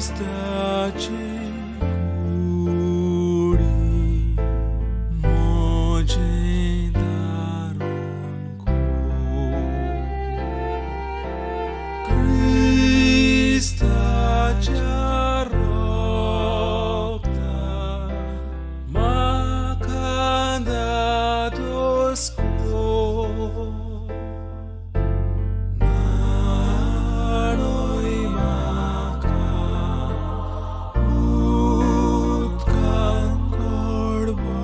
क्रिस्ताचे कुडी म्हजें दारून क्रिस्ताच्या रोगतान म्हाका दादोस कोर. न्हाणय म्हाका उदकान कोडबोळाच्या.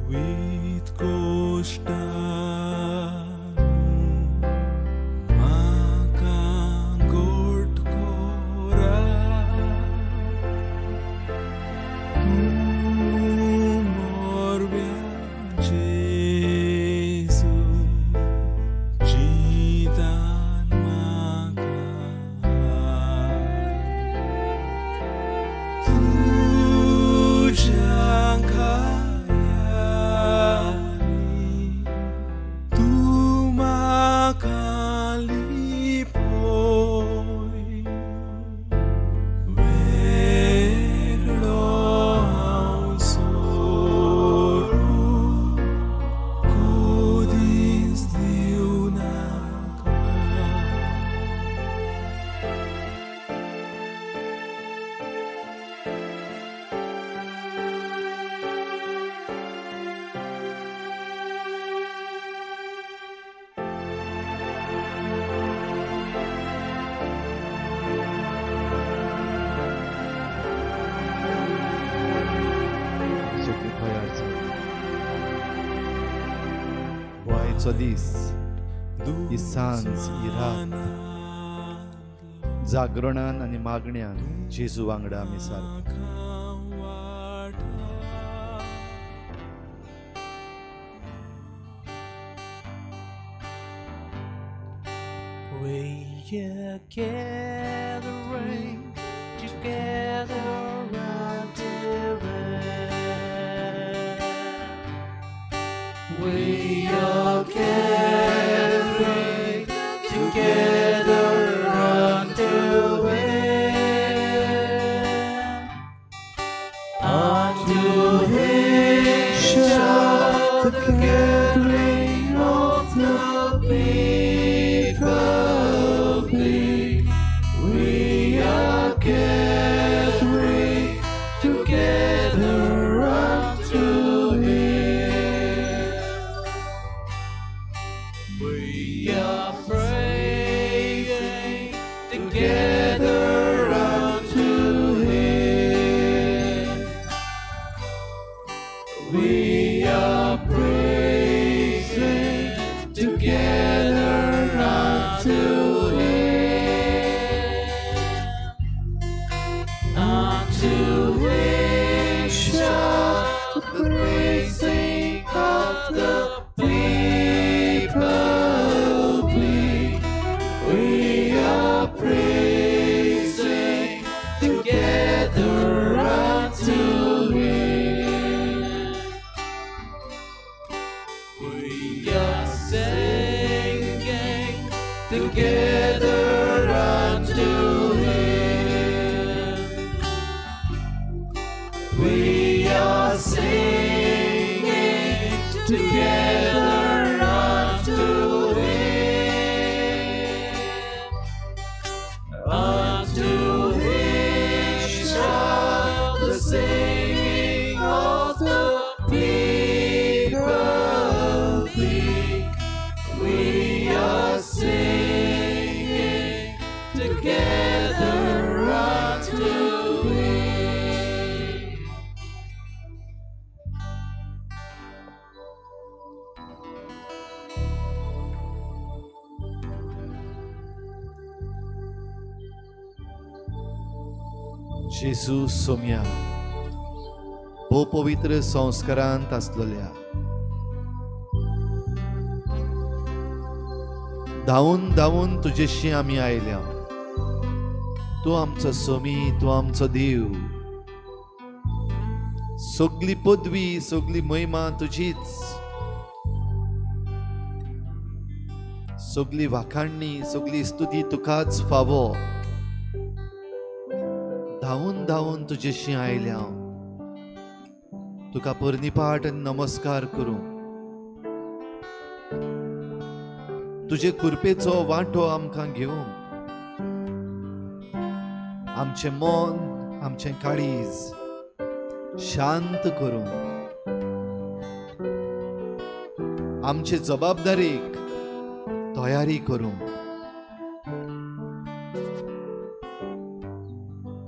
पवित कोश्टान म्हाका गोट कोरा, तूं मोरव्या जेजू जितान म्हाका तुज्या घायांनी तूं म्हाका लिपोय, वेगळो हांव सोडून कोदीस दिवं नाका. सगळीं तयार जाली. हो आयचो दीस, ही सांज, ही रात जागरणान आनी मागण्यान जेजू वांगडा आमी सारता. We are gathering together unto Him. We are gathering together unto Him. Unto Him shall the gathering of the people be. We are gathering together unto Him. We are praising together unto Him. We are praising together unto Him. Unto Him shall the praising of the people be. We are praising together unto Him. We are singing together unto Him. We are singing together unto Him. Unto Him shall the singing of the people be. We are singing together unto Him. जेजू सोम्या, भोव पवित्र संस्कारांत आसलेल्या, धांवून धांवून तुजेशी आमी आयल्या. तूं आमचो सोमी, तूं आमचो देव. सगली पदवी, सगली महिमा तुजीच, सगली वाखाणणी, सगली स्तुती तुकाच फावो. धांवून धांवून तुजेशी आयल्या हांव, तुका पर्निपाट आनी नमस्कार करूं. तुजे कृपेचो वांटो आमकां घेवंक आमचें मन, आमचें काळीज शांत करूंक, आमचे जबाबदारीक तयारी करूंक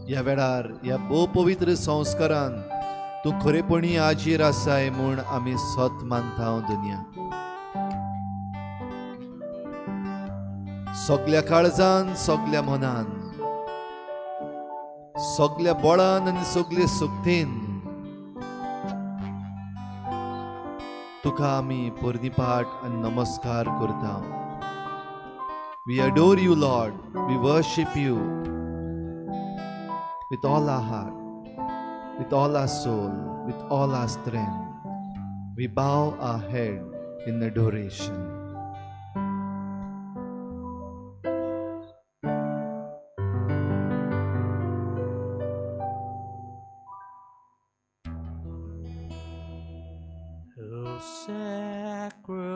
ह्या वेळार ह्या भोव पवित्र संस्कारान तूं खरेपणी आजीर आसाय म्हूण आमी सत मानता. दुनिया सगल्या काळजान, सगल्या मनान, सगल्या बळान आनी सगले शक्तीन तुका आमी पर्निपाट आनी नमस्कार करता. We adore you, Lord. We worship you with all our heart, with all our soul, with all our strength. We bow our head in adoration. O sacrament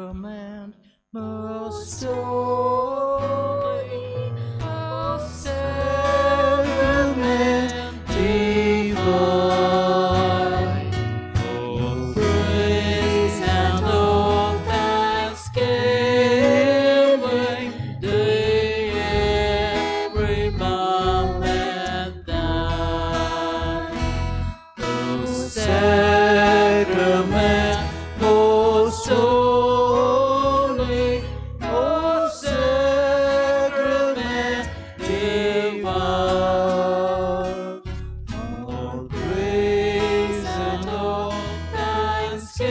most holy, O sacrament divine, all praise and all thanksgiving, day every moment thine. O sacrament most holy, O sacrament divine, all praise and all thanksgiving,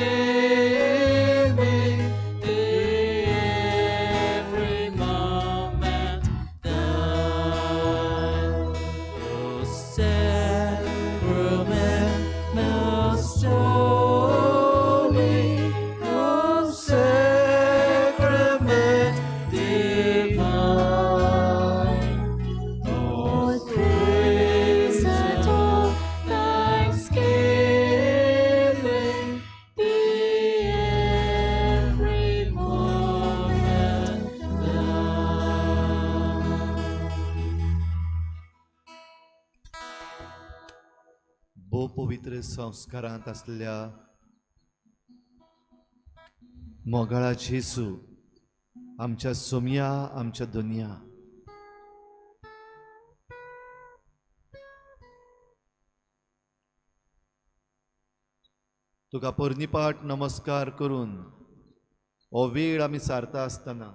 day every moment thine. O sacrament most holy, O sacrament divine, all praise and all thanksgiving be every moment thine. भोव पवित्र संस्कारांत आसलेल्या मोगाळा जेजू, आमच्या सोमया, आमच्या दुनिया, तुका पर्निपाट नमस्कार करून हो वेळ आमी सारता आसतना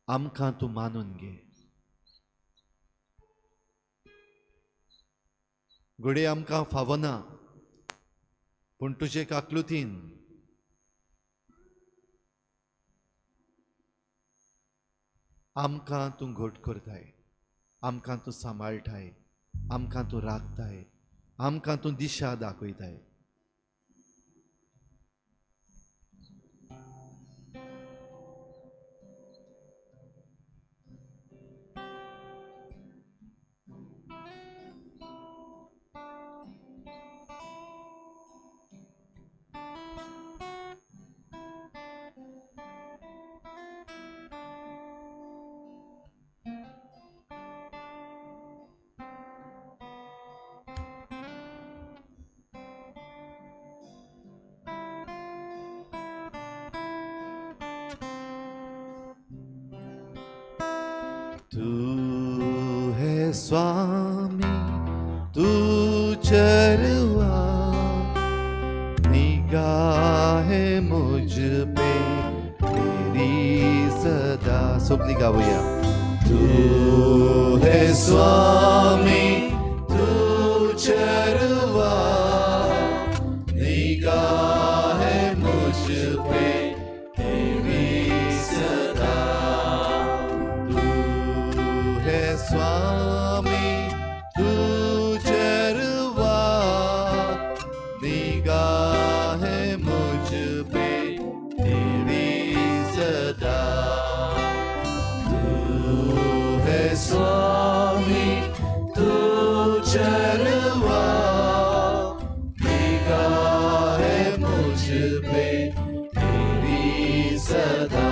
आमकां तूं मानून घे. घडये आमकां फावना, पूण तुजे काकलुतीन आमकां तूं घट करताय, आमकां तूं सांबाळटाय, आमकां तूं राखताय, आमकां तूं दिशा दाखयताय. तू है स्वामी, तू चरवा, निगाह मुझ पे तेरी सदा. सगळी गावया. तू स्वामी तू चरवा, निगाह मुझ पे तेरी सदा। तू है स्वामी तू चरवा, निगाह मुझ पे तेरी सदा। तू है स्वामी तू चरवा, निगाह मुझ पे तेरी सदा।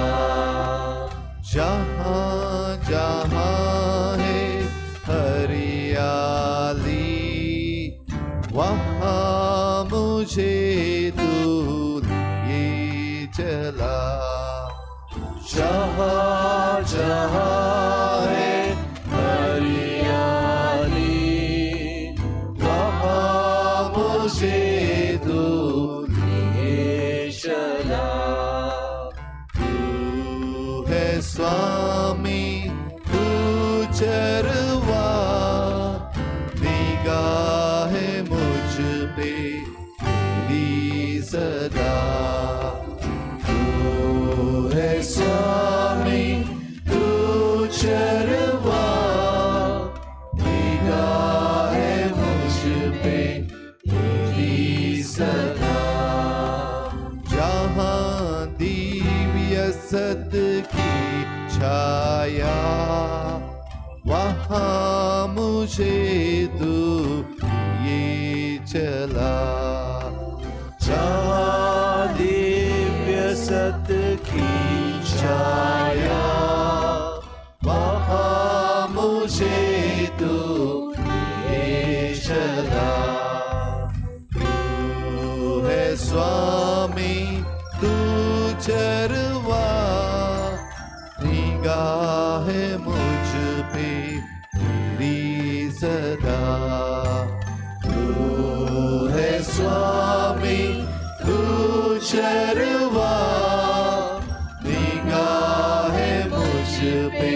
जहाँ जहाँ है हरियाली, वहाँ मुझे तू ले चला। जहाँ जहाँ है हरियाली, वहाँ मुझे तू लिए चला। तू है स्वामी तू चरवा, निगाह मुझ पे तेरी सदा। तू है स्वामी तू चरवा, निगाह मुझ पे तेरी सदा। जहाँ दिव्य सत की छाया, वहाँ मुझे तू लिए चला। जहाँ दिव्य सत की छाया, वहाँ मुझे तू लिए चला। तू है स्वामी तू चरवा, निगाह मुझ पे तेरी सदा। तू है स्वामी तू चरवा, निगाह मुझ पे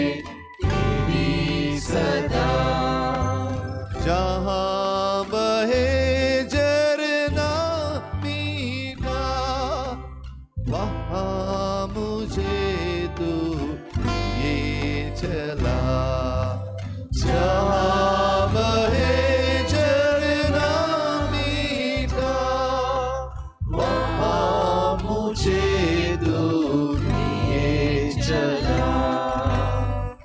तेरी सदा। जहाँ बहे झरना मीठा, वहाँ मुझे तू लिए चला। जहाँ बहे झरना मीठा, वहाँ मुझे तू लिए चला।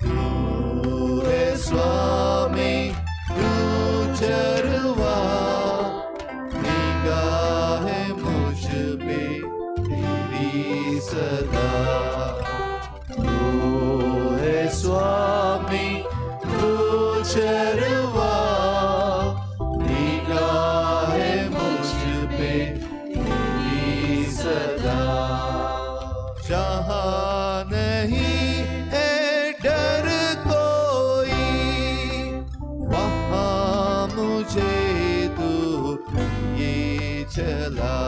तू है स्वामी तू चरवा, निगाह मुझ पे तेरी सदा। तू है स्वामी तू चरवा, निगाह मुझ पे तेरी सदा। जहाँ नहीं है डर कोई, वहाँ मुझे तू लिए चला।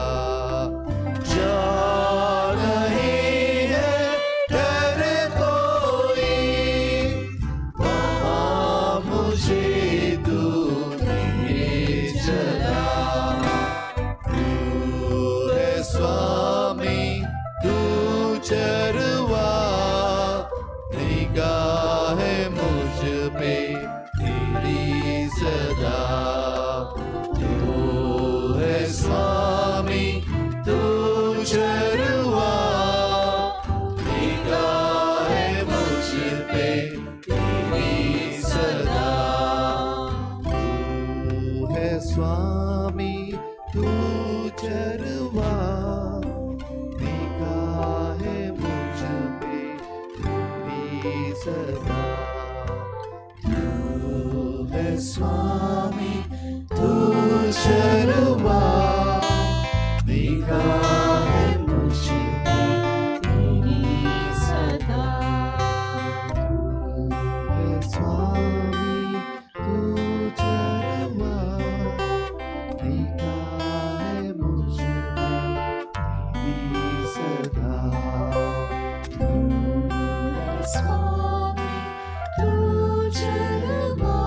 जहाँ नहीं है डर कोई, वहाँ मुझे तू लिए चला। तू है स्वामी तू चरवा, निगाह मुझ पे तेरी सदा। तू है स्वामी तू चरवा, निगाह मुझ पे तेरी सदा। तू है स्वामी तू चरवा, निगाह मुझ पे तेरी सदा। तू है स्वामी तू चरवा, निगाह मुझ पे तेरी सदा। है स्वामी तू चरवा, निगाह मुझ पे तेरी सदा। तू है स्वामी तू चरवा,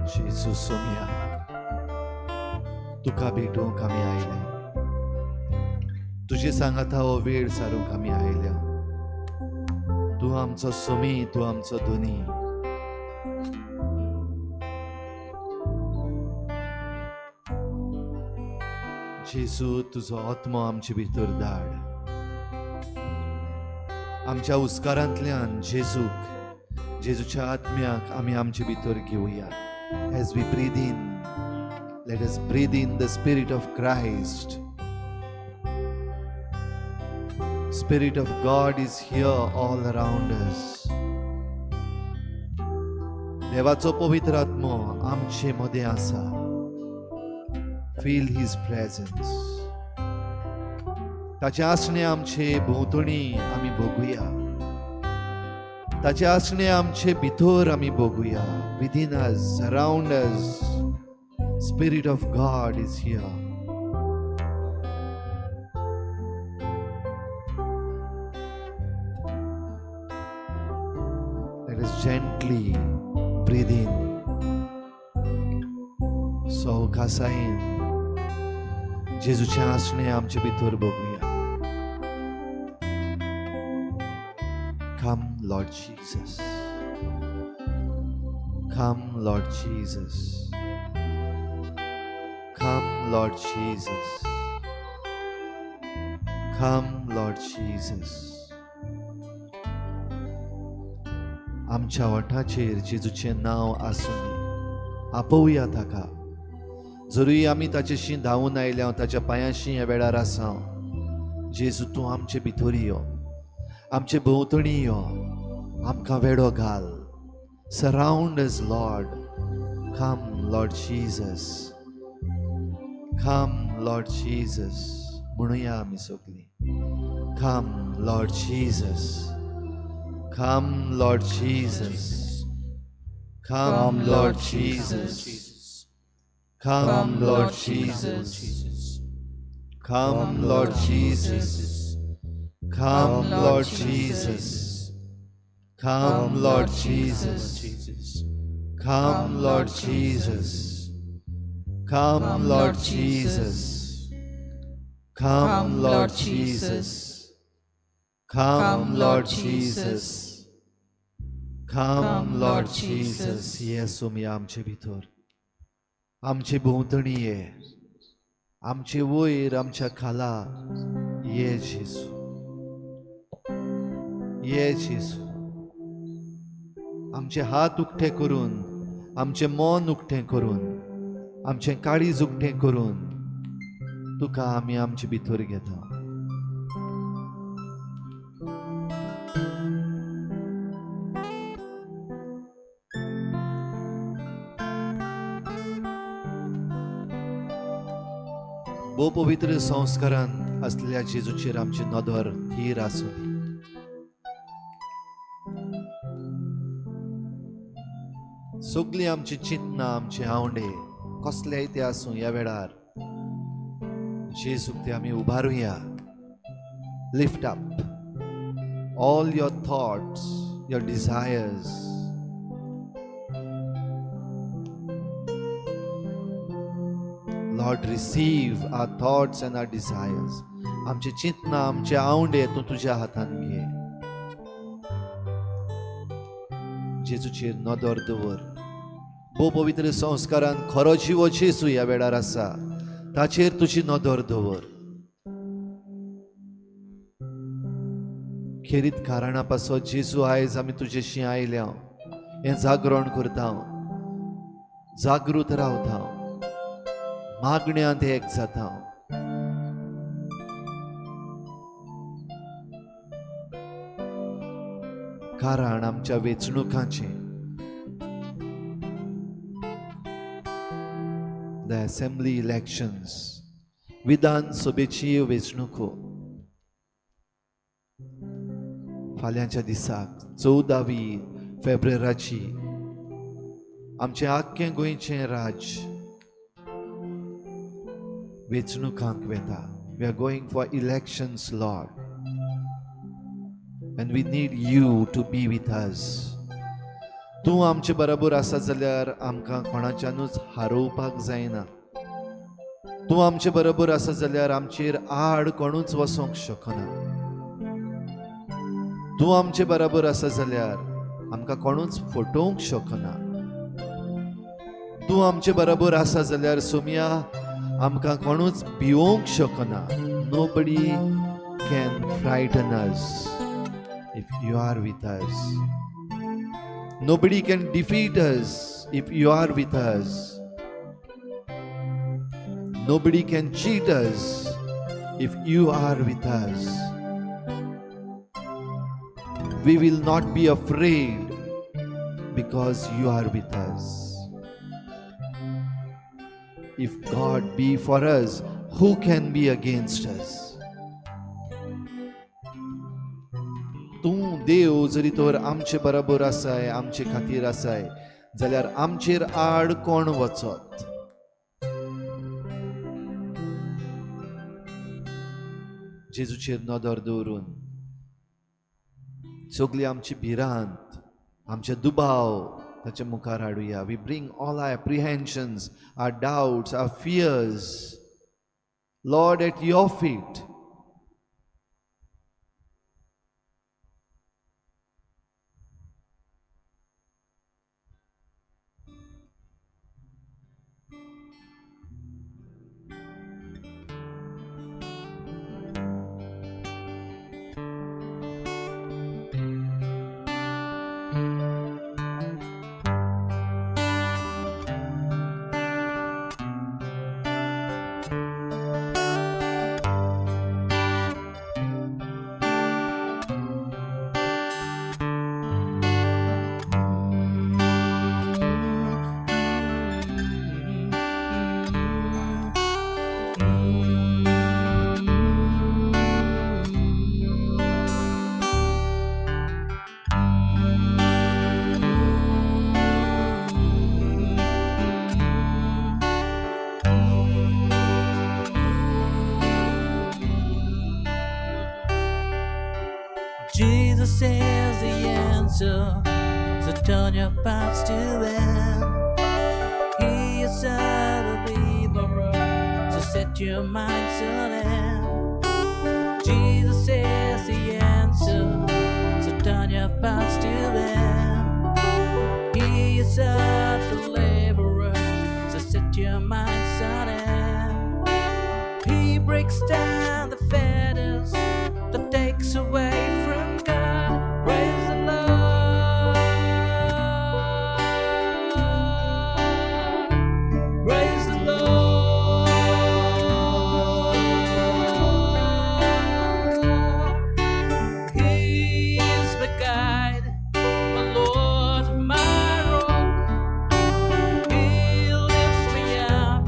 जेजू सोमया, तुका भेटूंक आमी आयल्या, तुजे सांगाता हो वेळ सारूंक आमी आयल्या. तूं आमचो सोमी, तूं आमचो धनी. जेजू, तुजो आत्मो आमचे भितर धाड. आमच्या उस्कारांतल्यान जेजूक, जेजूच्या आत्म्याक आमी आमचे भितर घेवया. As we breathe in, let us breathe in the Spirit of Christ. Spirit of God is here all around us. देवाचो पवित्र आत्मो आमचे मदें आसा. Feel His presence. ताचें आसणें आमचे भोंवतणी आमी भोगुया. ताचें आसणें आमचे भितर आमी भोगुया. Within us, around us, Spirit of God is here. Let us gently breathe in. सवकासायेन जेजूचें आसणें आमचे भितर भोगुया. Come, Lord Jesus. Come, Lord Jesus. Come, Lord Jesus. Come, Lord Jesus. आमच्या वठाचेर जेजूचें नांव आसूं दी. आपोवया ताका. जरूय आमी ताचेशी धांवून आयल्या, ताच्या पांयांशी ह्या वेळार आसा. जेजू, तूं आमचे भितर यो, आमचे भोंवतणी यो, आमकां वेडो घाल. Surround us, Lord. Come, Lord Jesus. Come, Lord Jesus. म्हणुया आमी सगळीं. Come, Lord Jesus. Come, Lord Jesus. Come, Lord Jesus. Come, Lord Jesus. Come, Lord Jesus. Come, Lord Jesus. Come, Lord Jesus. Come, Lord Jesus. Come, Lord Jesus. Come, Lord Jesus. Come, Lord Jesus. Come, Lord Jesus. ये सोमया आमचे भितर, आमचे भोंवतणी ये, आमचे वयर, आमच्या खाला ये जेजू, ये जेजू. आमचे हात उक्ते करून, आमचें मन उक्तें करून, आमचें काळीज उक्तें करून तुका आमी आमचे भितर घेता. भोव पवित्र संस्कारान आसलेल्या जेजूचेर आमची नदर थीर आसूं दी. सगळीं आमची चिंतना, आमचे आंवडे कसलेय ते आसूं, ह्या वेळार जेजूक ते आमी उबारुया. Lift up all your thoughts, your desires. Lord, receive our thoughts and our desires. आमचे चिंतना, आमचे आंवडे तूं तुज्या हातान घे. जेजूचेर नदर दवर. भोव पवित्र संस्कारान खरो जिवो जेजू ह्या वेळार आसा, ताचेर तुजी नदर दवर. खेरीत कारणा पासत जेजू आयज आमी तुजेशी आयल्या, हें जागरण करता, जागृत रावता, मागण्यांत एक जाता. कारण आमच्या वेंचणुकांचें, the assembly elections, विधानसभेची वेंचणुको फाल्यांच्या दिसाक 14 फेब्रुवारीची आमचें आख्खें गोंयचें राज्य वेंचणुकांक वेता. We are going for elections, Lord, and we need you to be with us. तूं आमचे बरोबर आसा जाल्यार आमकां कोणाच्यानूच हारोवपाक जायना. तूं आमचे बरोबर आसा जाल्यार आमचेर आड कोणूच वसोंक शकना. तूं आमचे बरोबर आसा जाल्यार आमकां कोणूच फटोवंक शकना. तूं आमचे बरोबर आसा जाल्यार सोमया आमकां कोणूच भिवोवंक शकना. Nobody can frighten us if you are with us. Nobody can defeat us if you are with us. Nobody can cheat us if you are with us. We will not be afraid because you are with us. If God be for us, who can be against us? तूं देव जरी तर आमचे बरोबर आसाय, आमचे खातीर आसाय जाल्यार आमचेर आड कोण वचत? जेजूचेर नदर दवरून सगळी आमची भिरांत, आमचे दुबाव ताच्या मुखार हाडुया. We bring all our apprehensions, our doubts, our fears, Lord, at your feet. Jesus is the answer, so turn your paths to Him. He is a deliverer, so set your minds on Him. Jesus is the answer, so turn your paths to Him. He is a deliverer, so set your minds on Him. He breaks down the fetters that takes away from God. Praise the Lord. Praise the Lord. He is my guide, my Lord, my rock. He lifts me up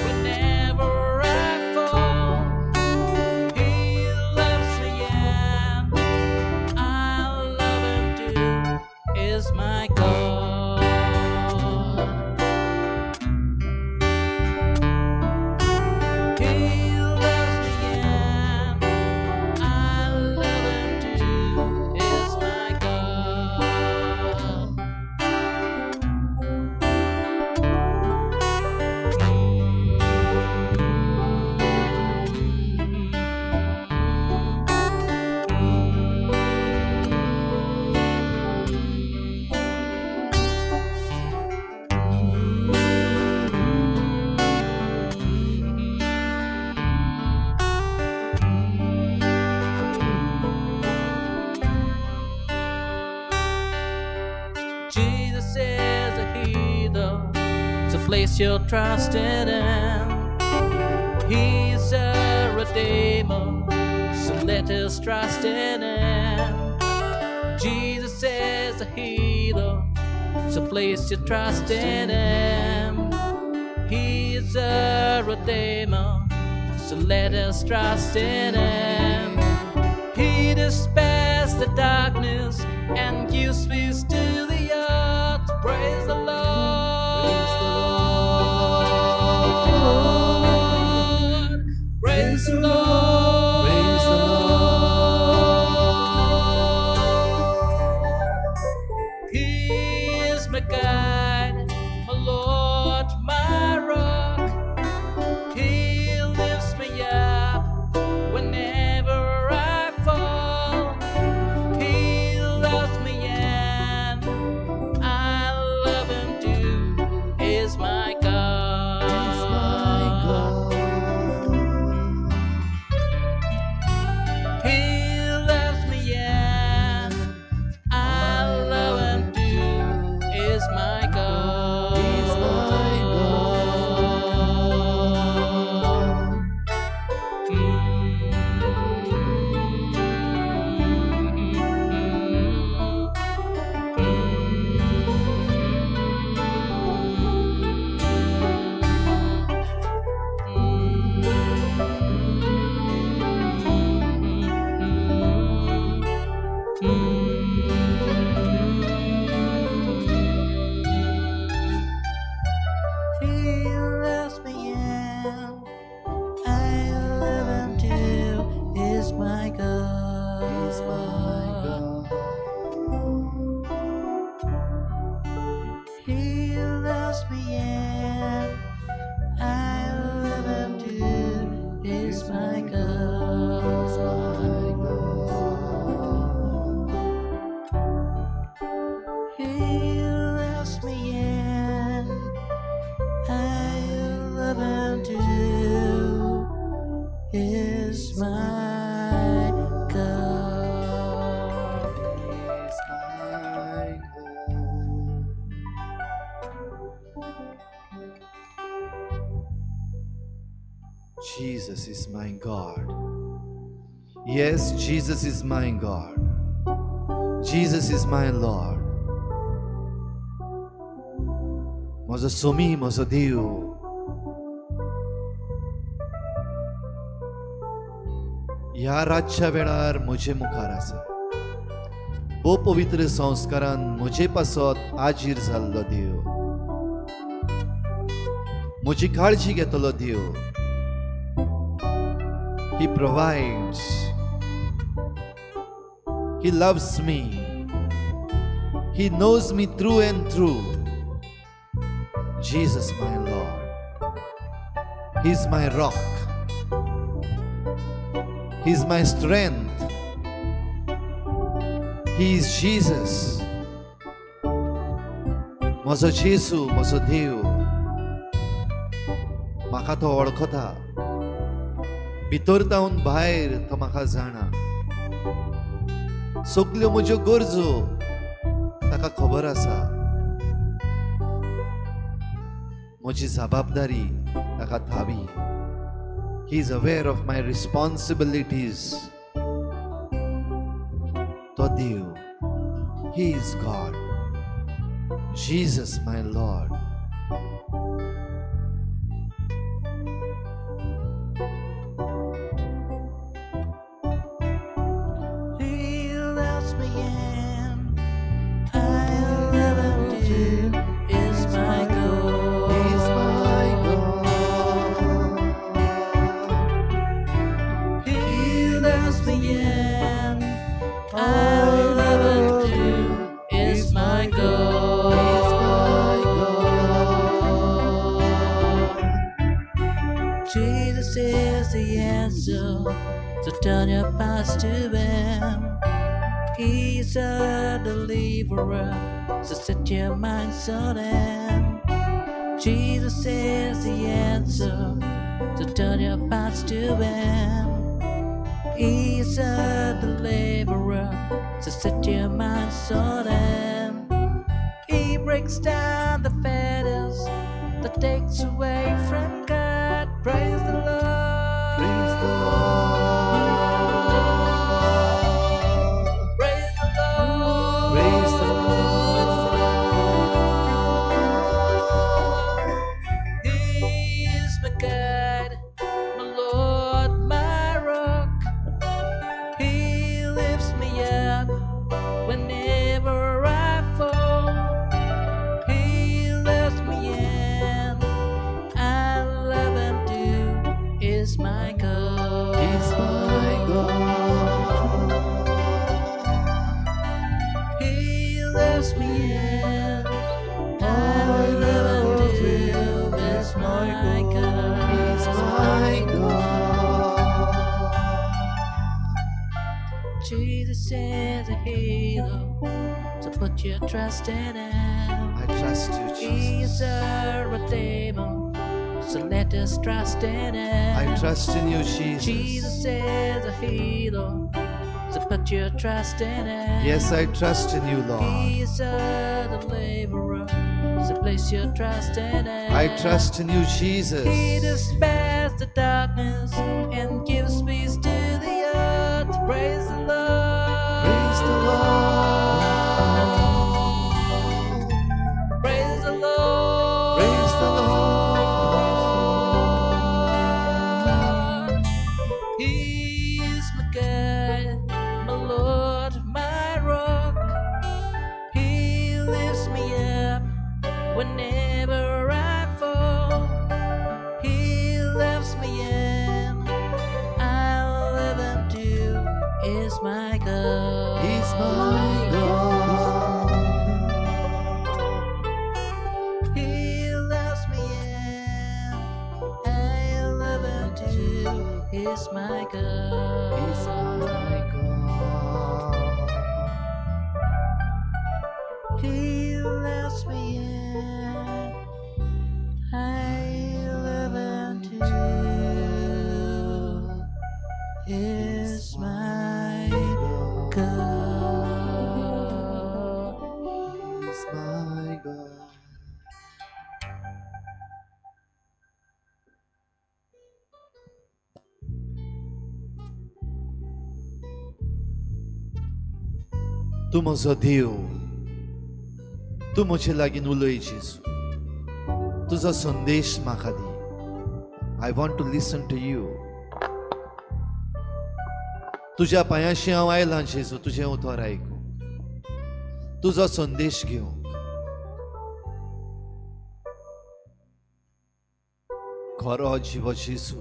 whenever I fall. He loves me and I love Him too. Is my God. He loves me and I love Him too. Is my God. Jesus is a healer, so place your trust in Him. He is a redeemer, so let us trust in Him. Jesus is a healer, so place your trust in Him. He is a redeemer, so let us trust in Him. He dispels the darkness and gives peace to the earth. Praise the Lord. Praise the Lord. Praise the He Lord, my rock. He lifts me up whenever I fall. He loves me and I love him too. He's my God. He's my God. He loves me and I love him too. Is my God. He's my God. He loves me and I love him too. Is my God. He's my God. He loves me and I love him too. Is my God. He's my God. He loves me and I love him too. Is my God. He's my God. Jesus is my God. Yes, Jesus is my God. Jesus is my Lord. म्हजो सोमी, म्हजो देव. ह्या रातच्या वेळार म्हजे मुखार आसा. भोव पवित्र संस्कारान म्हजे पासत आजीर जाल्लो देव, म्हजी काळजी घेतलो देव. He provides. He loves me. He knows me through and through. Jesus, my Lord. He's my rock. He's my strength. He is Jesus. म्हजो जेजू, म्हजो देव, म्हाका तो वळखता. भितर जावन भायर तो म्हाका जाणा. सगल्यो म्हज्यो गरजो ताका खबर आसा. म्हजी जबाबदारी ताका थावी. He is aware of my responsibilities. तो देव. He is God. Jesus, my Lord. He loves me and I love him too. Is my God. He's my God. He loves me and I love him too. Is my God. He's my God. Jesus is the answer, so turn your past to Him. He's a deliverer, so set your minds on Him. Jesus is the answer, so turn your paths to Him. He's a deliverer, so set your minds on Him. He breaks down the fetters that takes away from God. Praise the Lord. Praise the Lord. Praise the Lord. Praise the Lord. He is my guide, my Lord, my rock. He lifts me up whenever I fall. He loves me and I love him too. Is my God. He's my God. He loves me and I love him too. Jesus is a healer, so put your trust in him. I trust you, He is Jesus. a redeemer, so let us trust in him. I trust in you, Jesus Jesus. is a healer, so put your trust in him. Yes, I trust in you, Lord. He is a deliverer, so place your trust in him. I trust in you, He Jesus. dispels the darkness and gives peace to the earth. Praise the Lord. Praise the Lord. Praise the Lord. Praise the Lord. He is my guide, my Lord, my rock. He lifts me up whenever I fall. He loves me and I love him too. Is my God. He's my God. He loves me and I love him too. He's my God. He's my God. He loves me and I love him too. Is my God. He's my God. तूं म्हजो देव, तूं म्हजे लागीं उलय जेजू. तुजो संदेश म्हाका दी. I want to listen to you. तुज्या पांयाशी हांव आयलां जेजू, तुजें उतर आयकूंक, तुजो संदेश घेवंक. खरो जिवो जेजू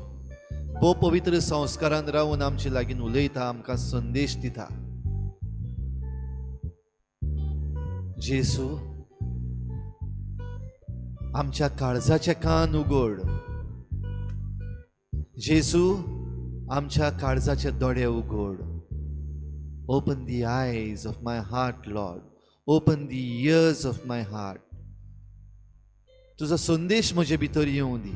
भोव पवित्र संस्कारान रावन आमचे लागीं उलयता, आमकां संदेश दिता. जेजू, आमच्या काळजाचे कान उगड. जेजू, आमच्या काळजाचे दोळे उगड. Open the eyes of my heart, Lord. Open the ears of my heart. तुजो संदेश म्हजे भितर येवं दी.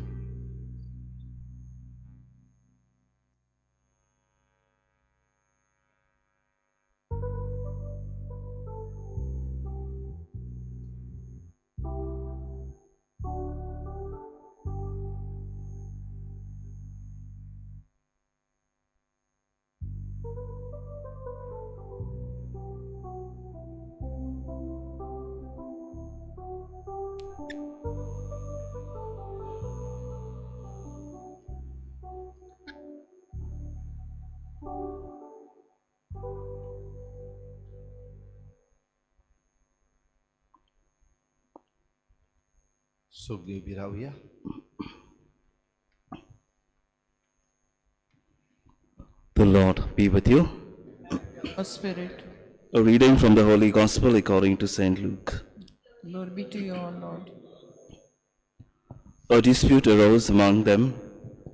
सगळीं उबी रावया. The Lord be with you. Your spirit. A reading from the Holy Gospel according to St. Luke. Glory be to you, O Lord. A dispute arose among them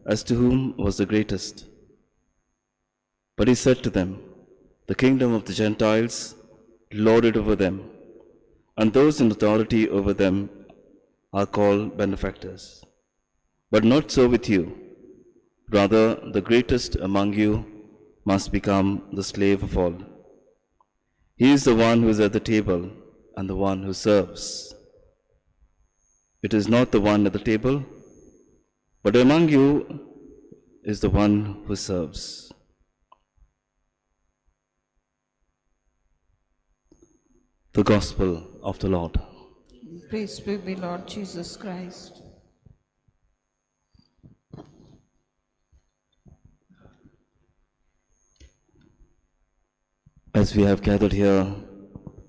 as to whom was the greatest. But he said to them, The kingdom of the Gentiles lord it over them, and those in authority over them are called benefactors. But not so with you. Rather, the greatest among you must become the slave of all. He is the one who is at the table and the one who serves. It is not the one at the table, but among you is the one who serves. The Gospel of the Lord. Praise be to Lord Jesus Christ. As we have gathered here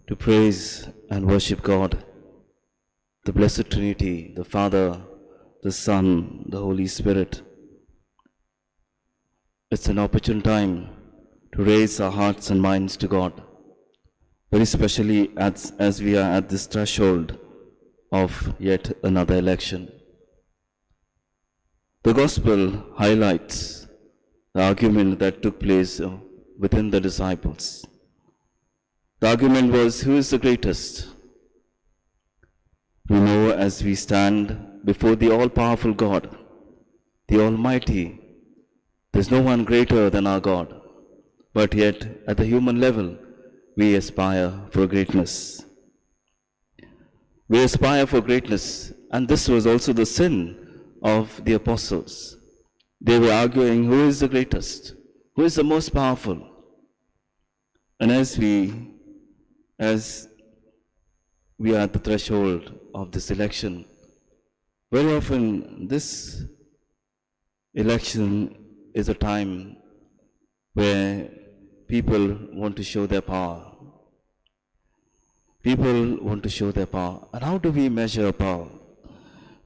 to praise and worship God, the Blessed Trinity, the Father, the Son, the Holy Spirit, it's an opportune time to raise our hearts and minds to God, very especially as we are at this threshold of yet another election. The Gospel highlights the argument that took place within the disciples. The argument was, who is the greatest? We know as we stand before the all powerful God, the Almighty, there's no one greater than our God. But yet, at the human level, we aspire for greatness. We aspire for greatness, and this was also the sin of the apostles. They were arguing who is the greatest, who is the most powerful. And as we are at the threshold of this election, very often this election is a time where people want to show their power. People want to show their power. And how do we measure power?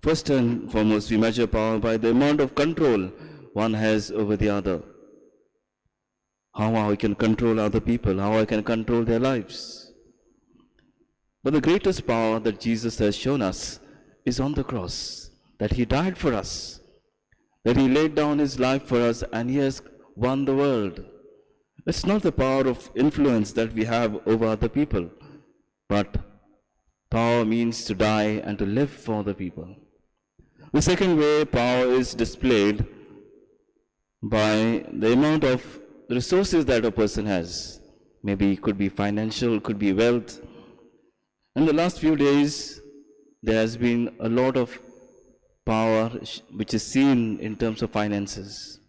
First and foremost, we measure power by the amount of control one has over the other. How I can control other people, how I can control their lives. But the greatest power that Jesus has shown us is on the cross, that He died for us, that He laid down His life for us, and He has won the world. It's not the power of influence that we have over other people, but power means to die and to live for the people. The second way power is displayed by the amount of resources that a person has. Maybe it could be financial, could be wealth. In the last few days, there has been a lot of power which is seen in terms of finances.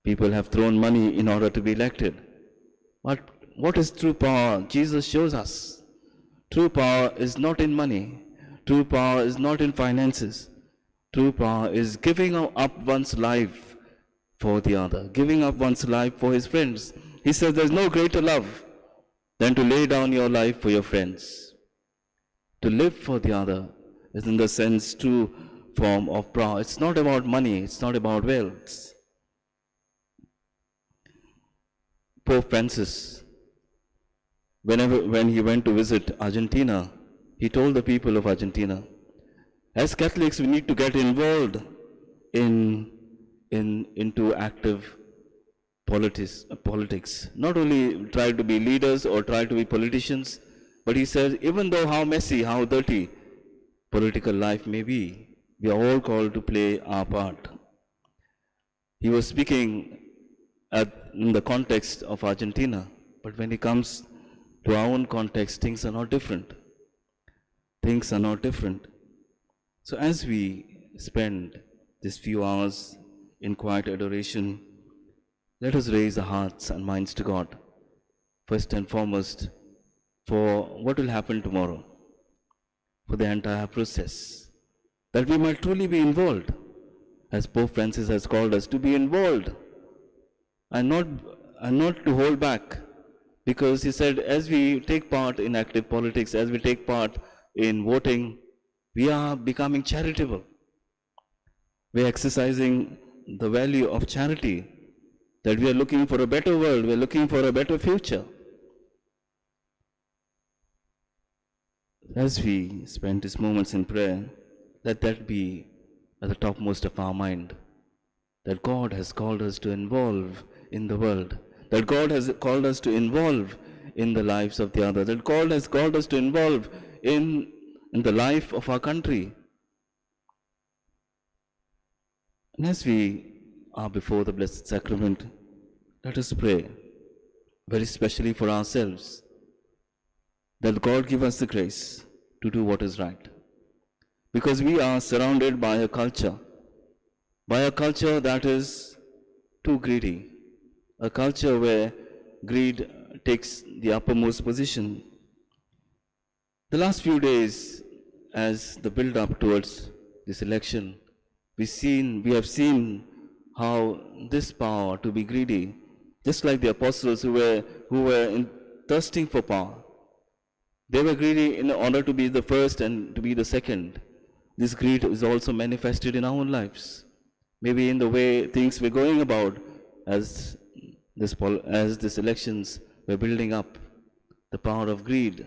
People have thrown money in order to be elected. But what is true power? Jesus shows us. True power is not in money. True power is not in finances. True power is giving up one's life for the other, giving up one's life for his friends. He says there's no greater love than to lay down your life for your friends. To live for the other is in the sense true form of power. It's not about money, it's not about wealth. Pope Francis, when he went to visit Argentina, he told the people of Argentina, as Catholics, we need to get involved into active politics. Not only try to be leaders or try to be politicians, but he says, even though how messy, how dirty political life may be, we are all called to play our part. He was speaking in the context of Argentina, but when it comes to our own context, things are not different. Things are not different. So as we spend these few hours in quiet adoration, let us raise our hearts and minds to God, first and foremost, for what will happen tomorrow, for the entire process, that we might truly be involved, as Pope Francis has called us to be involved, and not to hold back, because he said as we take part in active politics, as we take part in voting, we are becoming charitable. We are exercising the value of charity, that we are looking for a better world, we are looking for a better future. As we spend these moments in prayer, let that be at the topmost of our mind, that God has called us to involve in the world, that God has called us to involve in the lives of the other, that God has called us to involve in the life of our country. And as we are before the Blessed Sacrament, let us pray, very specially for ourselves, that God give us the grace to do what is right. Because we are surrounded by a culture, by a culture that is too greedy, a culture where greed takes the uppermost position. The last few days, as the build-up towards this election, we have seen how this power to be greedy, just like the apostles who were thirsting for power, they were greedy in order to be the first and to be the second. This greed is also manifested in our own lives. Maybe in the way things were going about as these elections were building up, the power of greed,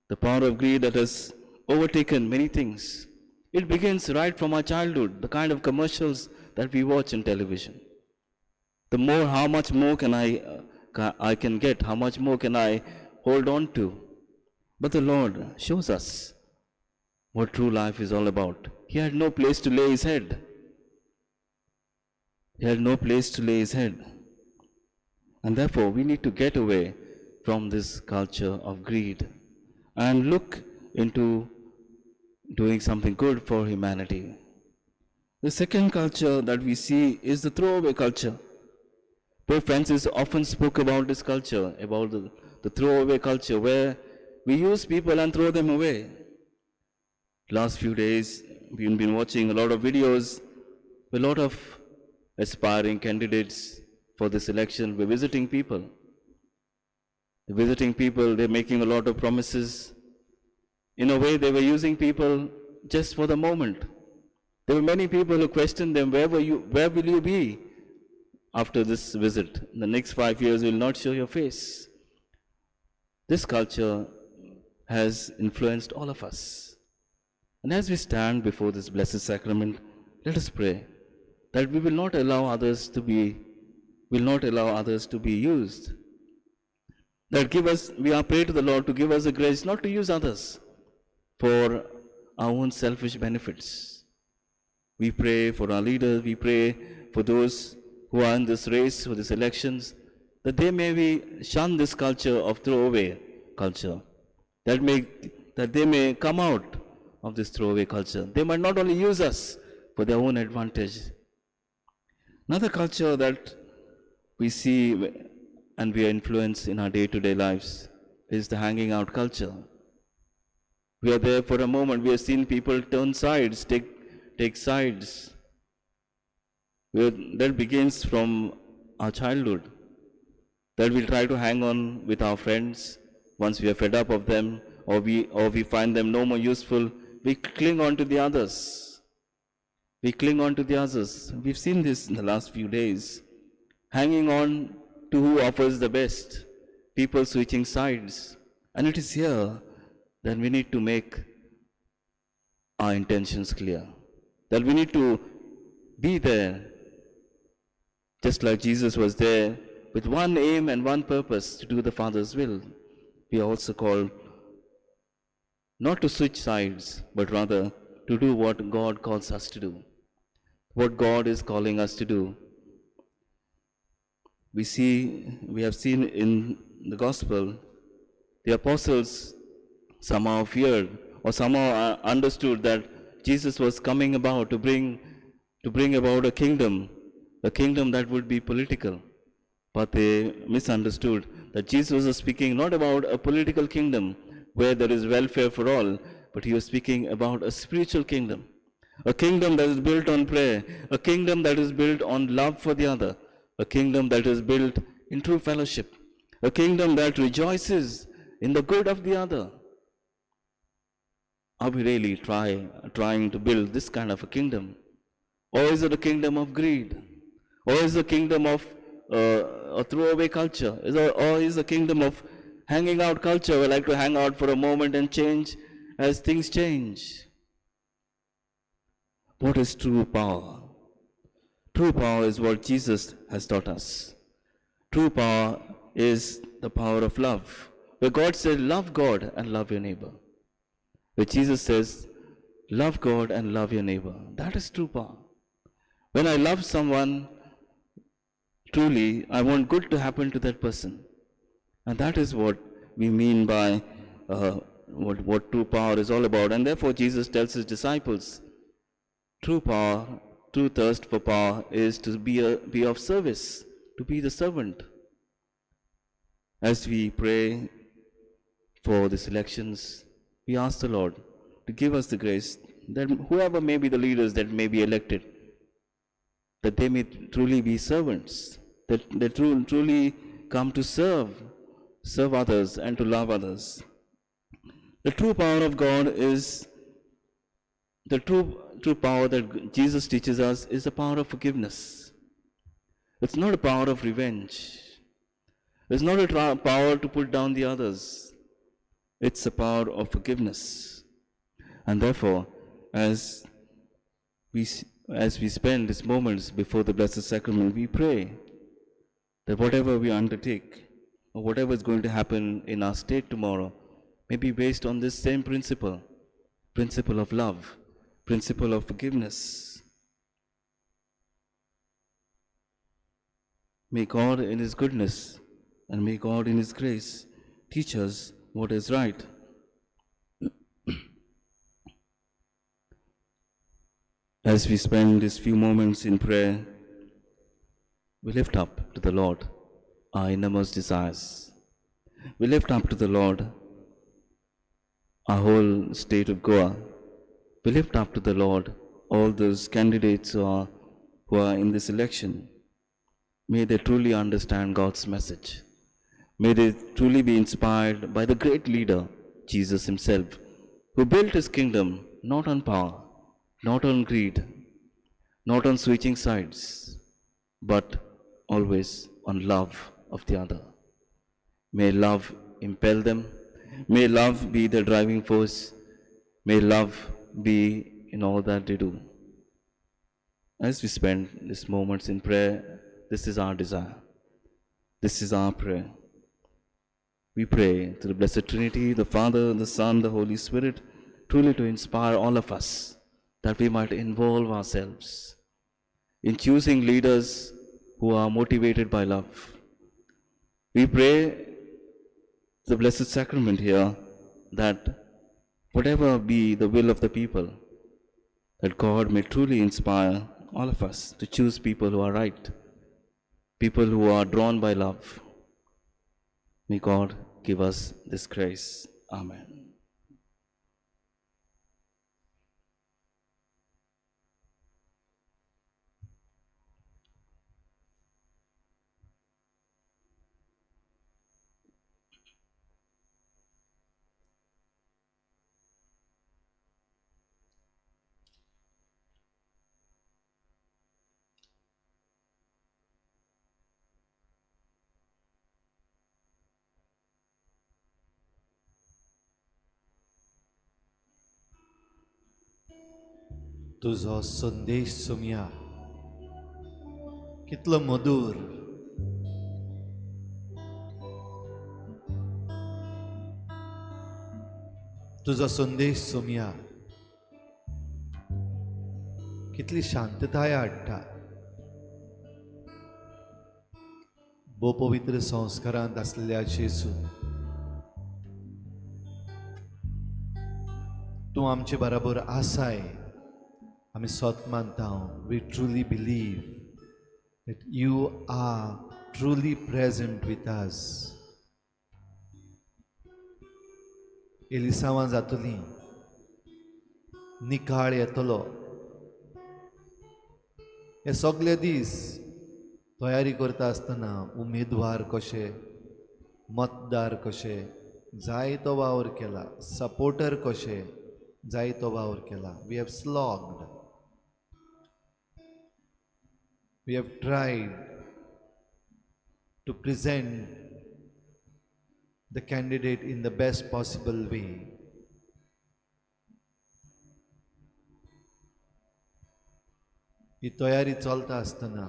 the power of greed that has overtaken many things. It begins right from our childhood, the kind of commercials that we watch in television. The more, how much more can I I can get? How much more can I hold on to? But the Lord shows us what true life is all about. He had no place to lay his head. He had no place to lay his head. And therefore, we need to get away from this culture of greed and look into doing something good for humanity. The second culture that we see is the throwaway culture. Pope Francis often spoke about this culture, about the throwaway culture, where we use people and throw them away. Last few days, we've been watching a lot of videos, a lot of aspiring candidates for this election were visiting people. They're visiting people, they're making a lot of promises. In a way, they were using people just for the moment. There were many people who questioned them, where will you be after this visit? In the next 5 years, you will not show your face. This culture has influenced all of us. And as we stand before this Blessed Sacrament, let us pray that we will not allow others to be, will not allow others to be used. That give us, we are praying to the Lord to give us the grace not to use others for our own selfish benefits. We pray for our leaders, we pray for those who are in this race for these elections, that they may be shun this culture of throwaway culture, that they may come out of this throwaway culture. They might not only use us for their own advantage. Another culture that we see and we are influenced in our day-to-day lives is the hanging out culture. We are there for a moment. We have seen people turn sides, take sides. That begins from our childhood, that we try to hang on with our friends. Once we are fed up of them, or we find them no more useful, we cling on to the others. We cling on to the others. We've seen this in the last few days. Hanging on to who offers the best, people switching sides. And it is here that we need to make our intentions clear, that we need to be there, just like Jesus was there with one aim and one purpose, to do the Father's will. We are also called not to switch sides, but rather to do what God calls us to do, what God is calling us to do. We have seen in the Gospel, the apostles somehow feared or somehow understood that Jesus was coming about to bring about a kingdom that would be political. But they misunderstood that Jesus was speaking not about a political kingdom where there is welfare for all, but he was speaking about a spiritual kingdom, a kingdom that is built on prayer, a kingdom that is built on love for the other, a kingdom that is built in true fellowship, a kingdom that rejoices in the good of the other. Are we really trying to build this kind of a kingdom? Or is it a kingdom of greed? Or is it a kingdom of a throwaway culture? Or is it a kingdom of hanging out culture? We like to hang out for a moment and change as things change. What is true power? True power is what Jesus has taught us. True power is the power of love. Where God said, love God and love your neighbor. Where Jesus says, love God and love your neighbor. That is true power. When I love someone, truly, I want good to happen to that person. And that is what we mean by what true power is all about. And therefore, Jesus tells his disciples, true power, true thirst for power is to be of service, to be the servant. As we pray for these elections, we ask the Lord to give us the grace that whoever may be the leaders that may be elected, that they may truly be servants, that they truly come to serve others and to love others. The true power of God is, the true power that Jesus teaches us is the power of forgiveness. It's not a power of revenge. It's not a power to put down the others. It's the power of forgiveness. And therefore, as we spend these moments before the Blessed Sacrament, we pray that whatever we undertake, or whatever is going to happen in our state tomorrow may be based on this same principle, principle of love, principle of forgiveness. May God in His goodness and may God in His grace teach us what is right. As we spend these few moments in prayer, we lift up to the Lord our innermost desires. We lift up to the Lord our whole state of Goa. We lift up to the Lord all those candidates who are in this election. May they truly understand God's message. May they truly be inspired by the great leader, Jesus himself, who built his kingdom not on power, not on greed, not on switching sides, but always on love of the other. May love impel them. May love be the driving force. May love be in all that they do. As we spend these moments in prayer, this is our desire. This is our prayer. We pray to the Blessed Trinity, the Father, the Son, the Holy Spirit, truly to inspire all of us, that we might involve ourselves in choosing leaders who are motivated by love. We pray the Blessed Sacrament here that whatever be the will of the people, that God may truly inspire all of us to choose people who are right, people who are drawn by love. May God give us this grace. Amen. तुजो संदेश सोमया कितलो मधुर, तुजो संदेश सोमया कितली शांतताय हाडटा. भोव पवित्र संस्कारांत आसलेल्या जेजू, तूं आमचे बराबर आसाय. आमी सत मानता. We truly believe that you are truly present with us. एलिसांवां जातलीं, निकाळ येतलो. हे सगळे दीस तयारी करता आसतना उमेदवार कशे, मतदार कशे जायतो वावर केला, सपोर्टर कशे जायतो वावर केला. We have slogged, we have tried to present the candidate in the best possible way. ही तयारी चलता आसतना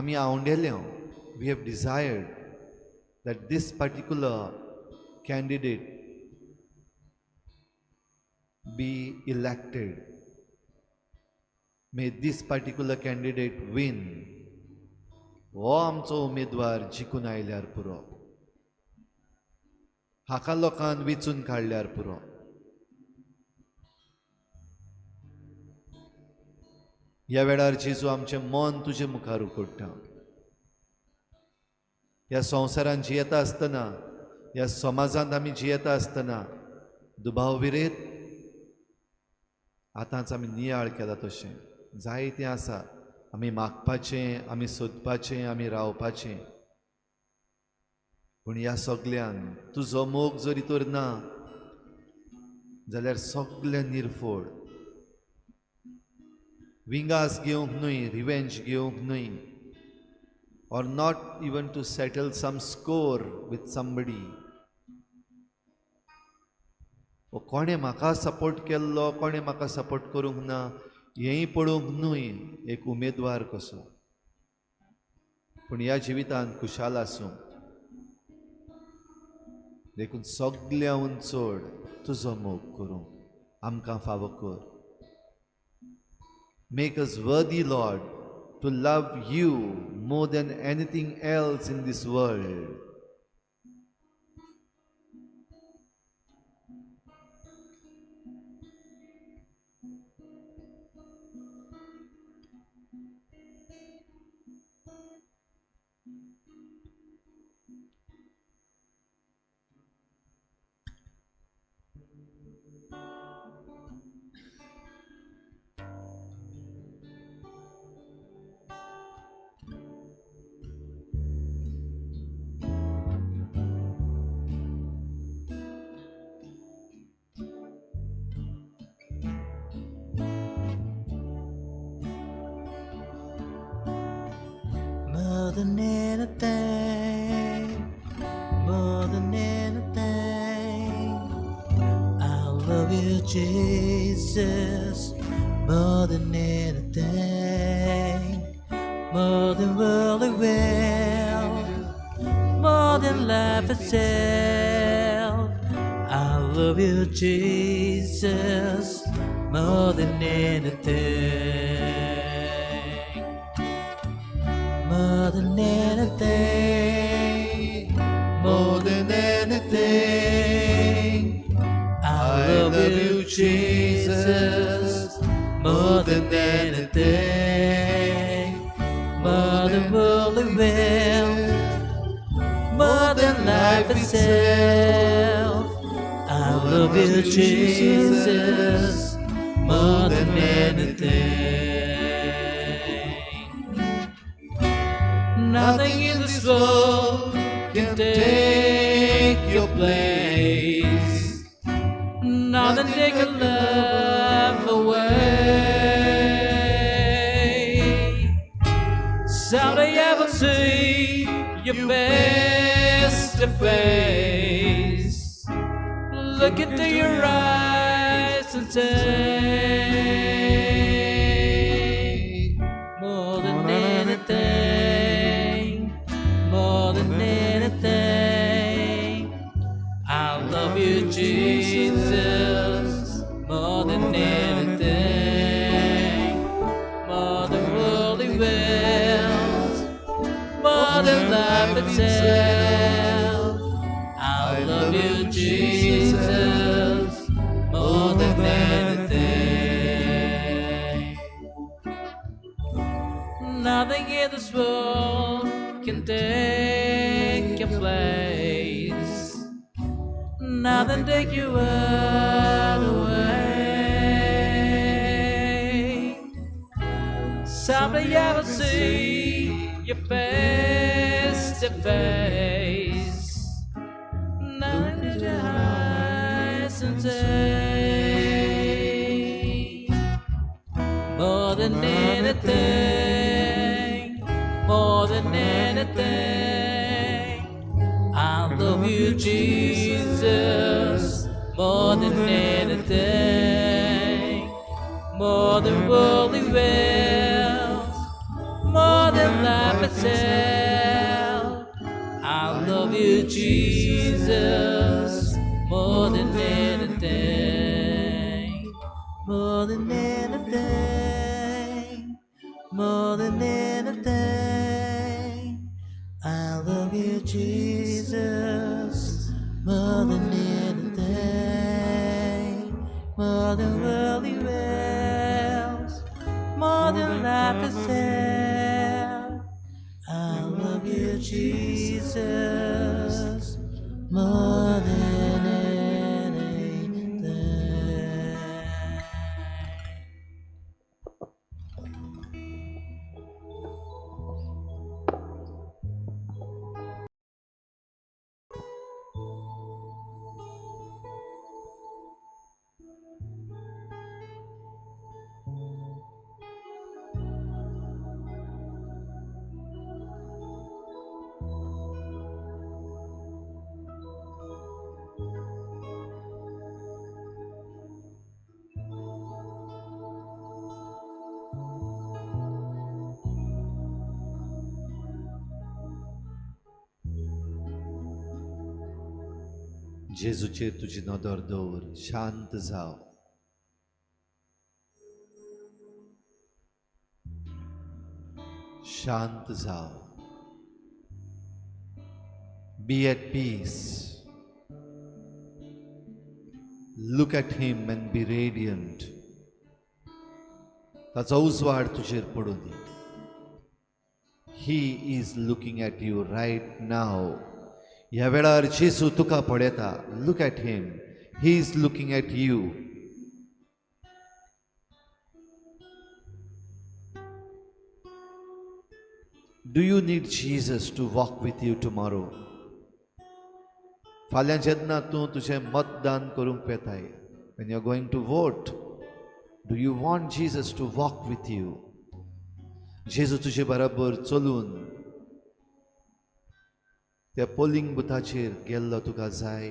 आमी आवंडेले. We have desired that this particular candidate be elected. May this particular candidate win. हो आमचो उमेदवार जिखून आयल्यार पुरो, हाका लोकान वेंचून काडल्यार पुरो. ह्या वेळार जेजू आमचें मन तुजे मुखार उकडटा. ह्या संवसारान जियेता आसतना, ह्या समाजांत आमी जियेता आसतना दुबाव विरेत आतांच आमी नियाळ केला तशें जायतें आसा आमी मागपाचें, आमी सोदपाचें, आमी रावपाचें. पूण ह्या सगल्यान तुजो मोग जरी तर ना जाल्यार सगळें निर्फोड. विंगास घेवंक न्हय, रिवेंज घेवंक न्हय, or not even to settle some score with somebody. ओ कोणें म्हाका सपोर्ट केल्लो, कोणें म्हाका सपोर्ट करूंक ना हेंय पळोवंक न्हय एक उमेदवार कसो. पूण ह्या जिवितांत खुशाल आसूं। देखून सगळ्याहून चड तुजो मोग करूंक आमकां फावो कर। Make us worthy, Lord, to love you more than anything else in this world. More than anything, more than anything, I love you, Jesus. More than anything, more than worldly wealth, more than life itself. I love you, Jesus, more than anything. More than anything, More than anything, I love you, Jesus. More than anything, more than worldly wealth, more than life itself. I love you, Jesus, more than anything. Nothing in this world can take your place. Nothing take your love away. Someday I will see you face to face. Look into your eyes and say, more than anything, more than anything, I love you, Jesus, more than anything, more than worldly wealth, more than life itself. I love you, Jesus, more than anything. Nothing in this world can take your place. Nothing take your word away. Someday I will see you face to face. Nothing to your eyes and say, more than anything, more than anything, I love you, Jesus, more than anything, more than worldly wealth, more than life itself. I love you, Jesus, more than anything, more than anything, more than anything. I love you, Jesus, more than anything, more than worldly wealth, more than life itself. I love you, Jesus, more than anything. जेजूचेर तुजी नदर दवर, शांत जाव. शांत जाव. Be at peace. Look at him and be radiant. ताचो उजवाड तुजेर पडूं दी. He is looking at you right now. ह्या वेळार जेजू तुका पळयता. Look at him. He is looking at you. Do you need Jesus to walk with you tomorrow? फाल्यां जेन्ना तूं तुजें मतदान करूंक वेताय, when you are going to vote, do you want Jesus to walk with you? जेजू तुजे बराबर चलून त्या पोलिंग बुथाचेर गेल्लो तुका जाय?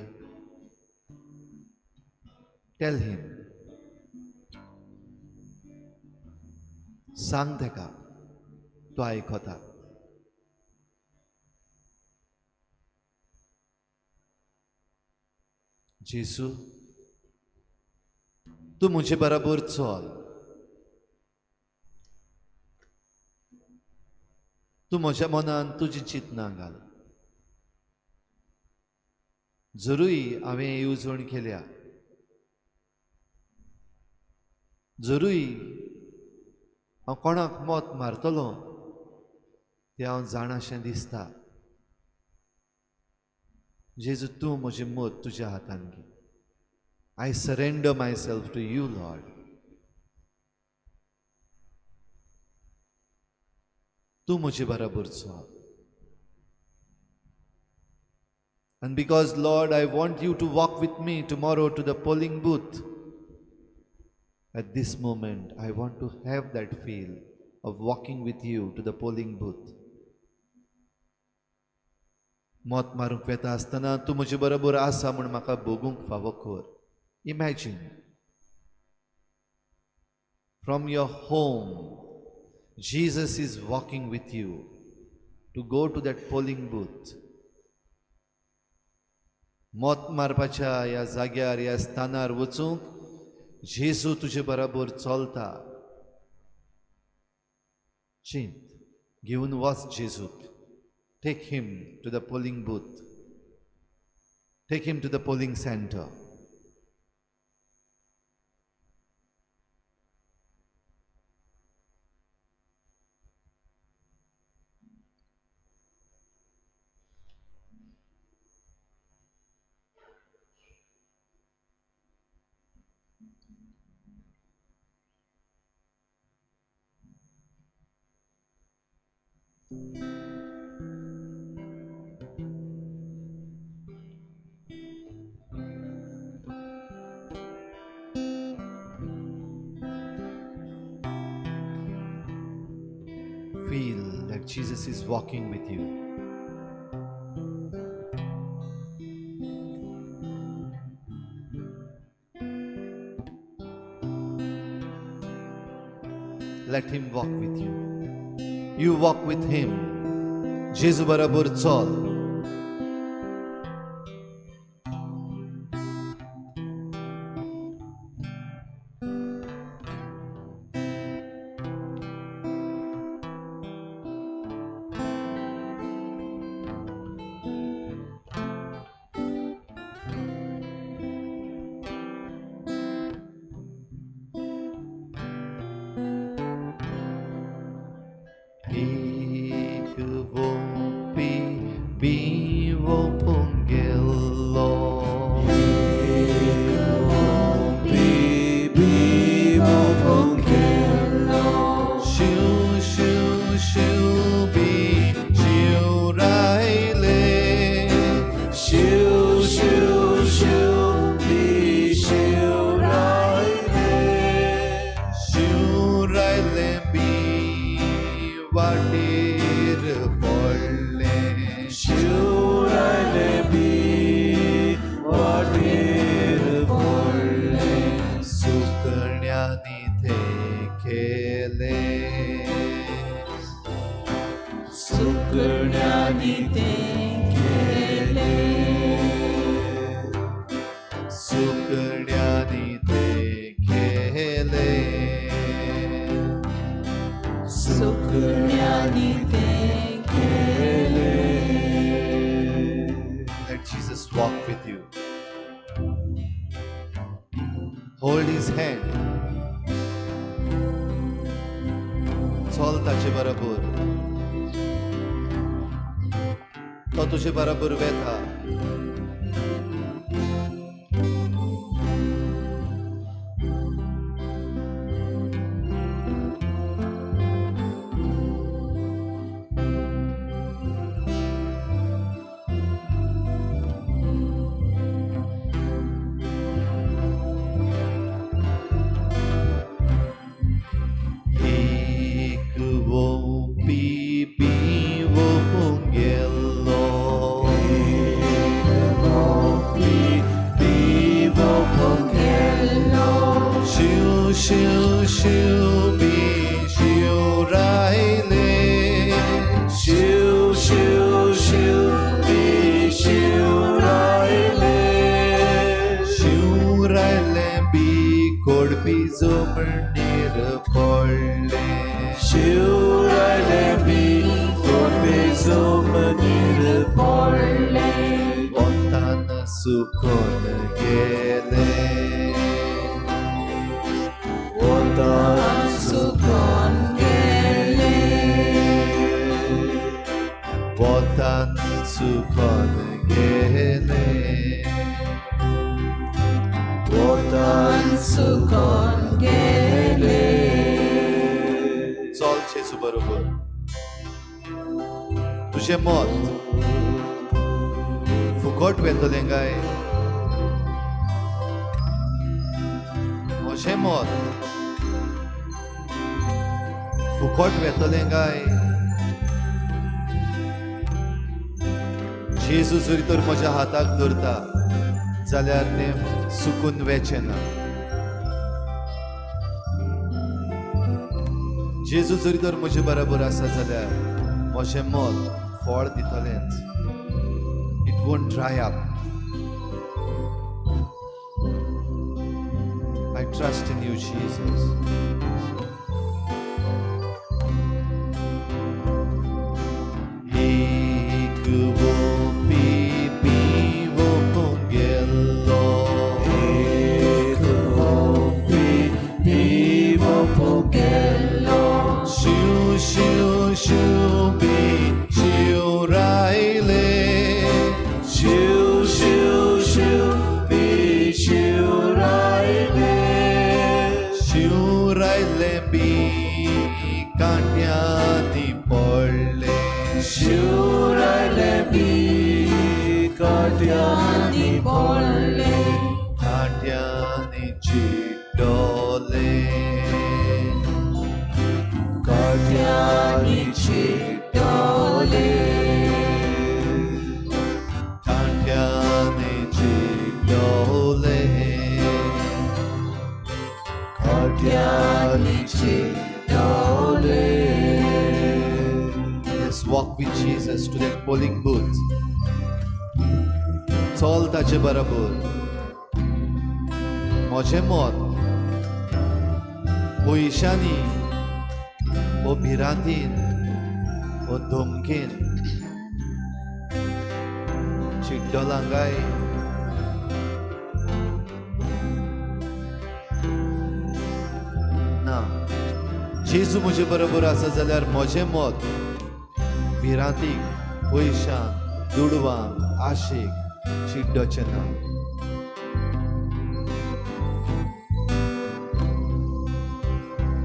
Tell him. सांग तेका, तो आयकता. जेजू, तूं म्हजे बराबर चल. तूं म्हज्या मनान तुजी चिंतनां घाल. जरूय हांवें येवजण केल्या, जरूय हांव कोणाक मत मारतलो तें हांव जाणाशें दिसता. जेजू, तूं म्हजें मत तुज्या हातान घे. I surrender myself to you, Lord. तूं म्हजे बराबर चल. And because, Lord, I want you to walk with me tomorrow to the polling booth, at this moment, I want to have that feel of walking with you to the polling booth. मत मारूंक वेता आसतना तूं म्हजे बरोबर आसा म्हूण म्हाका भोगूंक फावो कर. Imagine, from your home, Jesus is walking with you to go to that polling booth. मत मारपाच्या ह्या जाग्यार, ह्या स्थानार वचूंक जेजू तुजे बराबर चलता. चिंत घेवन वच जेजूक. Take him to the polling booth. Take him to the polling center. Feel that Jesus is walking with you. Let him walk with you. You walk with him. जेजू बराबर चल. सुकण्यांनी तें केलें. Let Jesus walk with you. Hold his hand. चल ताचे बरोबर, तो तुजे बरोबर वेता. एक वोपी पिवोंक गेल्लो, पिवोंक गेल्लो. शिव शिव शिव बी शिवरायले. शिव शिव शिव बी शिवरायले. शिवरायले बी कोडपी जमणीर पडले. शिवरायले बी कोडपी जमनीर पडले. वतान सुकोन गेले. वतान सुकोन गेले. वतान सुकोन गेले. वतान सुकोन गेले. चल जेजू बरोबर. तुजें मत फुकट वेतलें काय? म्हजें मत फुकट वेतलें काय? जेजू जरी तर म्हज्या हाताक धरता जाल्यार तें सुकून वेचें ना. जेजू जरी तर म्हजे बरोबर आसा जाल्यार म्हजें मत फळ दितलेंच. It won't dry up. I trust in you, Jesus. एक वोपी पिवोंक गेल्लो. एक वोपी पिवोंक गेल्लो. शिव शिव शिव बी शिवरायले. शिव शिव शिव बी शिवरायले. शिवरायले बी कांट्यांनी पडले. शिवरायले बी कांट्यांनी पडले. कांट्यांनी चिड्डले. कांट्यांनी चिड्डले. कांट्यांनी चिड्डले. कांट्यांनी चिड्डले. Yes, walk with Jesus to that polling booth. चल ताचे बरोबर. म्हजें मत पयशांनी वो भिरांतीन वो धमकेन चिड्डलां काय? ना. जेजू म्हजे बरोबर आसा जाल्यार म्हजें मत भिरांतीक, पयशांक, दुडवांक, आशेक चिड्डचें ना.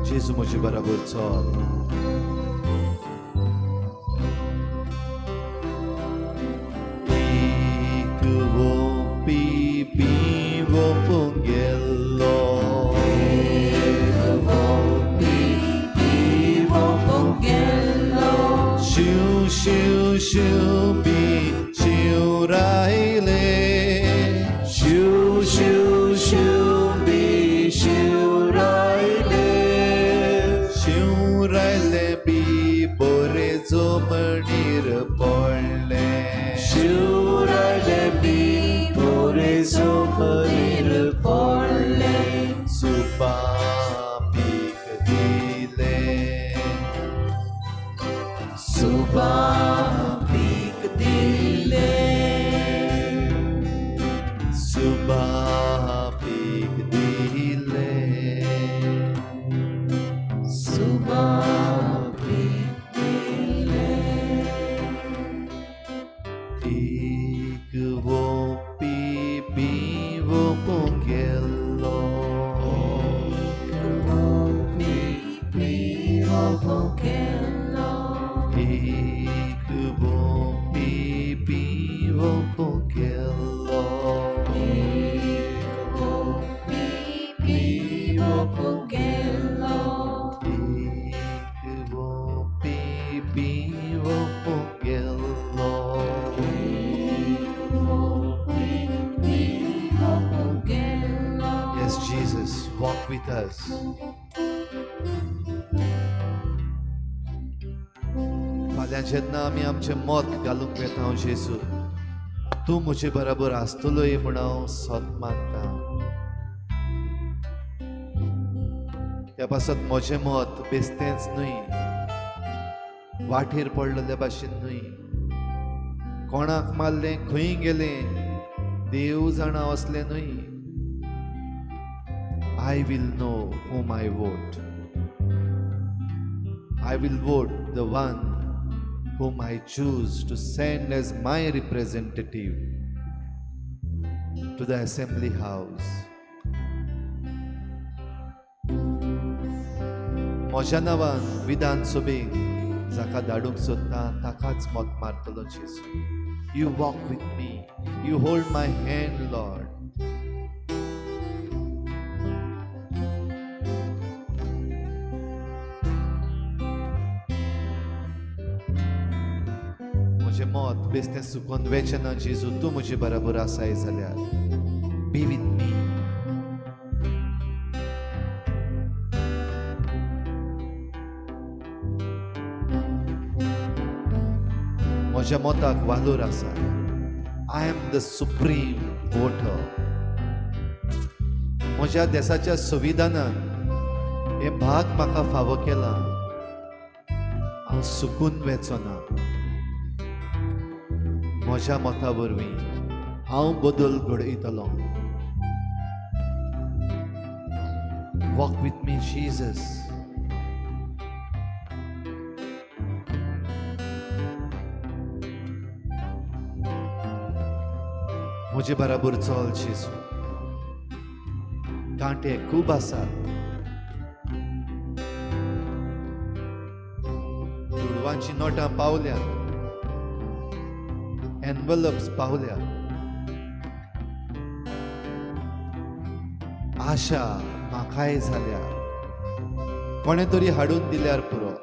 जेजू म्हजे बरोबर चल. एक वोपी पिवोंक गेल्लो. पिवोंक गेल्लो. शिव शिव शिव बी शिवरायले. शिव शिव शिव बी शिवरायले. शिवरायले बी बोरे जमणीर पडले. शिवरायले बी बोरे जमनीर पडले. सुपा पीक दिले. सुबा पीक दिले, सुबा पीक दिले, सुबा पीक दिले. पीक वोपी पिवोवंक गेल्लो, पीक वोपी पिवोवंक गेल्लो, पीक वोपी पिवोवंक गेल्लो. Yes, Jesus, walk with us. फाल्यां जेन्ना आमी आमचें मत घालूंक वेता जेजू, तूं म्हजे बराबर आसतलोय म्हूण हांव सत मानता. त्या पासत म्हजें मत बेस्तेंच न्हय, वाटेर पडलेल्या भाशेन न्हय, कोणाक मारलें खंय गेलें देव जाणा असलें न्हय. I will know whom I vote. I will vote the one whom I choose to send as my representative to the assembly house. म्हज्या नांवान विधानसभेक जाका धाडूंक सोदता ताकाच मत मारतलो जेजू. You walk with me, you hold my hand, Lord. म्हजें मत बेस्तें सुकोन वेचें ना जेजू, तूं म्हजे बराबर आसाय जाल्यार बी विथ मी. म्हज्या मताक वालोर आसा. I am the supreme voter. म्हज्या देसाच्या संविधानान हें भाग म्हाका फावो केला. हांव सुकून वेचो ना. म्हज्या मता वरवीं हांव बदल घडयतलो. Walk with me, Jesus. म्हजे बराबर चल जेजू. कांटे खूब आसात, दुडवांची नोटां पावल्या, एनवलप्स पावल्या, आशा म्हाकाय जाल्या. कोणें तरी हाडून दिल्यार पुरो,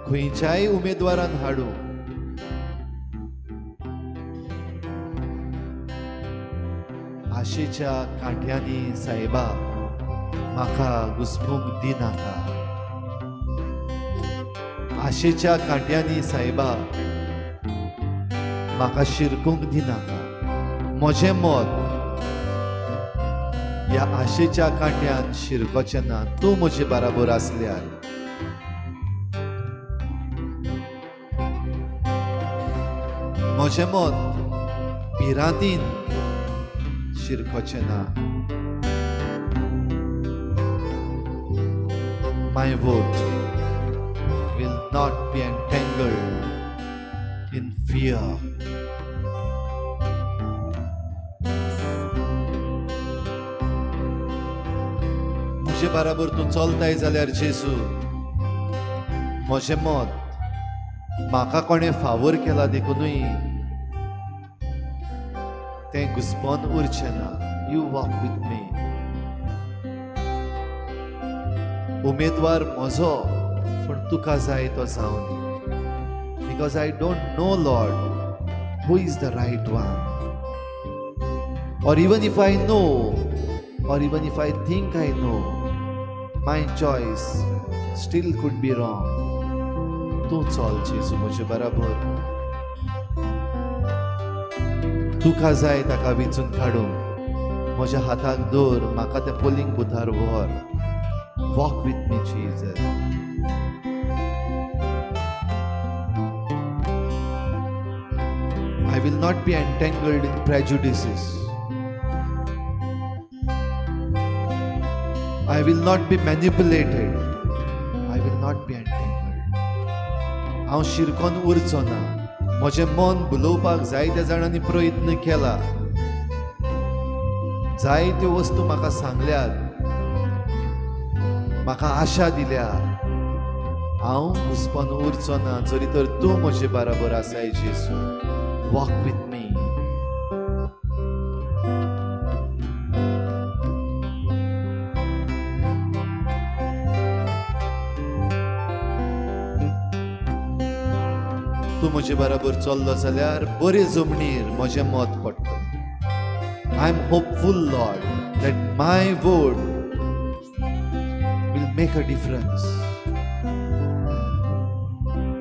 खंयच्याय उमेदवारान हाडूं. आशेच्या कांट्यांनी सायबा म्हाका घुसपूंक दिनाका. आशेच्या कांट्यांनी सायबा म्हाका शिरकूंक दिनाका. म्हजें मत ह्या आशेच्या कांट्यान शिरकोचें ना, तूं म्हजे बराबर आसल्यार. म्हजें मत भिरांतीन शिरकोचें ना. My vote will not be entangled in fear. म्हजे बराबर तूं चलताय जाल्यार जेजू, म्हजें मत म्हाका कोणें फावोर केला देखुनूय तें घुसपोन उरचें ना. You walk with me. उमेदवार म्हजो पूण तुका जाय तो जावं दी. Because I don't know, Lord, who is the right one. Or even if I know, or even if I think I know, my choice still could be wrong. तूं चल जेजू म्हजे बराबर. तुका जाय ताका विचून काडूंक म्हज्या हाताक दवर, म्हाका त्या पोलिंग बुथार व्हर. Walk with me, Jesus. I will not be entangled in prejudices. I will not be manipulated. I will not be entangled. हांव शिरकोन उरचो ना. म्हजें मन भुलोवपाक जायत्या जाणांनी प्रयत्न केला, जायत्यो वस्तू म्हाका सांगल्यात, म्हाका आशा दिल्या. हांव घुसपोन उरचो ना जरी तर तूं म्हजे बराबर आसाय जेजू. Walk with me. तूं म्हजे बराबर चल्लो जाल्यार बरे जमनीर म्हजें मत पडटलें. I am hopeful Lord that my vote will make a difference.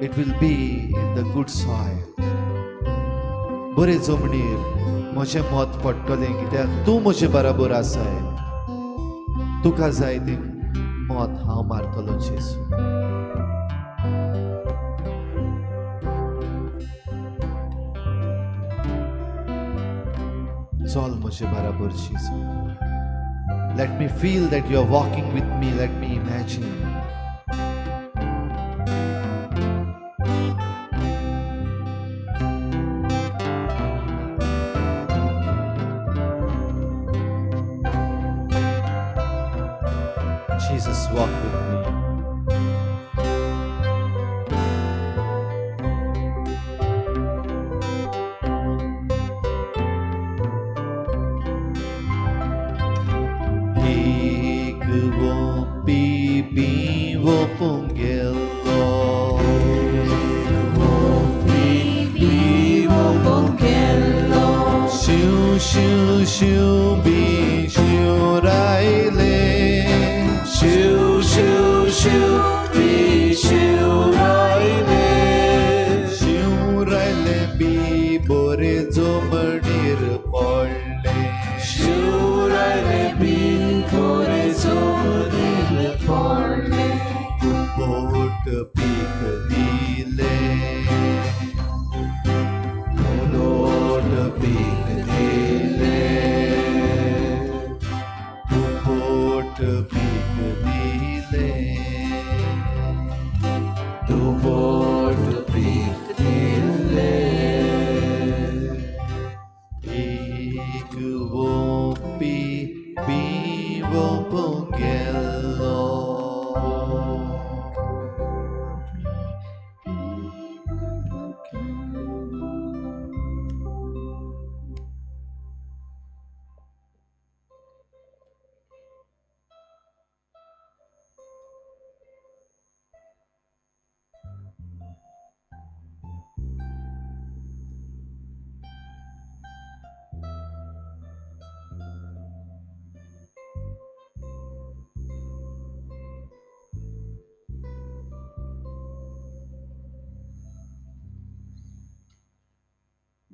It will be in the good soil. बरे जमनीर म्हजें मत पडटलें कित्याक तूं म्हजे बराबर आसाय. तुका जाय तें मत हांव मारतलो जेजू. चल म्हजे बराबर जेजू. Let me feel that you are walking with me. Let me imagine. Jesus, walk with me. Ik wo pi wo pungelo. Shiu shiu shiu bi shiu rai le. Shiu shiu shiu bi shiu rai le. Shiu rai le bi bore zomanir podle. Shiu rai le bi bore zomanir podle. Bot pik dile. Bot pik dile. Bot pik dile. Tu bot pik dile. Ik wo pi bi wo pungello.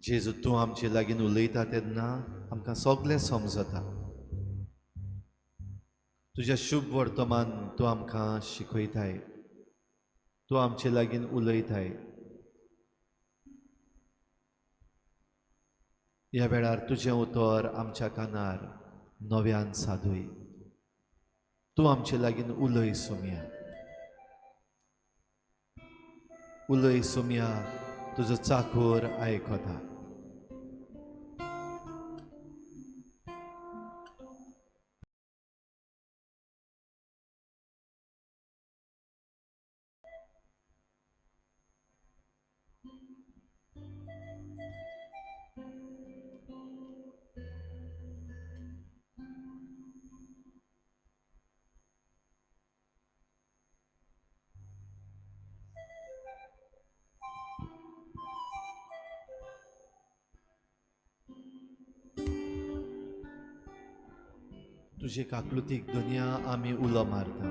जेजू तूं आमचे लागीं उलयता तेन्ना आमकां सगळें समजता. तुज्या शुभ वर्तमान तूं आमकां शिकयताय, तूं आमचे लागीं उलयताय. ह्या वेळार तुजें उतर आमच्या कानार नव्यान सादय. तूं आमचे लागीं उलय सोम्या, उलय सोम्या. तुजो चाकोर आयकता. तुजे काकलुतीक दुनिया आमी उलो मारता.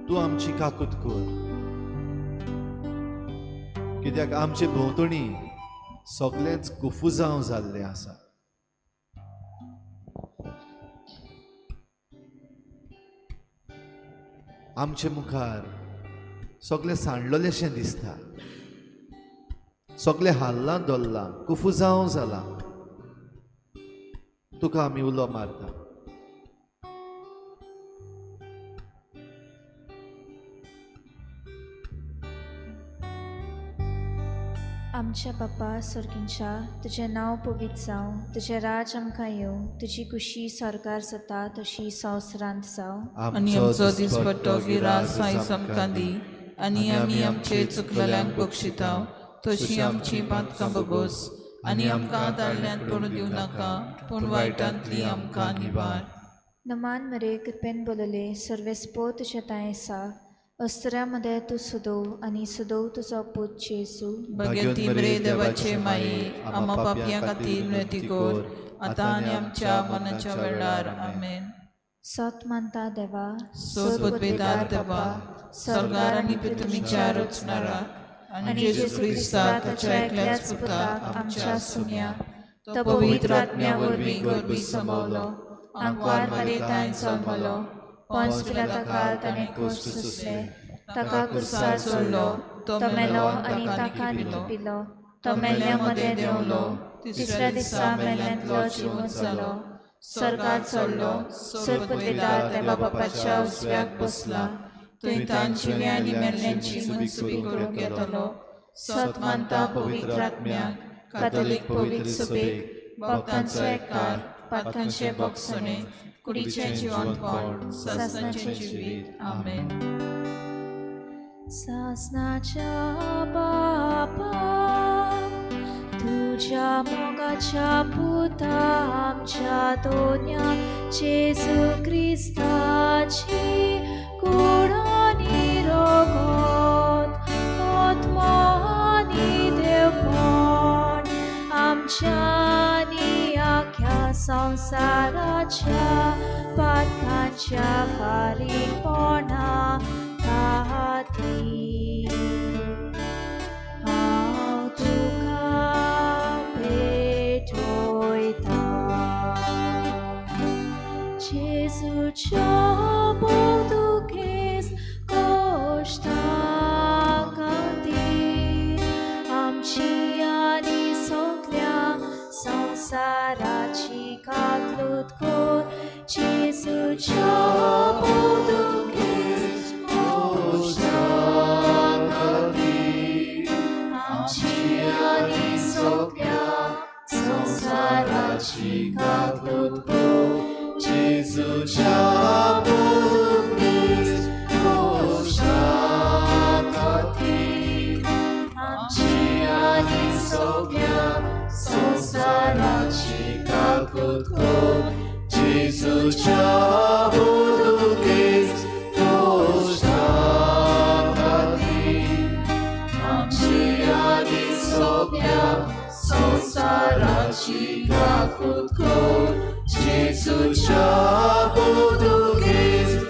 तूं आमची काकूत कर, कित्याक आमचे भोंवतणी सगळेंच कुफुजांव जाल्लें आसा. आमचे मुखार सगळें सांडलेलेशें दिसता, सगळें हाल्लां धरलां, कुफुजांव जालां, तुका आमी उलो मारता. आमच्या बापा सर्गींच्या, तुजें नांव पवित्र जावं, तुजें राज आमकां येवं, तुजी खुशी स्वर्गार जाता तशी संवसारांत जावं. आनी आमचो दिसपट्टो गिरास आयज आमकां दी, आनी आमी आमचे चुकलेल्यांक बक्षिता तशी आमची पातकां बगोस, आनी आमकां दाडल्यांत पडूं दिवं नाका, पूण वायटांतली आमकां निवार. नमान मरे, कृपेन बोलले, सर्वेस्पो तुजें तांय आसा, अस्त्र्या मदें तूं सदोव आनी सदोव तुजो पूत जेजू. भगवती मरे देवाचे माई, आमा पापयां खातीर विनंती कर, आतां आनी आमच्या मनाच्या वेळार. आमेन. सत मानता देवा, सोद पदवेदार देवा, स्वर्गार आनी पृथ्वीच्या रचणारा, आनी जेजू क्रिस्ता ताच्या एकल्याच पुताक आमच्या सुन्या, तो पवित्र आत्म्या वरवीं गर्भी समावलो, आंकवार मरेतान जल्मलो, पोन्स पिलाता काल ताणें कोश सोंसले, ताका कुर्सार चडलो, तो मेलो आनी ताका निकिपिलो, तो मेल्ल्या मदें देंवलो, तिसऱ्या दिसा मेल्ल्यांतलो जिवंत जालो, स्वर्गार चडलो, सर्वपदवेदार देवा बापाच्या उजव्याक बसला, थंय तांची आनी मेल्ल्यांची मनसुबी करूंक येतलो. सत मानता पवित्र आत्म्याक, कातोलीक पवित्र सभेक, भक्तांचो एककार, पातकांचे बोगसणे, कुडीचें जिवंतपण, सासणाचें जिवीत. आमेन. सासनाच्या बापा, तुज्या मोगाच्या पुता आमच्या दोन्या जेजू क्रिस्ताची कूड आनी रगत, आत्मो आनी देवपण आमच्या आनी आख्या संवसाराच्या पातकांच्या फारीकपणा खातीर हांव तुका भेटयतां. जेजूच्या दुखेस्त कश्टां खातीर आमची आनी सगल्या संवसाराची काकलूत कर. जेजूच्या दुखेस्त कश्टां खातीर आमची आनी सगल्या संवसाराची काकलूत कर. जेजूच्या दुखेस्त कश्टां खातीर आमची आनी सगल्या संवसाराची काकलूत कर. जेजूच्या दुखेस्त कश्टां खातीर आमची आनी सगल्या संवसाराची काकूत कर. जेजूच्या दुखेस्त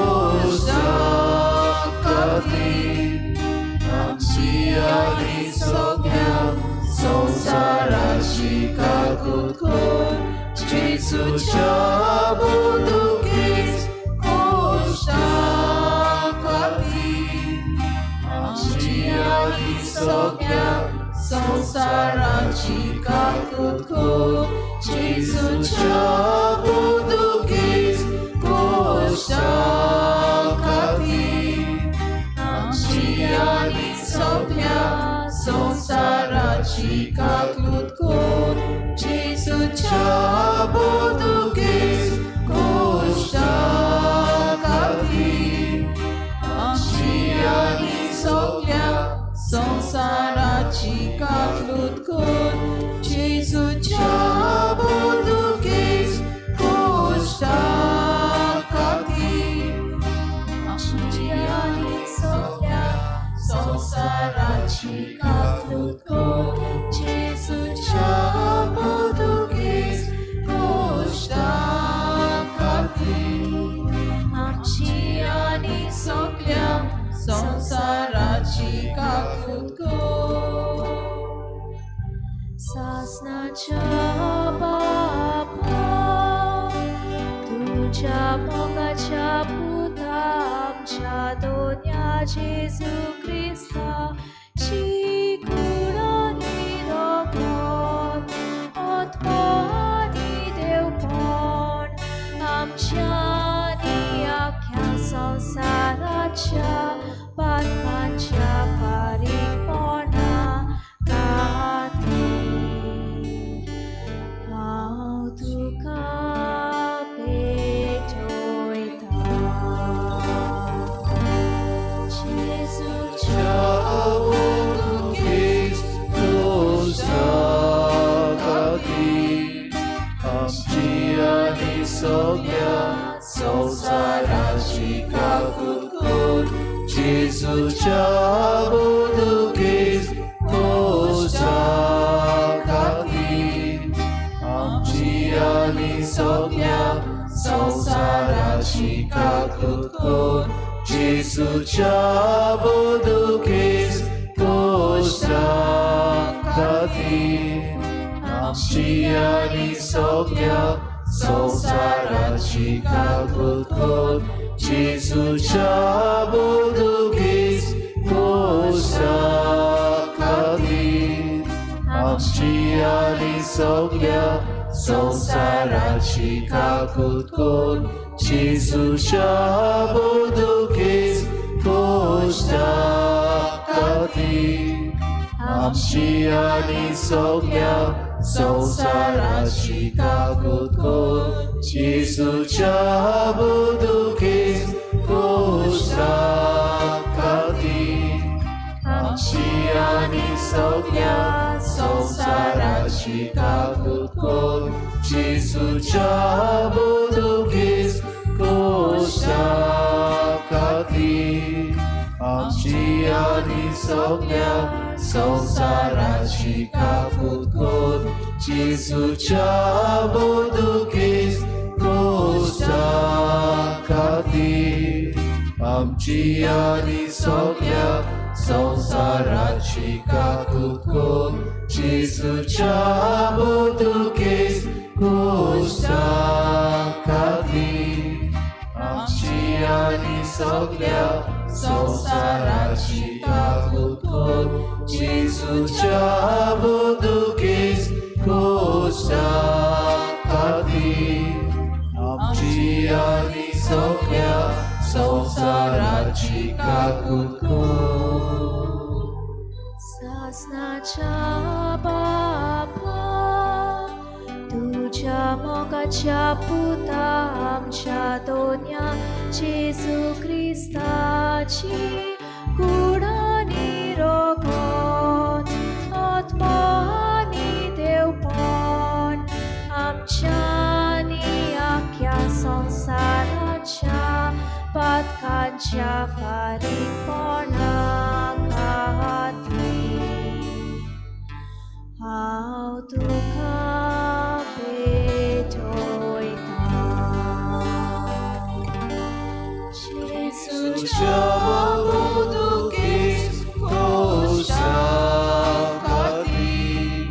कश्टां खातीर आमची आनी सगल्या संवसाराची काकूत कर. जेजूच्या दुखेस्त कश्टां खातीर आमची आनी सगल्या संवसाराची काकूत कर. जेजूच्या दुखेस्त कश्टां खातीर आमची आनी सगल्या संवसाराची काकूत कर. जेजूच्या दुखेस्त कश्टां खातीर आमची आनी सगल्या संवसाराची काकलूत कर. जेजूच्या दुखेस्त दोन्या जेजू क्रिस्ताची कूड आनी रगत, आत्मो आनी देवपण आमच्या आनी आख्या संवसाराच्या पातकांच्या फारीकपणा खातीर. हांव तुका भेटयतां जेजूच्या आमची आनी सगळ्या संवसाराची काकूत कर जेजूच्या बोदुकेस कोसा खातीर आमची आनी सगळ्या संवसाराची काकूत कर जेजूच्या बोदुकेस कोसा खातीर आमची आनी सगळ्या संवसाराची काकूत कर जेजूच्या बोदुकेस कोसा खातीर आमची आनी सगळ्या संवसाराची काकूत कर जेजूच्या बोदुकेस कोसा खातीर आमची आनी सगळ्या संवसाराची काकूत कर जेजूच्या बोदुकेस कोसा खातीर आमची आनी सगळ्या संवसाराची काकूत कर जेजूच्या बोदुकेस कोसा खातीर आमची आनी सगळ्या संवसाराची काकूत कर जेजूच्या बोदुकेस कोसा खातीर आमची आनी सगळ्या संवसाराची काकूत कर जेजूच्या बोदुकेस कोसा खातीर आमची आनी सगळ्या संवसाराची काकूत कर जेजूच्या बोदुकेस कोसा खातीर आमची आनी सगळ्या संवसाराची काकूत कर. सासनाच्या बापा, तुज्या मोगाच्या पुता आमच्या दोन्या जेजू क्रिस्ताची कूड आनी रगत, आत्मो आनी देवपण आमच्या आनी आख्या संवसाराच्या पातकांच्या फारीकपणा खातीर. हांव तुका भेटयतां जेजूच्या बोदुकेस कोसा खातीर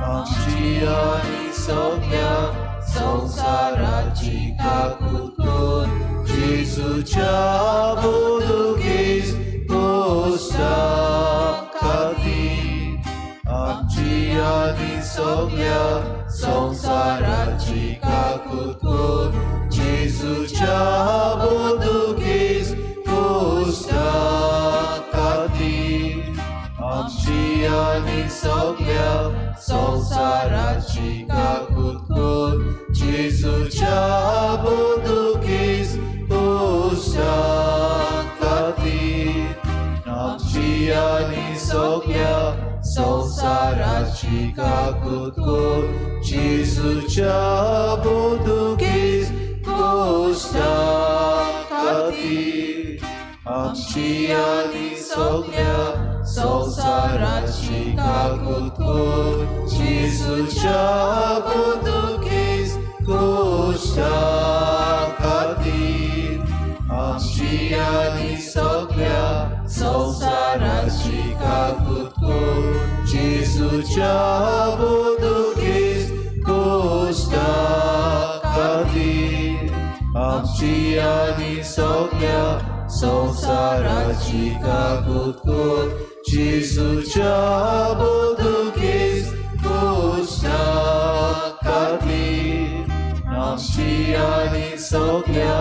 आमची आनी सगळ्या संवसाराची काकूत कर जेजूच्या बोदुकेस कोसा खातीर आमची आनी सगळ्या संवसाराची काकूत कर जेजूच्या बोदुकेस कोसा खातीर आमची आनी सगळ्या संवसाराची काकूत कर जेजूच्या बोदुकेस कोसा खातीर आमची आनी सगळ्या संवसाराची काकूत कर जेजूच्या बोदुकेस कोसा खातीर आमची आनी सगळ्या संवसाराची काकूत कर जेजूच्या बोदुकेस कोसा खातीर आमची आनी सगळ्या संवसाराची काकूत कर जेजूच्या बोदुकेस कोसा खातीर आमची आनी सगळ्या संवसाराची काकूत कर जेजूच्या बोदुकेस कोश्टा खातीर आमची आनी सगल्या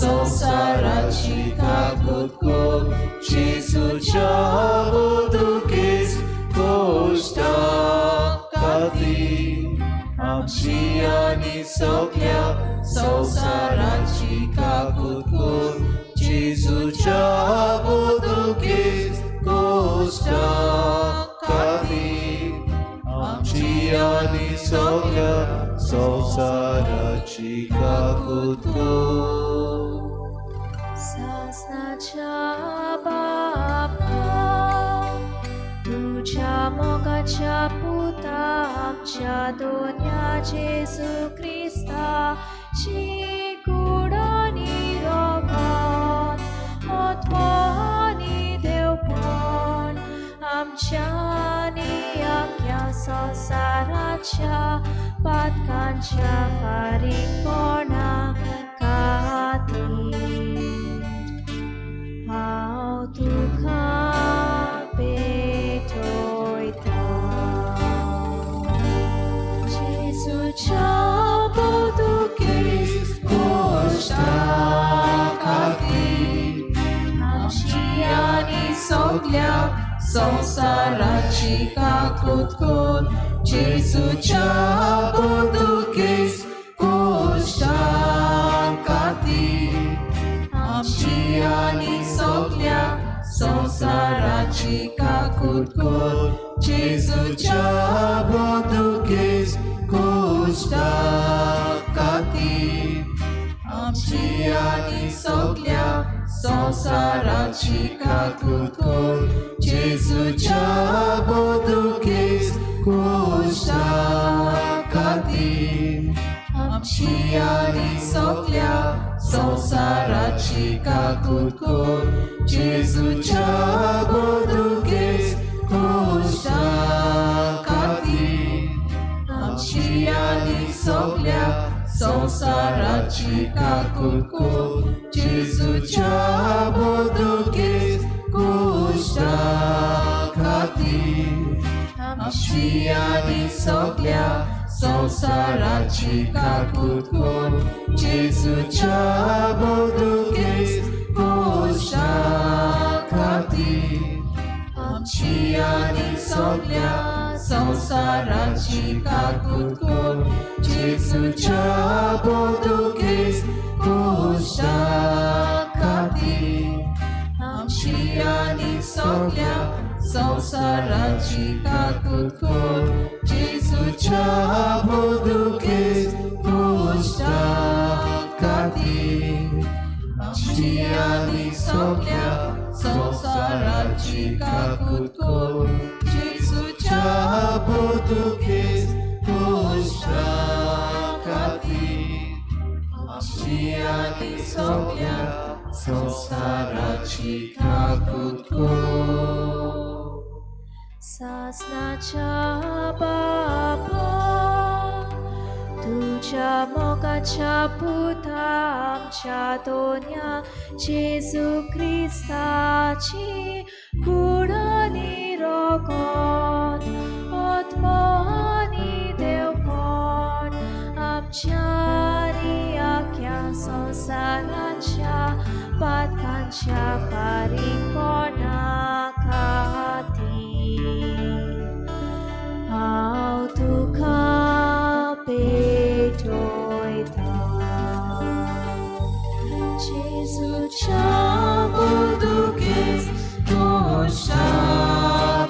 संवसाराची काकूत कर जेजूच्या बोदुकेस कोश्टा खातीर आमची आनी सगल्या संवसाराची काकूत कर जेजूच्या बोदुकेस कोश्टा खातीर आमची आनी सगल्या संवसाराची काकूत कर. सासनाच्या बापा, तुझ्या मोगाच्या पुता आमच्या दोन्या जेजू क्रिस्ताची कूड आनी रोगान आत्मो आनी देवपण आमच्या आनी आख्या संवसाराच्या पातकांच्या फारीकपणा खातीर हांव तुका भेटयतां. जेजूच्या बोदुकेस कोश्टा खातीर आमची आनी सगल्या संवसाराची काकूत कर जेजूच्या बोदुकेस कोश्टा खातीर आमची आनी सगल्या संवसाराची काकूत कर जेजूच्या बोदुकेस कोश्टा खातीर आमची आनी सगल्या संवसाराची काकूत कर जेजूच्या बोदुकेस कोश्टा खातीर आमची आनी सगल्या संवसाराची काकूत कर जेजूच्या बोदुकेस कोश्टा खातीर आमची आनी सगल्या संवसाराची काकूत कर जेजूच्या बोदुकेस कोश्टा खातीर आमची आनी सगल्या संवसाराची काकूत कर जेजूच्या बोदुकेस कोश्टा खातीर आमची आनी सगल्या संवसाराची काकूत कर जेजूच्या बोदुकेस कोश्टा खातीर आमची आनी सगल्या संवसाराची काकूत कर जेजूच्या बोदुकेस कोश्टा खातीर आमची आनी सगल्या संवसाराची काकूत कर जेजूच्या बोदुकेस कोश्टा खातीर आमची आनी सगल्या संवसाराची काकूत कर. सासनाच्या बापा, तुझ्या मोगाच्या पुता आमच्या दोन्या जेजू क्रिस्ताची कूड आनी रोगोत आत्मो आनी देवपण आमच्या आनी आख्या संवसाराच्या पातकांच्या फारीकपणा खातीर हांव तुका भेटयतां. जेजूच्या बोदुकेस कोश्टा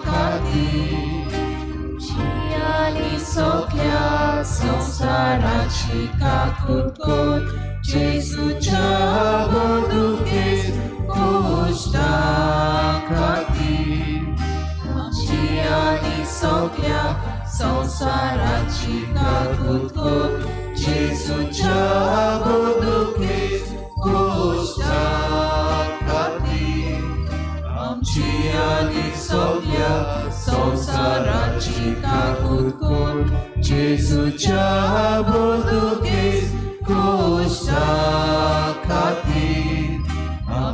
खातीर आमची आनी सगल्या संवसाराची काकूत कर जेजूच्या बोदुकेस कोश्टा खातीर आमची आनी सगल्या संवसाराची काकूत कर जेजूच्या बोदुकेस कोश्टा खातीर आमची आनी सगल्या संवसाराची काकूत कर जेजूच्या बोदुकेस कोश्टा खातीर.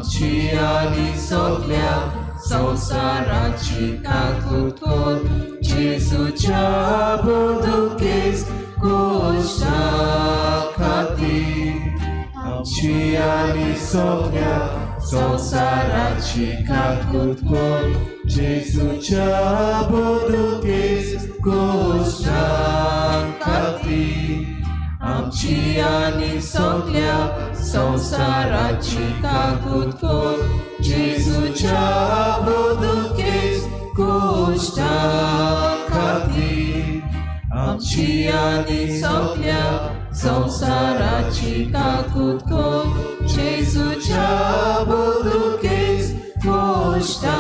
आमची आनी सगल्या संवसाराची काकूत कर जेजूच्या बोदुकेस कोशा खातीर. आमची आनी सगल्या संवसाराची काकूत कर जेजूच्या बोदुकेस कोशा खातीर. आमची आनी सगल्या संवसाराची काकूत कर जेजूच्या बोदुकेस कोशा खातीर. आमची आनी सगल्या संवसाराची काकूत कर जेजूच्या बोदुकेस कोशा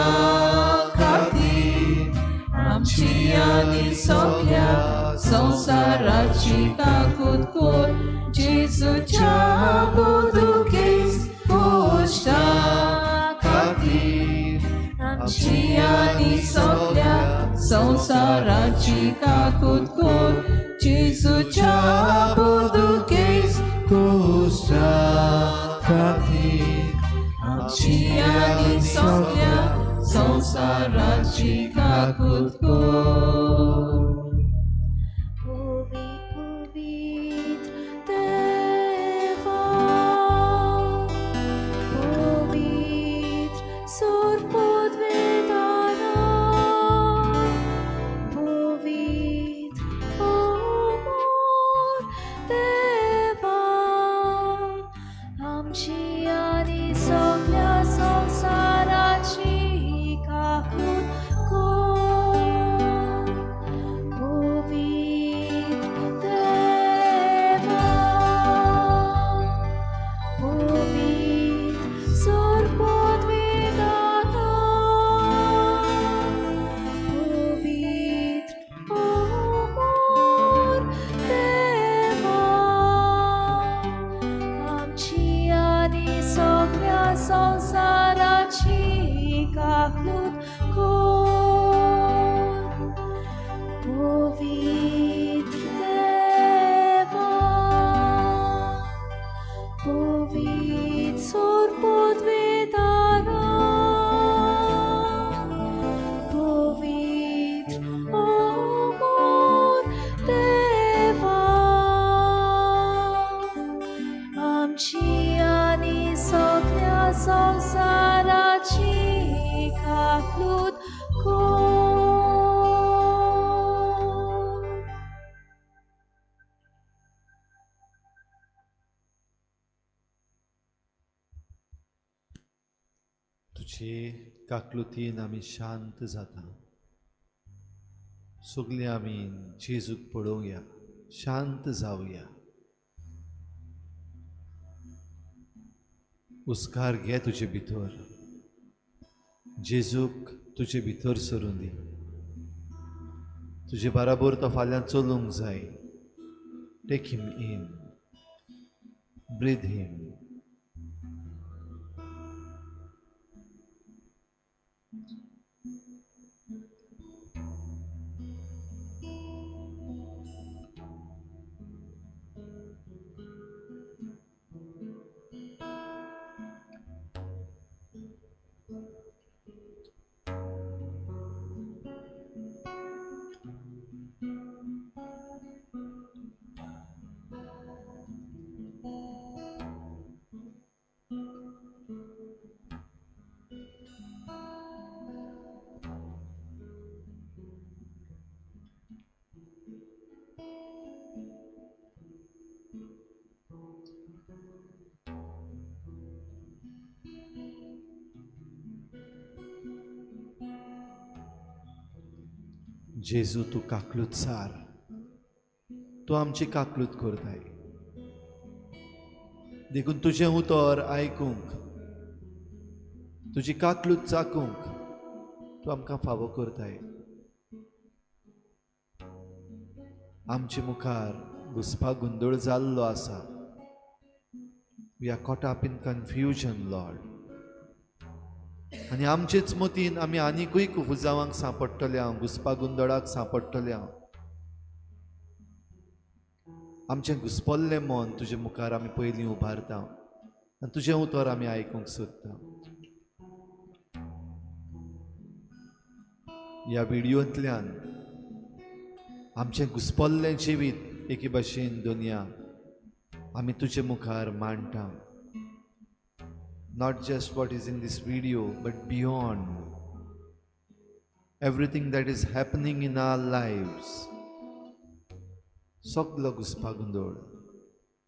खातीर. आमची आनी सगल्या संवसाराची काकूत कर जेजूच्या बोदुकेस कोशा खातीर. आमची आनी सगल्या संवसाराची काकूत कर जेजूच्या बोदुकेस कोशा खातीर. आमची आनी सगल्या संवसाराची काकूत कर. पवित्र देवा, पवित्र सर्वोद्वेदारा, पवित्र अमर देवा, आमची आनी सगल्या संवसाराची काकूत कर. पवित्र देवा, पवित्र सर्वोद्वेदाता, पवित्र अमर देवा, आमची आनी सगल्या संवसाराची काकूत कर. पवित्र देवा, पवित्र सर्वोद्वेदारा, पवित्र अमर देवा, आमची आनी सगल्या संवसाराची काकूत कर. तुजे काकलुतीन आमी शांत जाता. सगळीं आमी जेजूक पळोवया, शांत जावया. उस्कार घे तुजे भितर, जेजूक तुजे भितर सरून दी. तुजे बराबर तो फाल्यां चलूंक जाय. Take him in, breathe him. जेजू तूं काकलूत सार, तूं आमची काकलूत करताय. देखून तुजें उतर आयकूंक, तुजी काकलूत चाकूंक तूं आमकां फावो करताय. आमचे मुखार घुसपा गोंदळ जाल्लो आसा. We are caught up in confusion, Lord. आनी आमचेच मतीन आमी आनिकूय कुफुजावांक सांपडटले हांव, घुसपा गोंदळाक सांपडटले हांव. आमचें घुसपल्लें मन तुजे मुखार आमी पयलीं उबारता आनी तुजें उतर आमी आयकूंक सोदता. ह्या व्हिडियोंतल्यान आमचें घुसपल्लें जिवीत एके भाशेन दुनिया आमी तुजे मुखार मांडटा. Not just what is in this video but beyond everything that is happening in our lives. सगलो घुसपा गोंदळ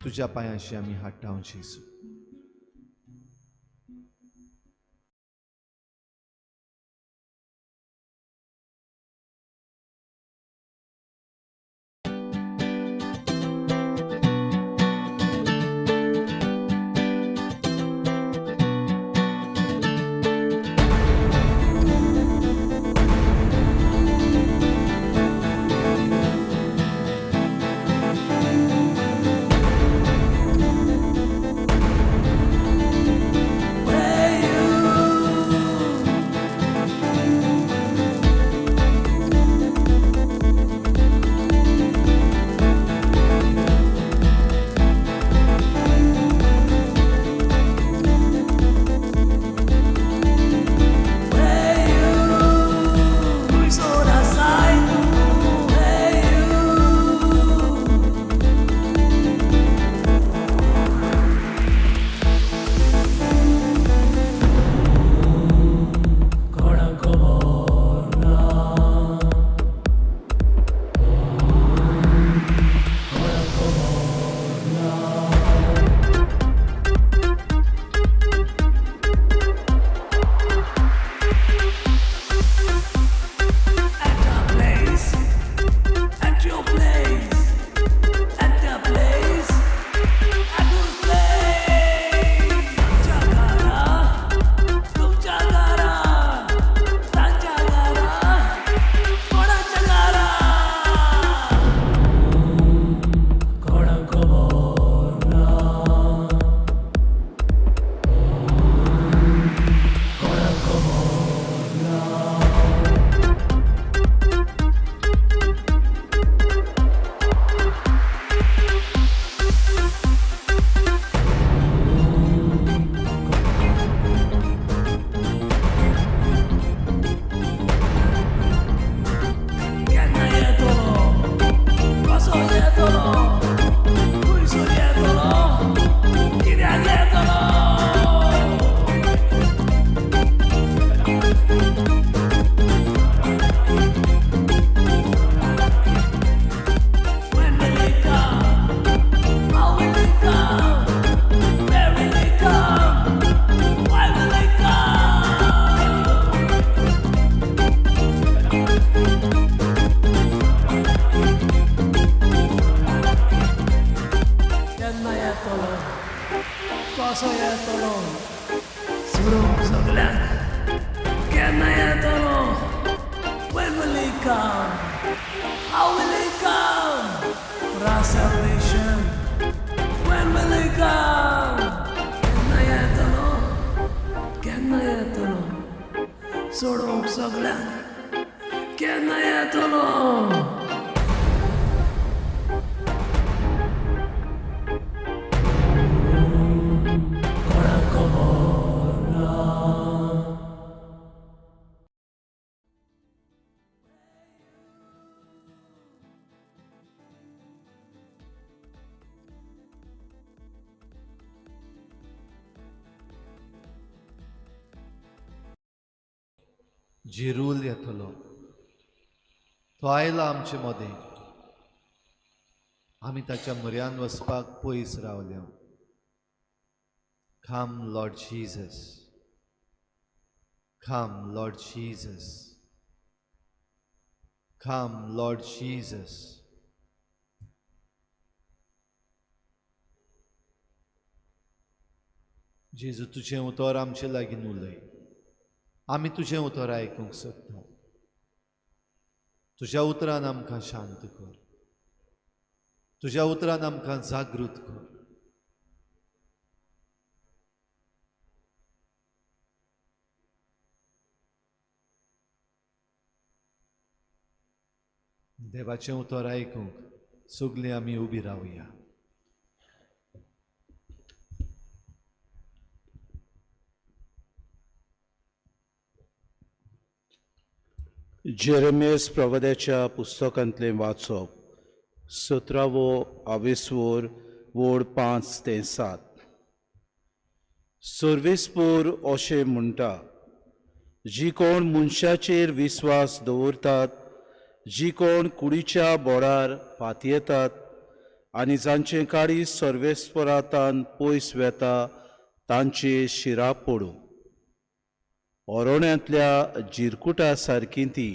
तुज्या पांयांशी आमी हाडटा जेजू. When will he come? How will he come? For our salvation. When will he come? केन्ना येतलो? केन्ना येतलो? सोडोवंक सगल्यांक केन्ना येतलो? जिरूल येतलो तो आयला आमचे मदें. आमी ताच्या म्हऱ्यान वचपाक पयस रावल्या. Come Lord Jesus, come Lord Jesus, come Lord Jesus. जेजू तुजें उतर आमचे लागीं उलय. आमी तुजें उतर आयकूंक सोदता. तुज्या उतरान आमकां शांत कर, तुज्या उतरान आमकां जागृत कर. देवाचें उतर आयकूंक सगळीं आमी उबी रावया. जेरेमियस प्रवाद्याच्या पुस्तकांतलें वाचप सतरावो आवेसवर वोड 5 ते 7. सर्वेस्पोर अशें म्हणटा, जी कोण मनशाचेर विस्वास दवरतात, जी कोण कुडीच्या बोडार पातयेतात आनी जांचे काळीज सर्वेस्परांतान पयस वेता तांचे शिरा पडूं. ओरोण्यांतल्या जिरकुटा सारकी ती,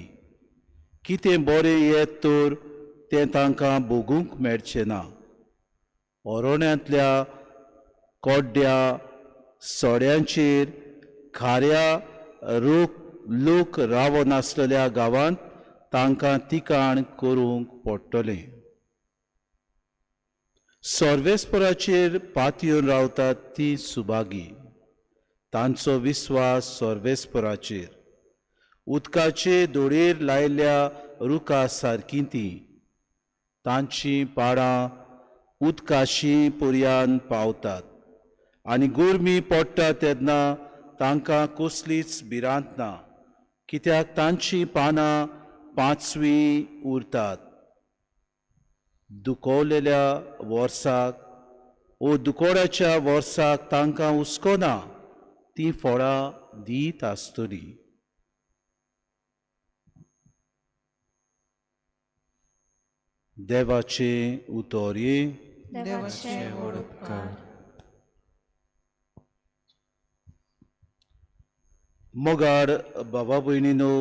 कितें बरें येत तर तें तांकां भोगूंक मेळचें ना. ओरोण्यांतल्या कोड्ड्या सोड्यांचेर खाऱ्या लोक रावनासलेल्या गांवांत तांकां तिकाण करूंक पडटलें. सर्वेस्पराचेर पातयेवन रावतात ती सुभागी, तांचो विस्वास सर्वेस्पराचेर. उदकाचे दोळयेर लायिल्ल्या रुखा सारकी ती, तांचीं पाळां उदकाशी पर्यान पावतात आनी गरमी पडटा तेन्ना तांकां कसलीच भिरांत ना, कित्याक तांचीं पानां पांचवीं उरतात. दुखवलेल्या वर्साक ओ दुकोडाच्या वर्साक तांकां हुस्को ना, तीं फळां दीत आसतलीं. देवाचें उतर हें. देवाचे व्हड उपकार. मोगाड बाबा भयणीनो,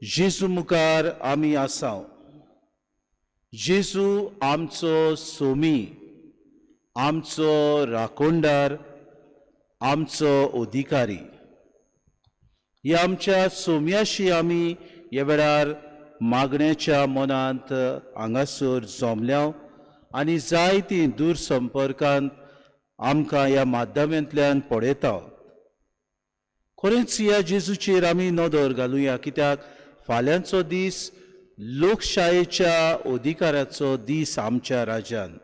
जेजू मुखार आमी आसाव. जेजू आमचो सोमी, आमचो राखणदार, आमचो अधिकारी. ह्या आमच्या सोम्याशी आमी ह्या वेळार मागण्याच्या मनांत हांगासर जमल्या आनी जायतीं दूरसंपर्कांत आमकां ह्या माध्यमांतल्यान पळयता. खरेंच ह्या जेजूचेर आमी नदर घालुया, कित्याक फाल्यांचो दीस लोकशायेच्या अधिकाराचो दीस आमच्या राज्यान.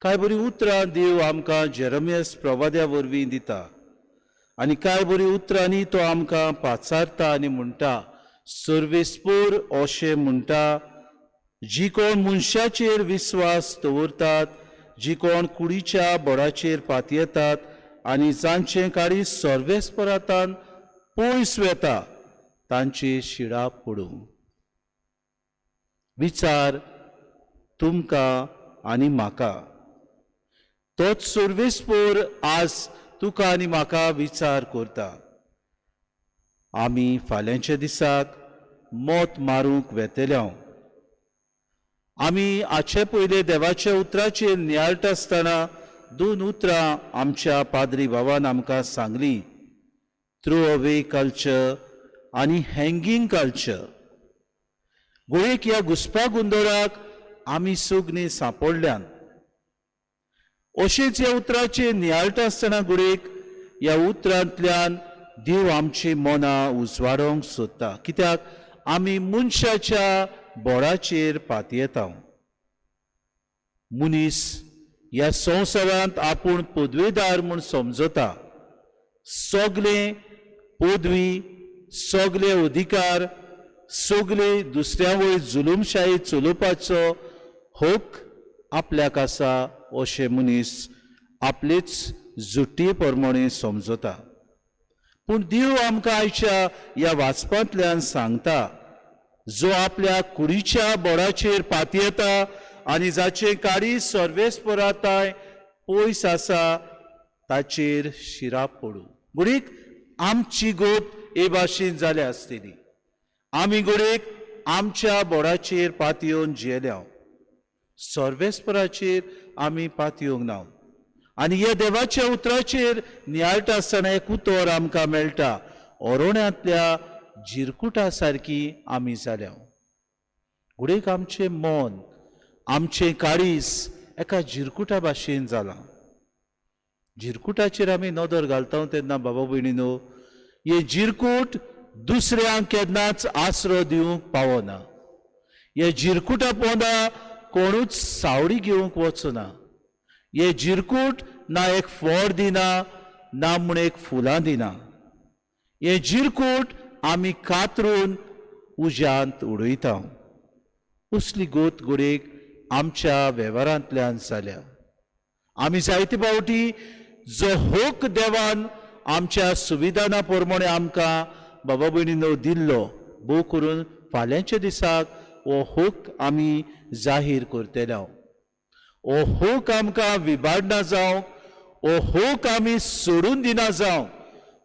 कांय बरीं उतरां देव आमकां जेरमियस प्रवाद्या वरवीं दिता आनी कांय बरीं उतरांनी तो आमकां पाचारता आनी म्हणटा, सर्वेस्पोर अशें म्हणटा, जी कोण मनशाचेर विस्वास दवरतात, जी कोण कुडीच्या बोडाचेर पातयेतात आनी जांचें काळीज सर्वेस्परांतान पयस वेता तांचे शिडा पडूं. विचार तुमकां आनी म्हाका. तोच सर्वेस्पोर आज तुका आनी म्हाका विचार करता. आमी फाल्यांच्या दिसाक मत मारूंक वेतल्या. आमी आजचे पयले देवाच्या उतराचेर नियाळटा आसतना दोन उतरां आमच्या पाद्री बाबान आमकां सांगली, थ्रो अवे कल्चर आनी हँगींग कल्चर. गोळेक ह्या घुसपा गोंदळाक आमी सगळीं सांपडल्यान. अशेंच ह्या उतराचेर नियाळटा आसतना घडयेक ह्या उतरांतल्यान देव आमची मनां उजवाडोवंक सोदता, कित्याक आमी मनशाच्या बोडाचेर पातयेता. मनीस ह्या संवसारांत आपूण पदवेदार म्हूण समजता. सगळे पदवी, सगळे अधिकार, सगळे दुसऱ्या वयर जुलूमशाही चलोवपाचो हक आपल्याक आसा अशें मनीस आपलेच जुटी प्रमाणे समजता. पूण देव आमकां आयच्या ह्या वाचपांतल्यान सांगता, जो आपल्या कुडीच्या बोडाचेर पातयेता आनी जाचें काळीज सर्वेस्पराताय पयस आसा ताचेर शिराप पडूं. घडयेक आमची गोत हे भाशेन जाल्या आसतली. आमी घडयेक आमच्या बोडाचेर पातयेवन जियेल्या, सर्वेस्पराचेर आमी पातयेवंक ना. आनी ह्या देवाच्या उतराचेर नियाळटा आसतना एक उतर आमकां मेळटा, ओरोण्यांतल्या जिरकुटा सारकी आमी जाल्या. घडयेक आमचें मन, आमचें काळीज एका जिरकुटा भाशेन जालां. जिरकुटाचेर आमी नदर घालता तेन्ना बाबा भयणीनो, हें जिरकूट दुसऱ्यांक केन्नाच आसरो दिवंक पावना. हे जिरकुटा पोंदा कोणूच सावडी घेवंक वचना. हे जिरकूट ना एक फळ दिना, ना म्हूण एक फुलां दिना. हे जिरकूट आमी कातरून उज्यांत उडयता. असली गोत घडयेक आमच्या वेव्हारांतल्यान जाल्या. आमी जायते फावटी जो हक देवान आमच्या सुविधाना प्रमाणे आमकां बाबा भयणीनो दिल्लो, भोव करून फाल्यांच्या दिसाक हो हक आमी जाहीर करतले. हो हक आमकां विबाडना जावं, हो हक आमी सोडून दिना जावं,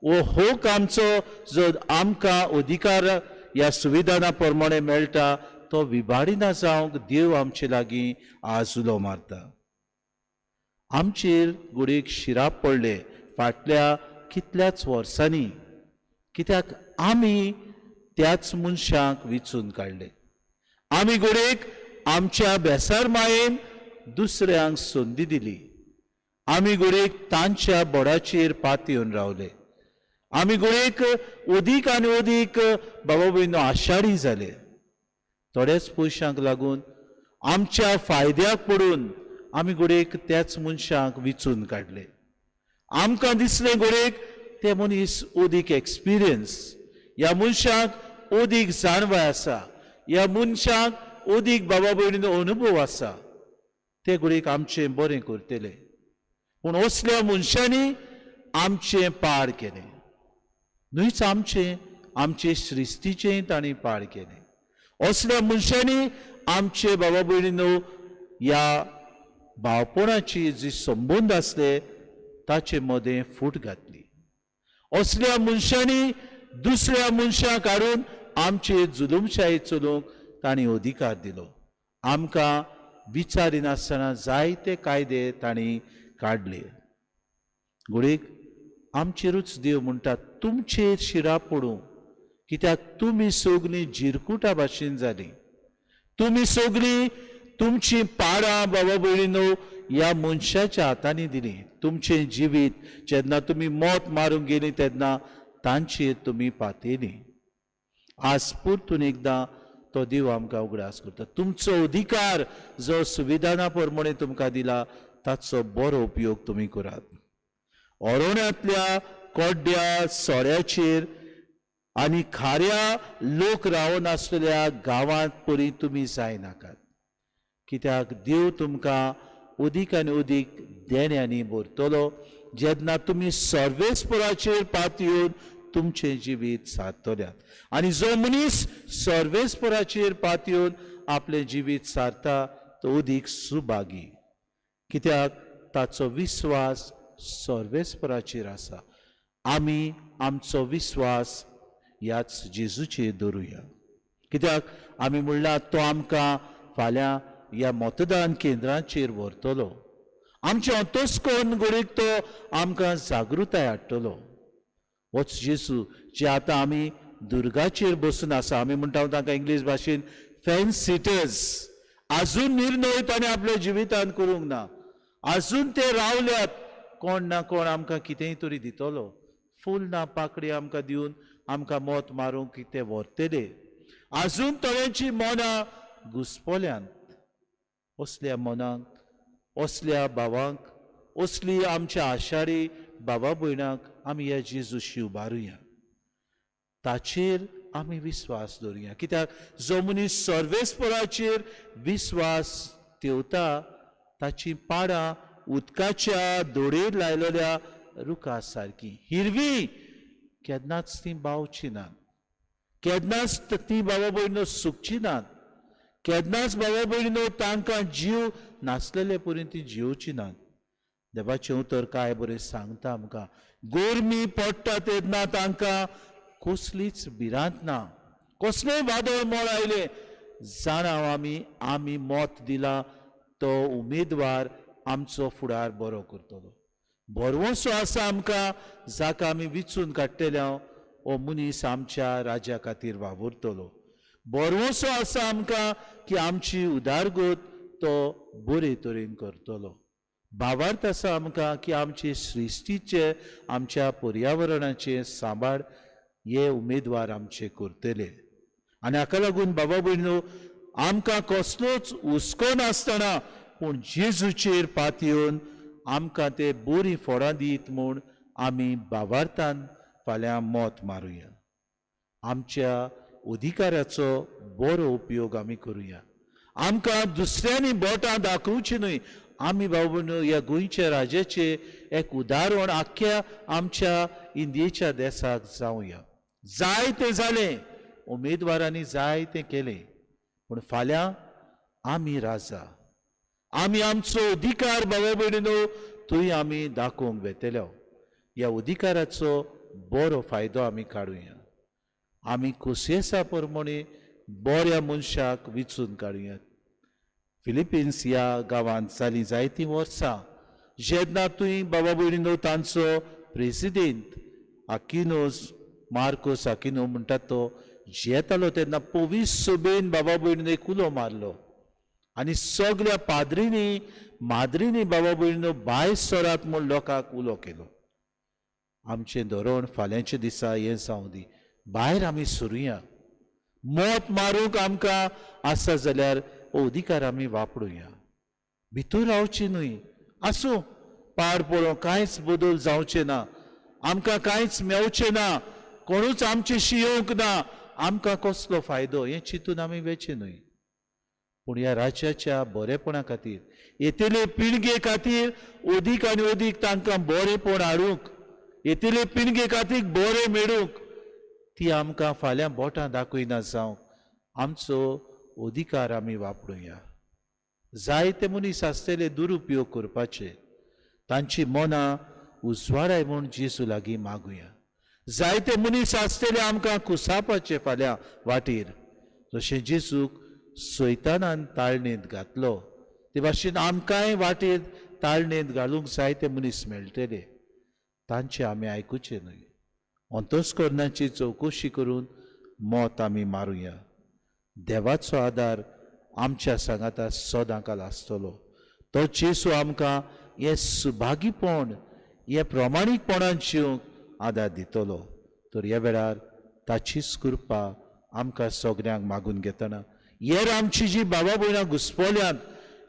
हो हक आमचो जो आमकां अधिकार ह्या सुविधाना प्रमाणे मेळटा तो विबाडिना जावंक देव आमचे लागीं आज उलो मारता. आमचेर घडयेक शिराप पडले फाटल्या कितल्याच वर्सांनी, कित्याक आमी त्याच मनशांक विचून काडले. आमी घडयेक आमच्या बेसार मायेन दुसऱ्यांक संदी दिली. आमी घडयेक तांच्या बोडाचेर पातयेवन रावले. आमी घडयेक अदीक आनी अदीक बाबा भयणो आशाडी जाले. थोड्याच पयशांक लागून आमच्या फायद्याक पडून आमी घडयेक त्याच मनशांक विचून काडले. आमकां दिसलें घडयेक ते मनीस अदीक एक्सपिरियन्स, ह्या मनशाक अदीक जाणवाय आसा, ह्या मनशाक अदीक बाबा भयणीनो अनुभव आसा, ते घडयेक आमचें बरें करतले. पूण असल्या मनशांनी आमचें पाड केलें. न्हूच आमचें, आमचे सृश्टीचें तांणी पाड केलें. असल्या मनशांनी आमचे बाबा भयणीनो ह्या भावपणाची जी संबंद आसले ताचे मदें फूट घातली. असल्या मनशांनी दुसऱ्या मनशांक हाडून आमचे जुलूमशाही चलोवंक तांणी अधिकार दिलो. आमकां विचारिनासतना जायते कायदे तांणी काडले. घडयेक आमचेरूच देव म्हणटा तुमचेर शिराप पडूं, कित्याक तुमी सगलीं जिरकुटा भाशेन जालीं. तुमी सगलीं तुमचीं पाडां बाबा भयणीनो ह्या मनशाच्या हातांनी दिलीं. तुमचें जिवीत जेन्ना तुमी मत मारूंक गेलीं तेन्ना तांचेर तुमी पातयलीं. आज परतून एकदां तो देव आमकां उगडास करता. तुमचो अधिकार जो सुविधाना प्रमाणे तुमकां दिला ताचो बरो उपयोग तुमी करात. अरण्यांतल्या कोड्ड्या सोऱ्याचेर आनी खाऱ्या लोक रावनासलेल्या गांवांत परी तुमी जायनाकात, कित्याक देव तुमकां अदीक आनी अदीक देण्यांनी भरतलो जेन्ना तुमी सर्वेस्पराचेर पातयेवन तुमचें जिवीत सारतल्यात. आनी जो मनीस सर्वेस्पराचेर पातयेवन आपलें जिवीत सारता तो अदीक सुभागी, कित्याक ताचो विस्वास सर्वेस्पराचेर आसा. आमी आमचो विस्वास ह्याच जेजूचेर दवरुया, कित्याक आमी म्हणलां तो आमकां फाल्यां ह्या मतदान केंद्राचेर व्हरतलो. आमचें अंतस्कर्ण घडयेक तो आमकां जागृताय हाडटलो. होच जेजू जे आतां आमी दुर्गाचेर बसून आसा, आमी म्हणटा तांकां इंग्लीश भाशेन फॅन्स सिटर्स. आजून निर्णय ताणें आपल्या जिवितांत करूंक ना, आजून ते रावल्यात. कोण ना कोण आमकां कितेंय तरी दितलो, फूल ना पाकडी आमकां दिवन आमकां मत मारूंक ते व्हरतले. आजून थोड्यांची मनां घुसपोल्यांत. असल्या मनांक, असल्या भावांक, असली आमच्या आशारी बाबा भयणांक आमी ह्या जेजूशी उबारुया, ताचेर आमी विस्वास दवरुया. कित्याक जो मनीस सर्वेस्पराचेर विस्वास ठेवता ताची पाडां उदकाच्या दोडयेर लायलेल्या रुखा सारकी हिरवी, केन्नाच ती बावची नात, केन्नाच ती बाबा भयणो सुकची नात, केन्नाच बाबा भयणीनो तांकां जीव नासलेले पर्यंत ती जियोवची नात. देवाचें उतर काय बरें सांगता आमकां, गोरमी पडटा तेन्ना तांकां कसलीच भिरांत ना, कसलेंय वादळ मोळ आयलें जाणा आमी आमी मत दिला तो उमेदवार आमचो फुडार बरो करतलो. भरवंसो आसा आमकां जाका आमी विचून काडटले हो मनीस आमच्या राज्या खातीर वावुरतलो. भरवंसो आसा आमकां की आमची उदारगत तो बरे तरेन करतलो. भावार्थ आसा आमकां की आमचे सृश्टीचे आमच्या पर्यावरणाचे सांबाळ हे उमेदवार आमचे करतले. आनी हाका लागून बाबा भयणो आमकां कसलोच हुस्को नासतना पूण जेजूचेर पातयेवन आमकां ते बरीं फळां दीत म्हूण आमी भावार्थान फाल्यां मत मारुया. आमच्या अधिकाराचो बरो उपयोग आमी करुया. आमकां दुसऱ्यांनी बोटां दाखोवची न्हय. आमी भाव भयणो ह्या गोंयच्या राजाचें एक उदाहरण आख्ख्या आमच्या इंडियेच्या देसाक जावया. जायतें जालें, उमेदवारांनी जायतें केलें, पूण फाल्यां आमी राजा, आमी आमचो अधिकार भाव भयणीनो थंय आमी दाखोवंक वेतले. ह्या अधिकाराचो बरो फायदो आमी काडुया. आमी कोसयेसा प्रमाणे बऱ्या मनशाक विचून काडुया. फिलिपिन्स ह्या गांवांत जालीं जायतीं वर्सां जेन्ना तुवें बाबा भयणीनो तांचो प्रेसिडेंट आकिनोस मार्कोस आकिनो म्हणटात तो जेतालो तेन्ना पवीस सभेन बाबा भयणीनो एक उलो मारलो आनी सगल्या पाद्रींनी माद्रींनी बाबा भयणीनो भायर सरात म्हूण लोकांक उलो केलो. आमचें धोरण फाल्यांच्या दिसा हें जावं दी, भायर आमी सरुया. मत मारूंक आमकां आसा जाल्यार हो अधिकार आमी वापरुया, भितर रावची न्हय. आसूं, पाड पडों, कांयच बदल जावचें ना, आमकां कांयच मेवचें ना, कोणूच आमचे येवंक ना, आमकां कसलो फायदो हें चिंतून आमी वेचें न्हय. पूण ह्या राज्याच्या बरेपणा खातीर, येतले पिळगे खातीर अदीक आनी अदीक तांकां बरेपण हाडूंक, येतले पिळगे खातीर बरें मेळूंक, ती आमकां फाल्यां बोटां दाखयना जावंक आमचो अधिकार आमी वापरुया. जायते मनीस आसतले दुरुपयोग करपाचे, तांची मनां उजवाडाय म्हूण जेजू लागीं मागुया. जायते मनीस आसतले आमकां कुसापाचे फाल्यां वाटेर, जशें जेजूक सैतानान ताळणेंत घातलो ते भाशेन आमकांय वाटेर ताळणेंत घालूंक जायते मनीस मेळटले. तांचें आमी आयकुचें न्हय. अंतस्करणाची चवकशी करून मत आमी मारुया. देवाचो आदार आमच्या सांगाता सदांकाल आसतलो. तो जेजू आमकां हें सुभागीपण, हें प्रमाणीकपणान जिवंक आदार दितलो. तर ह्या वेळार ताचीच कृपा आमकां सगळ्यांक मागून घेतना हेर आमची जी बाबा भयणां घुस्पल्यांत,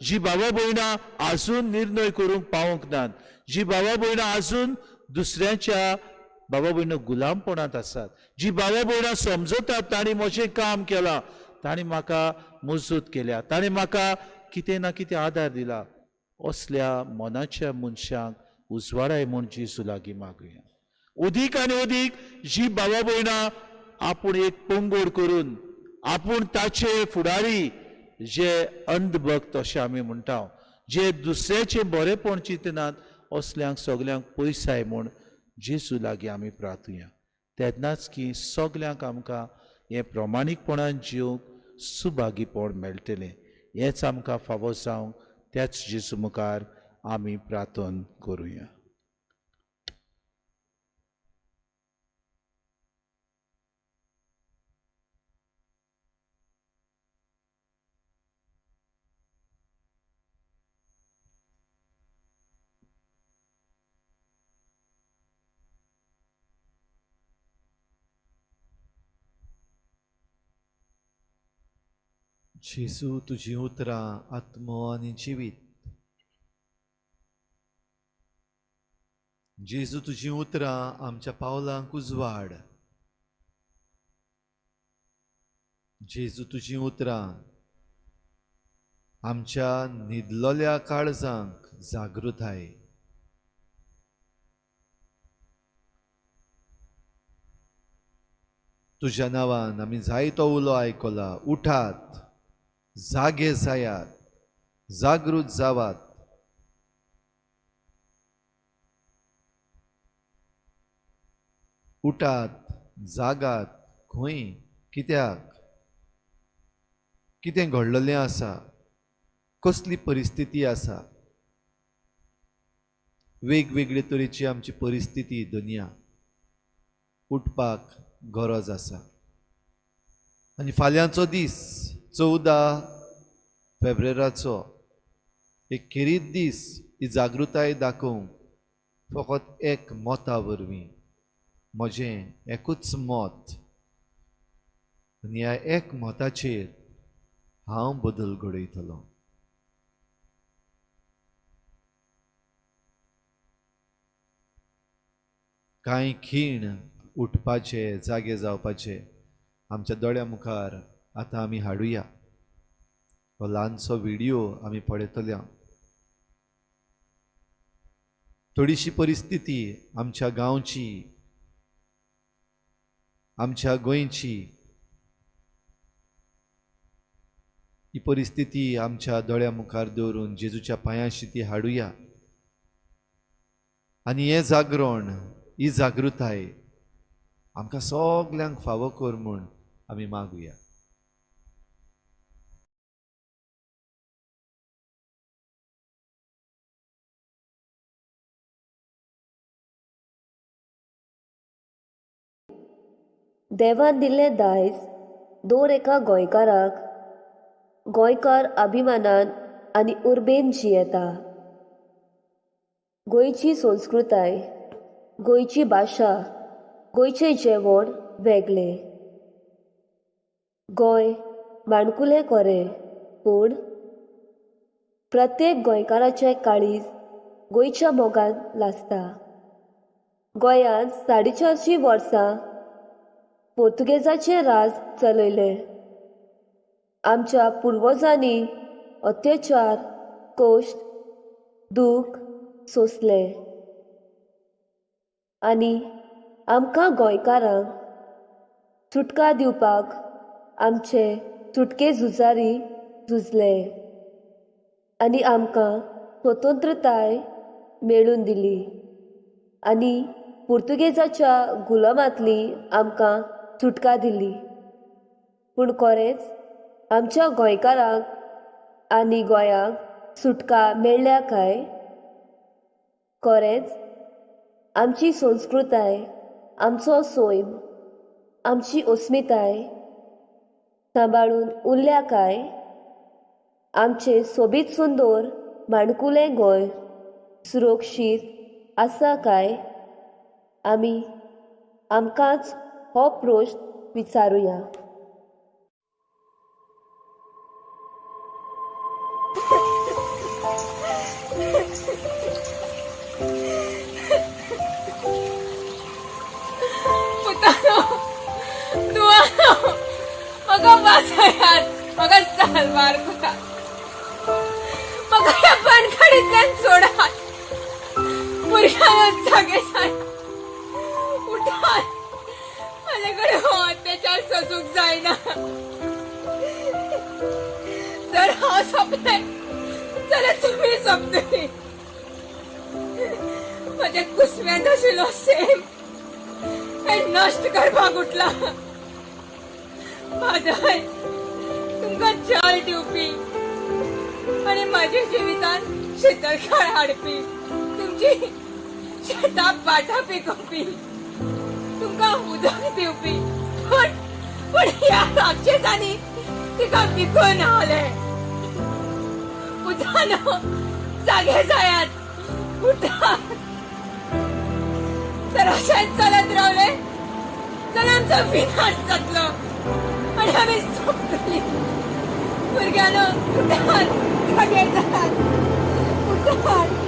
जी बाबा भयणां आजून निर्णय करूंक पावूंक नात, जी बाबा भयणां आजून दुसऱ्यांच्या बाबा भयणो गुलामपणांत आसात, जी बाबा भयणां समजतात तांणी म्हजें काम केलां, तांणी म्हाका मजूत केल्या, तांणी म्हाका कितें ना कितें आदार दिला, असल्या मनाच्या मनशांक उजवाडाय म्हूण जेजू लागीं मागुया. अदीक आनी अदीक जी बाबा भयणां आपूण एक पंगड करून आपूण ताचे फुडारी जे अंधभक्त अशें आमी म्हणटा, जे दुसऱ्याचें बरेपण चिंतनात, असल्यांक सगल्यांक पयसाय म्हूण जेजू लागीं आमी प्रार्थुया. तेन्नाच की सगल्यांक आमकां हें प्रमाणीकपणान जिवंक सुभागीपण मेळटलें. हेंच आमकां फावो जावंक त्याच जेजू मुखार आमी प्रार्थना करुया. जेजू तुजीं उतरां आत्मो आनी जिवीत. जेजू तुजीं उतरां आमच्या पावलांक उजवाड. जेजू तुजीं उतरां आमच्या न्हिदलोल्या काळजांक जागृताय. तुज्या नांवान आमी जायतो उलो आयकला. उठात, जागे जायात, जागृत जावात. उठात, जागात. खंय, कित्याक, कितें घडलेलें आसा, कसली परिस्थिती आसा, वेगवेगळे तरेची आमची परिस्थिती दुनिया. उठपाक गरज आसा. आनी फाल्यांचो दीस 14 फेब्रेराचो एक खेरीत दीस ही जागृताय दाखोवंक फकत एक मता वरवीं, म्हजें एकूच मत, आनी ह्या एक मताचेर हांव बदल घडयतलो. कांय खीण उठपाचे, जागे जावपाचे, आमच्या दोळ्या मुखार आतां आमी हाडुया. हो ल्हानसो व्हिडियो आमी पळयतले. थोडीशी परिस्थिती आमच्या गांवची, आमच्या गोंयची ही परिस्थिती आमच्या दोळ्या मुखार दवरून जेजूच्या पांयांशी ती हाडुया आनी हें जागरण, ही जागृताय आमकां सगल्यांक फावो कर म्हूण आमी मागुया. देवान दिल्लें दायज दर एका गोंयकाराक गोंयकार अभिमानान आनी उर्बेन जियेता. गोंयची संस्कृताय, गोंयची भाशा, गोंयचें जेवण वेगळें. गोंय माणकुलें कोरें, पूण प्रत्येक गोंयकाराचें काळीज गोंयच्या मोगान लासता. गोंयांत 450 वर्सां पोर्तुगेजाचें राज चलयलें. आमच्या पुर्वजांनी अत्याचार, कश्ट, दूख सोंसलें आनी आमकां गोंयकारांक सुटका दिवपाक आमचे सुटके झुजारी झुजले आनी आमकां स्वतंत्रताय मेळून दिली आनी पुर्तुगेजाच्या गुलामांतली आमकां सुटका दिली. पूण खरेंच आमच्या गोंयकारांक आनी गोंयांक सुटका मेळ्ळ्या काय? खरेंच आमची संस्कृताय, आमचो सैम, आमची अस्मिताय सांबाळून उरल्या काय? आमचें सोबीत सुंदर माणकुलें गोंय सुरक्षीत आसा काय? आमी आमकांच हो प्रश्न विचारुया. पुतानो, तुवानो, म्हाका वाचयात, म्हाका साल्वार करात, म्हाका ह्या बनखडींतल्यान सोडात. भुरग्यांनो जागे जायात, उठात, म्हाजे कडेन हो अत्याचार सोसूंक जायना. जर हांव सोंपलें जाल्यार तुमी सोंपतली. म्हज्या कुसव्यांत आशिल्लो सेम हें नश्ट करपाक उठला. म्हादय तुमकां जल दिवपी आनी म्हाज्या जिवितांत शितळकाय हाडपी, तुमची शेतां भाटां पिकोवपी, तुमकां उदक दिवपी, पूण पूण ह्या राक्षसांनी तिका विकून हालें. पुतानो जागे जायात, उठात. तर अशेंच चलत रावले जाल्यार आमचो विनाश जातलो आनी आमी सोंपतली. भुरग्यांनो उठात, जागे जायात, उठात.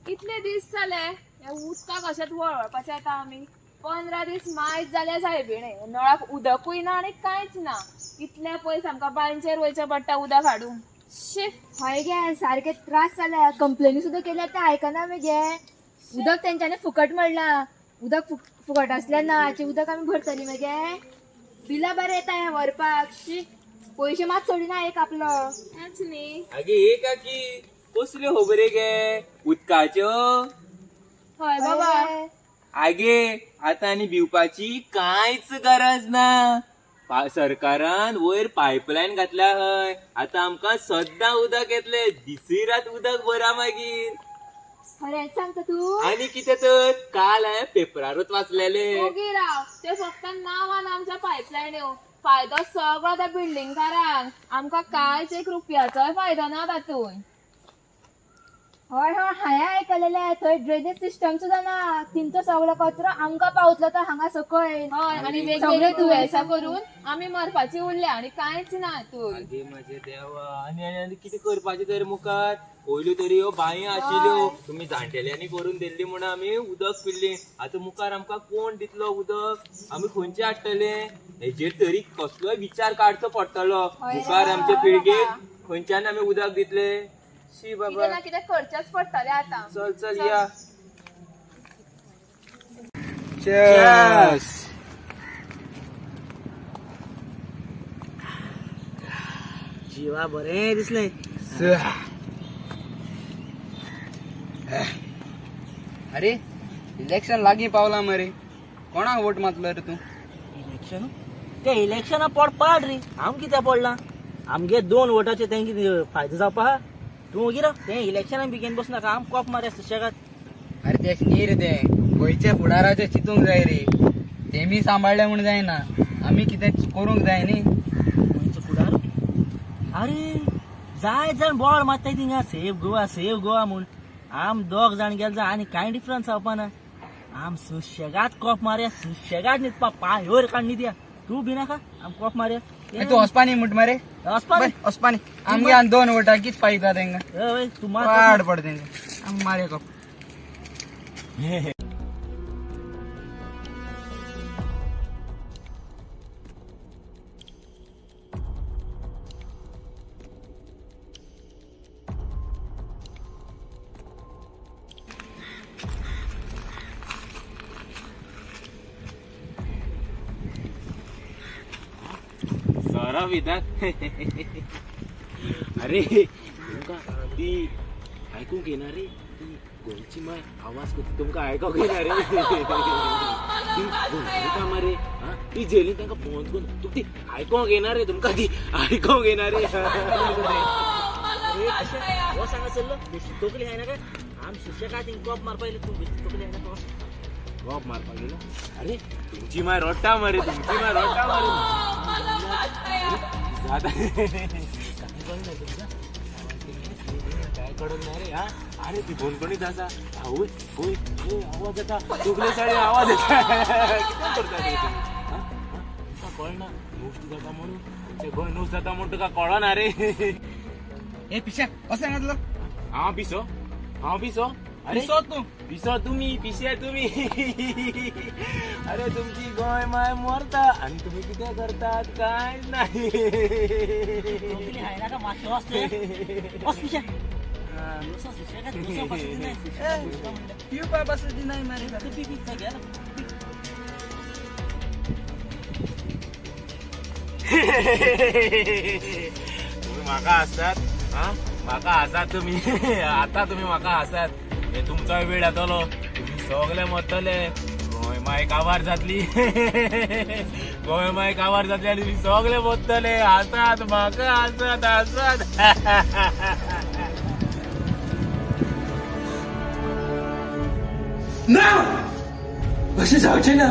इतले दीस जाले ह्या उदकाक अशेंच वळवळपाचें आतां आमी. 15 दीस मायज जाल्या सायबिणे, नळाक उदकूय ना आनी कांयच ना. इतले पयस आमकां बांयचेर वयचें पडटा उदक हाडूंक. शी, हय गे, सारके त्रास जाल्या. कंप्लेनी सुद्दां केल्यार ते आयकना मगे. उदक तेंच्यांनी फुकट म्हणलां. उदक फुकट आसल्यार नळाचें उदक आमी भरतली मगे. बिलां बरें येता हें व्हरपाक. शी, पयशे मात सोडिना एक आपलो. तेंच न्ही. आगे हे काकी, कसल्यो खबरी गे उदकाच्यो? हय बाबा. आगे आतां आनी भिवपाची कांयच गरज ना. सरकारान वयर पायपलायन घातल्या हय. आतां आमकां सद्दां उदक येतलें, दिसूय रात उदक भरा मागीर. खरेंच सांगता तूं? आनी कितें तर, काल हांवें पेपरारूच वाचलेलें. ओगी राव, ते फक्त नांवान आमच्या पायपलायन्यो, फायदो सगळो त्या बिल्डिंगकारांक. आमकां कांयच एक रुपयाचोय फायदो ना तातूंत. हय हय, हांवें आयकलेलें थंय ड्रेनेज सिस्टम सुद्दां ना. तिंचो सगळो कचरो आमकां पावतलो तो हांगा सकयल. हय, आनी वेगवेगळे दुयेंसां करून आमी मरपाची उरल्या आनी कांयच ना तूं. आगे म्हजे देवा, आनी आनी कितें करपाचें तर मुखार? पयल्यो तरी ह्यो बांयो आशिल्ल्यो, तुमी जाणटेल्यांनी करून दिल्ली म्हणून आमी उदक पिल्ली. आतां मुखार आमकां कोण दितलो उदक? आमी खंयचे हाडटले? हेजेर तरी कसलोय विचार काडचो पडटलो. मुखार आमचे पिळगेक खंयच्यान आमी उदक दितले? शी बाबा, कितें ना कितें करचेंच पडटलें आतां. चल चल या. जिवा बरें दिसलें. अरे इलेक्शन लागीं पावला मरे, कोणाक वोट मारतलो रे तूं? इलेक्शन ते इलेक्शना पोट पाड रे, आम कित्याक पडला? आमगे दोन वोटाचे तेंगे कितें फायदो जावपा आहा? तूं वगी राव, ते इलेक्शनाक बेगीन बसनाका, आम कोप मारया सुशेगाद. अरे तेश न्ही रे, ते गोंयच्या फुडाराचें चिंतूंक जाय रे. तेमी सांबाळ्ळें म्हूण जायना, आमी कितें करूंक जाय न्ही. गोंयचो फुडार? अरे जाय जाण बोवाळ मारताय थिंगा, सेव गोवा सेव गोवा म्हूण. आम दोग जाण गेले जाल्यार आनी कांय डिफरन्स जावपा ना. आम सुशेगाद कोप मारया, सुशेगाद न्हिदपा, पांय वयर काड न्हिदया. तूं भिनाका, आम कोप मारया. तूं वचपा न्ही म्हूट मरे? वचपा न्ही. वचपा न्ही. आमगे आनी दोन वोटां कितें फायदा तेंका? हय, तूं मार. पाड पड तेंका, आम मारया कोप. सोरो पितात. अरे तुमकां ती आयकूंक येना रे? ती गोंयची माय आवाज करता, तुमकां आयकूंक येना रे? ती गोंयची मरे, ती जेलीन तांकां फोन करून तुका ती आयकूंक येना रे? तुमकां ती आयकूंक येना रे? हो सांगा चल्लो बेश्टी तकली हाय ना काय? आम सुशेगाद थिंग कोप मारपा येयले, तूं बेश्टी तकली हाय ना कोप कोप मारपाक गेलो? अरे तुमची माय रोडटा मरे, तुमची माय रोडटा मरे. जाता काय कळना तुमकां? काय कळूंक ना रे? हा, अरे ती बोनकोणीच आसा. आवय वय आवाज येता, सगळे साडे आवाज येता. कितें करता रे तुमी? तुमकां कळना नुस्तें जाता म्हणून? आमचें गोंय नुस्तें जाता म्हूण तुका कळना रे? ए पिश्या, कशें सांगतलो? हांव पिसो? हांव पिसो? अरे पिसो तूं. पिसो तुमी, पिशे तुमी. अरे तुमची गोंय माय मरता आनी तुमी कितें करतात? कांय नाही. तकली हाय ना काय? मातशें वच तुवें, वच पिश्या. पिवपा पासून दिनाय मरे. पी पी घे. तुम्ही म्हाका हासतात? हा, म्हाका हासात तुमी. आतां तुमी म्हाका हासात. हे तुमचोय वेळ येतलो, तुमी सगळे मरतले. गोंय माय काबार जातली, गोंय माय काबार जातली आनी तुमी सगळे मरतले. हासात म्हाका, हासात हासात. ना, अशें जावचें ना.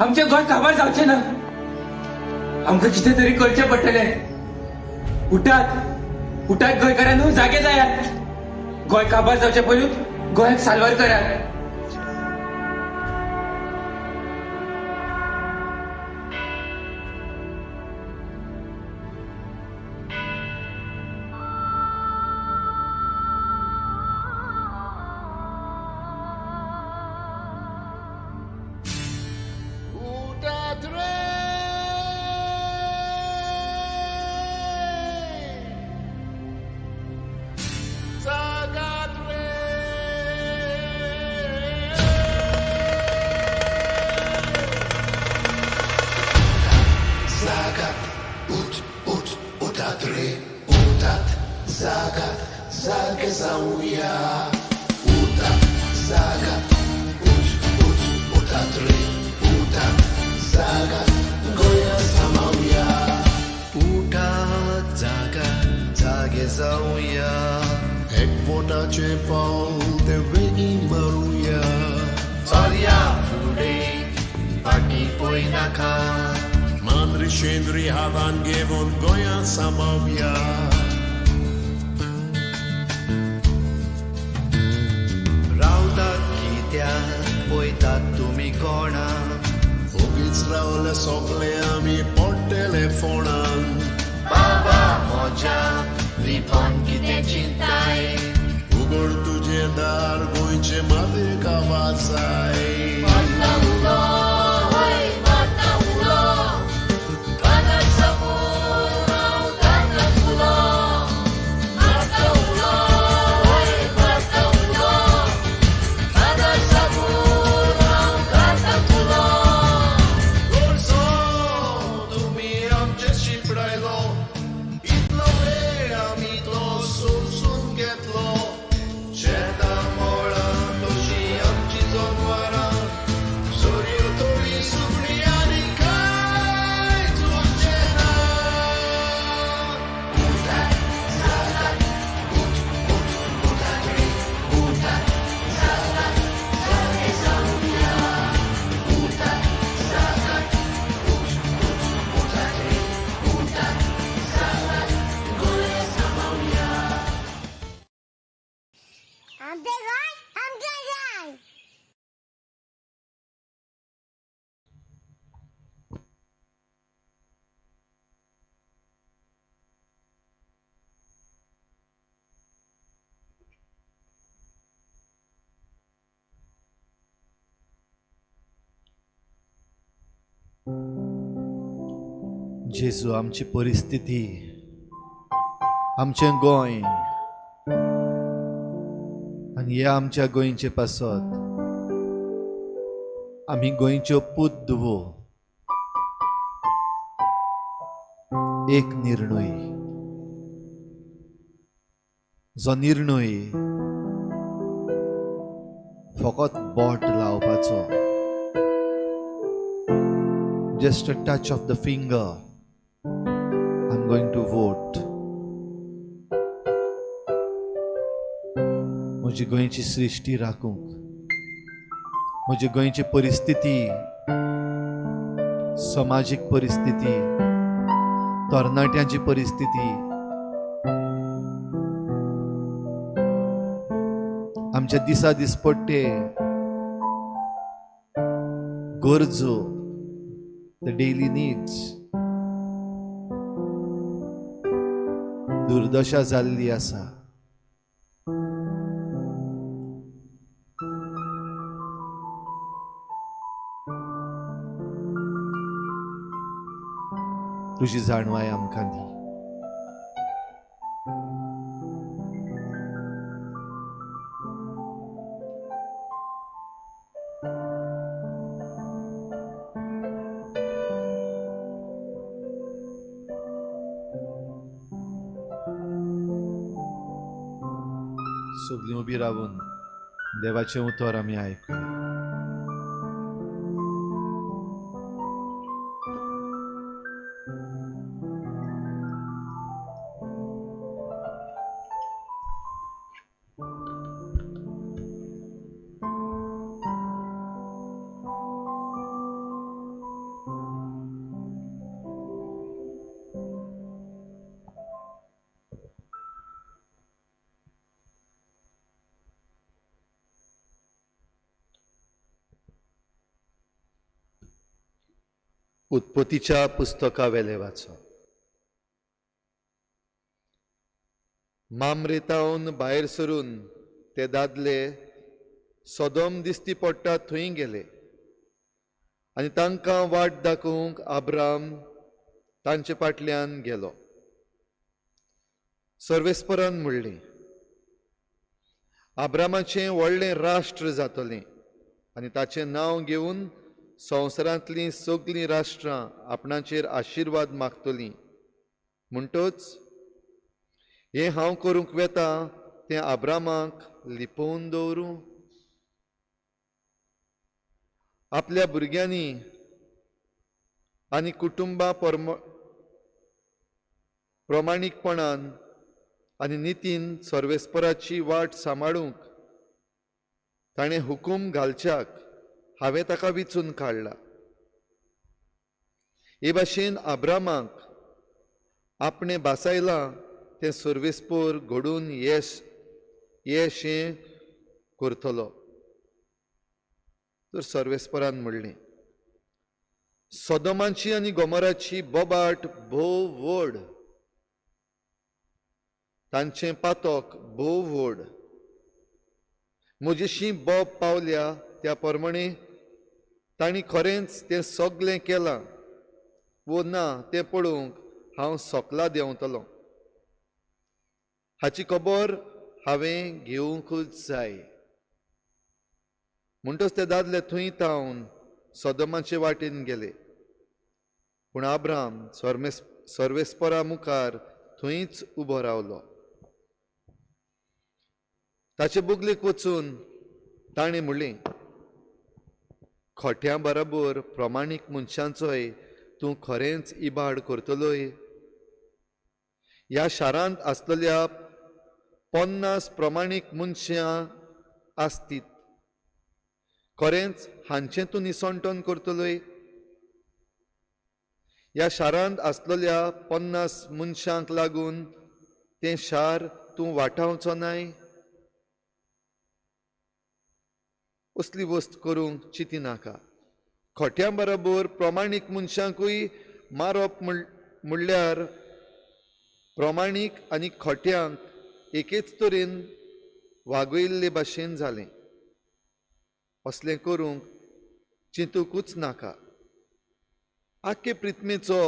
आमचें गोंय काबार जावचें ना. आमकां कितें तरी करचें पडटलें. उठात उठात गोंयकारांनो, जागे जायात. गोंय काबार जावचे पयलीं गोंयाक साल्वार करात. उठात रे, जागात रे. जागात, उठ उठ, उठात रे, उठात, जागात, जागे जावया. उठात, जागात, उठ उठ, उठात रे, उठात, जागात, गोंया सांबाळुया. उठात, जागात, जागे जावया. एकवटाचें पावल तें बेगीन मारुया. चलया फुडें, फाटीं पळयनाका. मांद्री शेंद्री हातान घेवन गोंया सांबाळुया. नाजाल्यार सोंपले आमी पडटले फोणान. बाबा म्हज्या लिपोन कितें चिंताय, उगड तुजें दार गोंयचे मातयेक आवाजाय. मारता उलो, हय मारता उलो, कानार साकून हांव घालता उलो. मारता उलो, हय मारता उलो, कानार साकून हांव घालता उलो. गोडसो तुमी आमचे शिंपडायलो, इतलो वेळ आमी तो सोंसून घेतलो. शेतां मळां तशी आमची जनवरां, सरयो तोरी सुकणीं आनी कांयच उरचें ना. आमचें गोंय आमकां जाय. जेजू, आमची परिस्थिती, आमचें गोंय आनी ह्या आमच्या गोंयचे पासत आमी गोंयच्यो पूत धुवो एक निर्णय, जो निर्णय फकत बोट लावपाचो, just a touch of the finger, I'm going to vote. म्हजी गोंयची सृश्टी राखूंक, म्हजी गोंयची परिस्थिती, समाजीक परिस्थिती, तरणाट्यांची परिस्थिती, आमच्या दिसा दिसपट्टे गरजो, the daily needs, दुर्दशा जाल्ली आसा. तुजी जाणवाय आमकां दी. सगळीं उबी रावून देवाचें उतर आमी आयकुया. उत्पत्तीच्या पुस्तका वेलें वाचो. मामरेतावन भायर सरून ते दादले सदोम दिसती पडटा थंय गेले आनी तांकां वाट दाखोवंक आब्राम तांचे फाटल्यान गेलो. सर्वेस्परान म्हणलें, आब्रामाचें व्हडलें राष्ट्र जातलें आनी ताचें नांव घेवन संवसारांतलीं सगळीं राष्ट्रां आपणाचेर आशिर्वाद मागतलीं. म्हणटच हें हांव करूंक वेता तें आब्रामाक लिपोवन दवरूं? आपल्या भुरग्यांनी आनी कुटुंबा प्रमाणीकपणान आनी नितीन सर्वेस्पराची वाट सांबाळूंक ताणें हुकूम घालच्याक हांवें ताका विचून काडला. हे भाशेन आब्रामाक आपणें भासायलां तें सर्वेस्पोर घडून येश येशें करतलो. तर सर्वेस्परान म्हणलें, सोदोमाची आनी गोमोराची बोबाट भोव व्हड, तांचें पातक भोव व्हड। म्हजेशी बोब पावल्या त्या प्रमाणे तांणी खरेंच तें सगळें केलां वो ना तें पळोवंक हांव सकला देंवतलो। हाची खबर हांवें घेवंकूच जाय। म्हणटच ते दादले थंय तावन सोदोमाचे वाटेन गेले। पूण आब्राम सर्वेस्परा मुखार थंयच उबो रावलो। ताचे बुगलेक वचून ताणें म्हणलें, खोट्यां बराबर प्रमाणीक मनशांचोय तूं खरेंच इबाड करतलोय? ह्या शारांत आसलेल्या 50 प्रमाणीक मनशां आसतीत, खरेंच हांचें तूं निसणटण करतलोय? ह्या शारांत आसलेल्या 50 मनशांक लागून तें शार तूं वाटावचो नाय? असली वस्त करूंक चिंतिनाका। खोट्यां बरोबर प्रमाणीक मनशांकूय मारप म्हणल्यार प्रमाणीक आनी खोट्यांक एकेच तरेन वागयल्ले भाशेन जालें। असलें करूंक चिंतूकूच नाका। आख्खे प्रितमेचो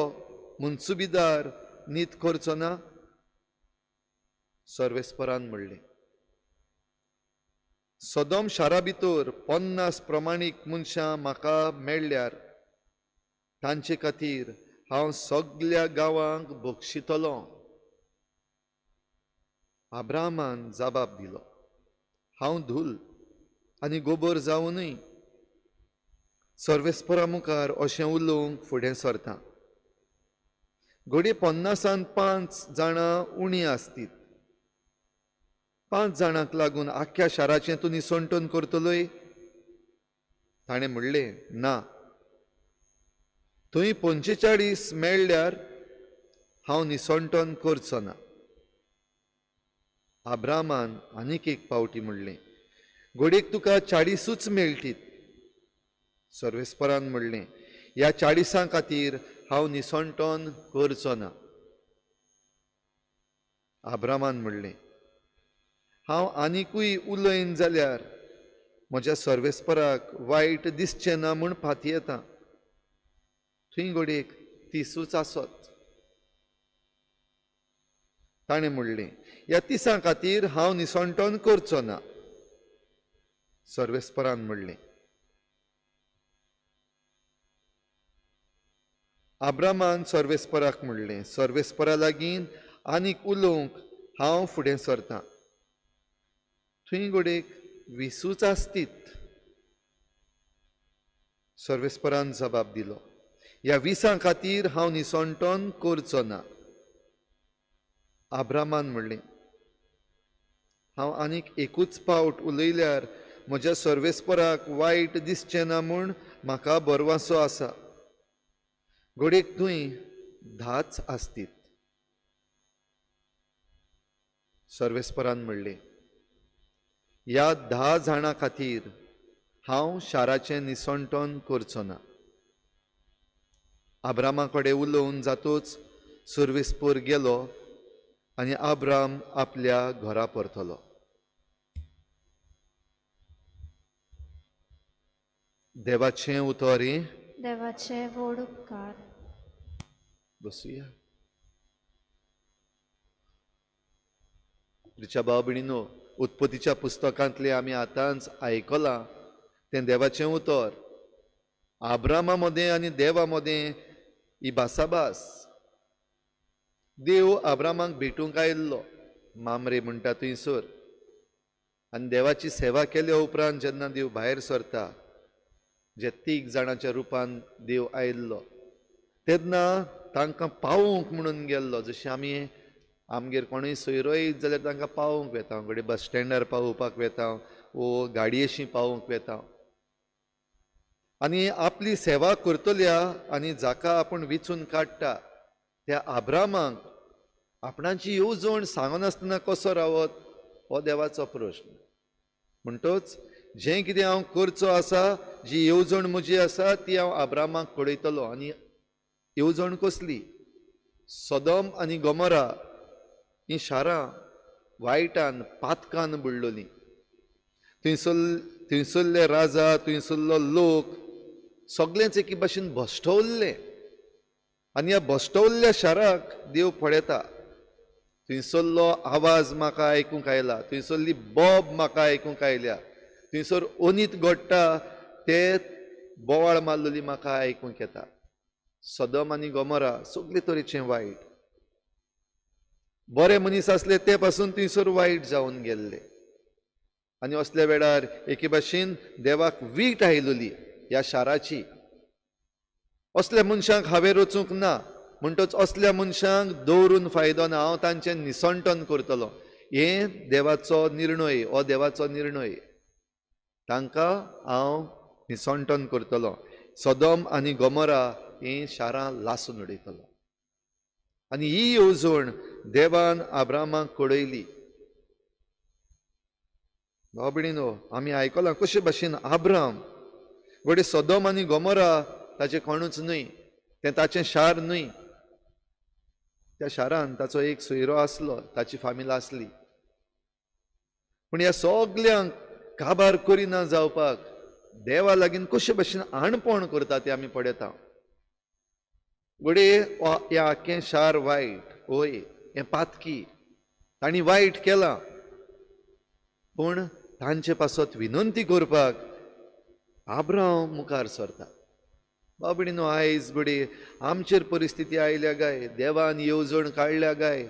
मनसुबीदार नीत करचो ना? सर्वेस्परान म्हणलें, सोदोम शारा भितर 50 प्रमाणीक मनशां म्हाका मेळ्ळ्यार तांचे खातीर हांव सगल्या गांवांक बक्षितलो। आब्रामान जबाब दिलो, हांव धूल आनी गोबर जावनूय सर्वेस्परा मुखार अशें उलोवंक फुडें सरता। घडये 50 5 जाणां उणी आसतीत। 5 जाणांक लागून आख्ख्या शाराचें तूं निसणटण करतलोय? ताणें म्हणलें, ना। थंय 45 मेळ्ळ्यार हांव निसणटण करचो ना। आब्रामान आनीक एक पावटी म्हणलें, घडयेक तुका 40ूच मेळटीत। सर्वेस्परान म्हणलें, ह्या 40 खातीर हांव निसणटण करचो ना। आब्रामान म्हणलें, हांव आनिकूय उलयन जाल्यार म्हज्या सर्वेस्पराक वायट दिसचें ना म्हूण फातयेता। थंय घडयेक 30ूच आसत। ताणें म्हणलें, ह्या 30 खातीर हांव निसणटण करचो ना। सर्वेस्परान म्हणलें, आब्रामान सर्वेस्पराक म्हणलें, सर्वेस्परा लागीं आनीक उलोवंक हांव फुडें सरतां। थंय घडयेक 20ूच आसतीत। सर्वेस्परान जबाब दिलो, ह्या 20 खातीर हांव निसणटण करचो ना। आब्रामान म्हणलें, हांव आनीक एकूच पावट उलयल्यार म्हज्या सर्वेस्पराक वायट दिसचें ना म्हूण म्हाका बरवासो आसा। घडयेक थंय 10च आसतीत। सर्वेस्परान म्हणलें, ह्या 10 जाणां खातीर हांव शाराचें निसणटण करचो ना। आब्रामा कडेन उलोवन जातूच सर्वेस्पर गेलो आनी आब्राम आपल्या घरा परतलो। देवाचें उतर। देवाचे व्हड उपकार। बसुया। प्रिच्या भाव भयणीनो, उत्पत्तीच्या पुस्तकांतलें आमी आतांच आयकलां तें देवाचें उतर। आब्रामा मदें आनी देवा मदें ही भासाभास। देव आब्रामाक भेटूंक आयिल्लो मामरे म्हणटा थंयसर, आनी देवाची सेवा केल्या उपरांत जेन्ना देव भायर सरता, जे 3 जाणांच्या रुपान देव आयिल्लो तेन्ना तांकां पावोवंक म्हणून गेल्लो। जशें आमी आमगेर कोणूय सोयरो येयत जाल्यार तांकां पावोवंक वेता, घडये बस स्टँडार पावोवपाक वेता वो गाडयेशी पावोवंक वेता। आनी आपली सेवा करतल्या आनी जाका आपूण विचून काडटा त्या आब्रामाक आपणाची येवजण सांगनासतना कसो रावत हो देवाचो प्रश्न। म्हणटच जें कितें हांव करचो आसा, जी येवजण म्हजी आसा ती हांव आब्रामाक कळयतलो. आनी येवजण कसली? सदम आनी गोमोरा हीं शारां वायटान पातकान बुडलोलीं. थंयसरले राजा, थंयसरलो लोक सगळेंच एके भाशेन भश्टवल्ले. आनी ह्या भश्टवल्ल्या शाराक देव पळयता. थंयसरलो आवाज म्हाका आयकूंक आयला, थंयसरली बोब म्हाका आयकूंक आयल्या, थंयसर ओनीत घडटा ते बोवाळ मारलेली म्हाका आयकूंक येता. सदम आनी गोमोरा सगळे तरेचें वायट. बरे मनीस आसले ते पासून थंयसर वायट जावन गेल्ले. आनी असल्या वेळार एके भाशेन देवाक वीट आयलोली ह्या शाराची. असल्या मनशांक हांवें रचूंक ना, म्हणटच असल्या मनशांक दवरून फायदो ना, हांव तांचें निसंटन करतलो. हें देवाचो निर्णय, हो देवाचो निर्णय. तांकां हांव निसंटन करतलो. सदम आनी गोमोरा हीं शारां लासून उडयतलो. आनी ही येवजण देवान आब्रामाक कळयली. भाव भयणीनो, आमी आयकलां कशे भाशेन आब्राम घडये सदम आनी गोमोरा ताचें कोणूच न्हय, तें ताचें शार न्हय. त्या शारान ताचो एक सोयरो आसलो, ताची फामील आसली. पूण ह्या सगल्यांक काबार करिना जावपाक देवा लागीं कशे भाशेन आणपण करता तें आमी पळयता. घडये हें आख्खें शार वायट, हय, हें पातकी, तांणी वायट केलां, पूण तांचे पासत विनंती करपाक आब्राम मुखार सरता. भाव भयणीनो, आयज घडये आमचेर परिस्थिती आयल्या काय, देवान येवजण काडल्या काय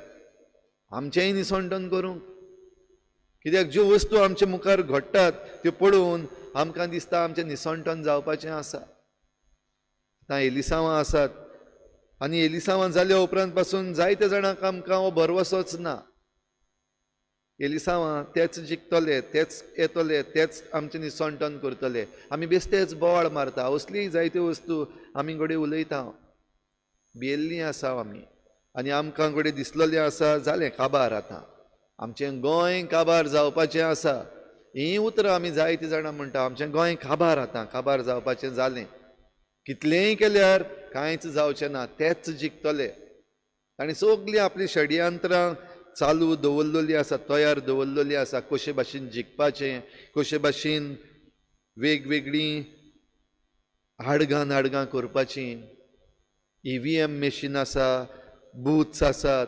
आमचेंय निसंटन करूंक? कित्याक ज्यो वस्तू आमचे मुखार घडटात त्यो पळोवन आमकां दिसता आमचें निसंटन जावपाचें आसा. आतां एलिसांवां आसात आनी एलिसांवां जाल्या उपरांत पासून जायते जाणांक आमकां हो भरवसोच ना. एलिसांवां तेच जिखतले, तेच येतले, तेच आमचें निसंटन करतले. आमी बेश्टेच बोवाळ मारता. असली जायत्यो वस्तू आमी घडये उलयता. भियेल्लीं आसा आमी आनी आमकां घडये दिसलेलें आसा जालें काबार, आतां आमचें गोंय काबार जावपाचें आसा. हीं उतरां आमी जायतीं जाणां म्हणटा, आमचें गोंय काबार, आतां काबार जावपाचें जालें, कितलेंय केल्यार कांयच जावचें ना, तेच जिखतले. तांणी सगळीं आपलीं षडयंत्रां चालू दवरलेली आसा, तयार दवरलेली आसा, कशे भाशेन जिखपाचें, कशे भाशेन वेगवेगळीं आडगां नाडगां करपाचीं. EVM machine आसा, बूथ्स आसात,